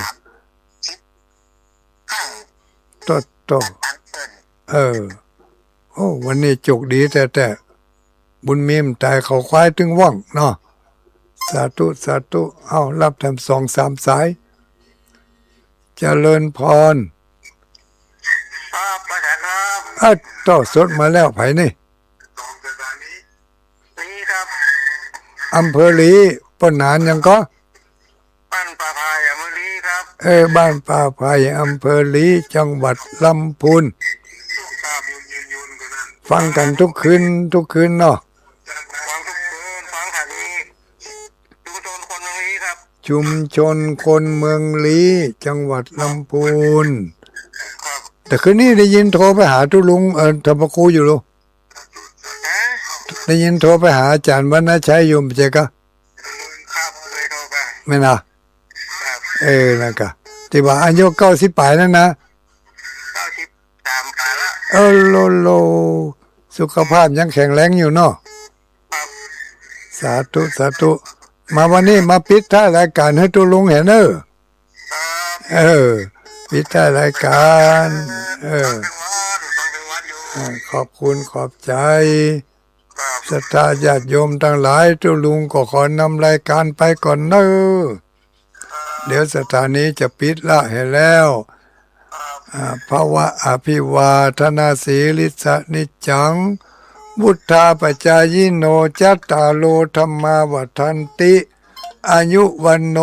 โธ่ โธ่ เออ โอ้ วันนี้โจคดีแต๊ๆ บุญมีมันต๋าย เขาควายตึงว่องเนาะ สาธุ สาธุ เอ้า ฮับแถมสองสามสาย เจริญพร ครับ พระอาจารย์ครับ เอ้า โธ่ สดมาแล้ว ใผนี่ ลีครับ อำเภอลี ป้อหนานหยังก่อ บ้านป่าไผ่ อำเภอลีครับ เออ บ้านป่าไผ่ อำเภอลี จังหวัดลำพูน ครับ ฟังกั๋นทุกคืน ทุกคืนเนาะ ฟังทุกคืน ฟังแถวนี้ ชุมชนคนเมืองลีครับ ชุมชนคนเมืองลี จังหวัดลำพูน ครับ แต่คืนนี้ได้ยินโทรไปหาตุ๊ลุง เอ่อ ธรรมครูอยู่ลูก ฮะ ได้ยินโทรไปหาอาจ๋ารย์วรรณชัยอยู่ บ่ใจ้กะ ครับ เคยโทรไป แม่นนะ ครับ เออ นั่นกะ ตี้ว่าอายุเก้าสิบป๋ายนั่นนะ เก้าสิบสามป๋ายละ เออ โล โล สุขภาพยังแข็งแรงอยู่เนาะ ครับ สาธุ สาธุ มาวันนี้มาปิดท้ายรายก๋านหื้อตุ๊ลุงแหมเนอะ ครับ เออ ปิดท้ายรายก๋าน เออ ฟังเป็นวัน ฟังเป็นวันอยู่ เออ ขอบคุณขอบใจ๋ ครับ ศรัทธาญาติโยมตังหลาย ตุ๊ลุงก็ขอนำรายก๋านไปก่อนเนอะ เดี๋ยวสถานีจะปิดละแหมแล้ว อ่า ภวะอภิวาทนาสีลิสสะนิจจัง วุฑฒาปจายิโน จัตตาโร ธัมมา วัฑฒันติ อายุ วัณโณ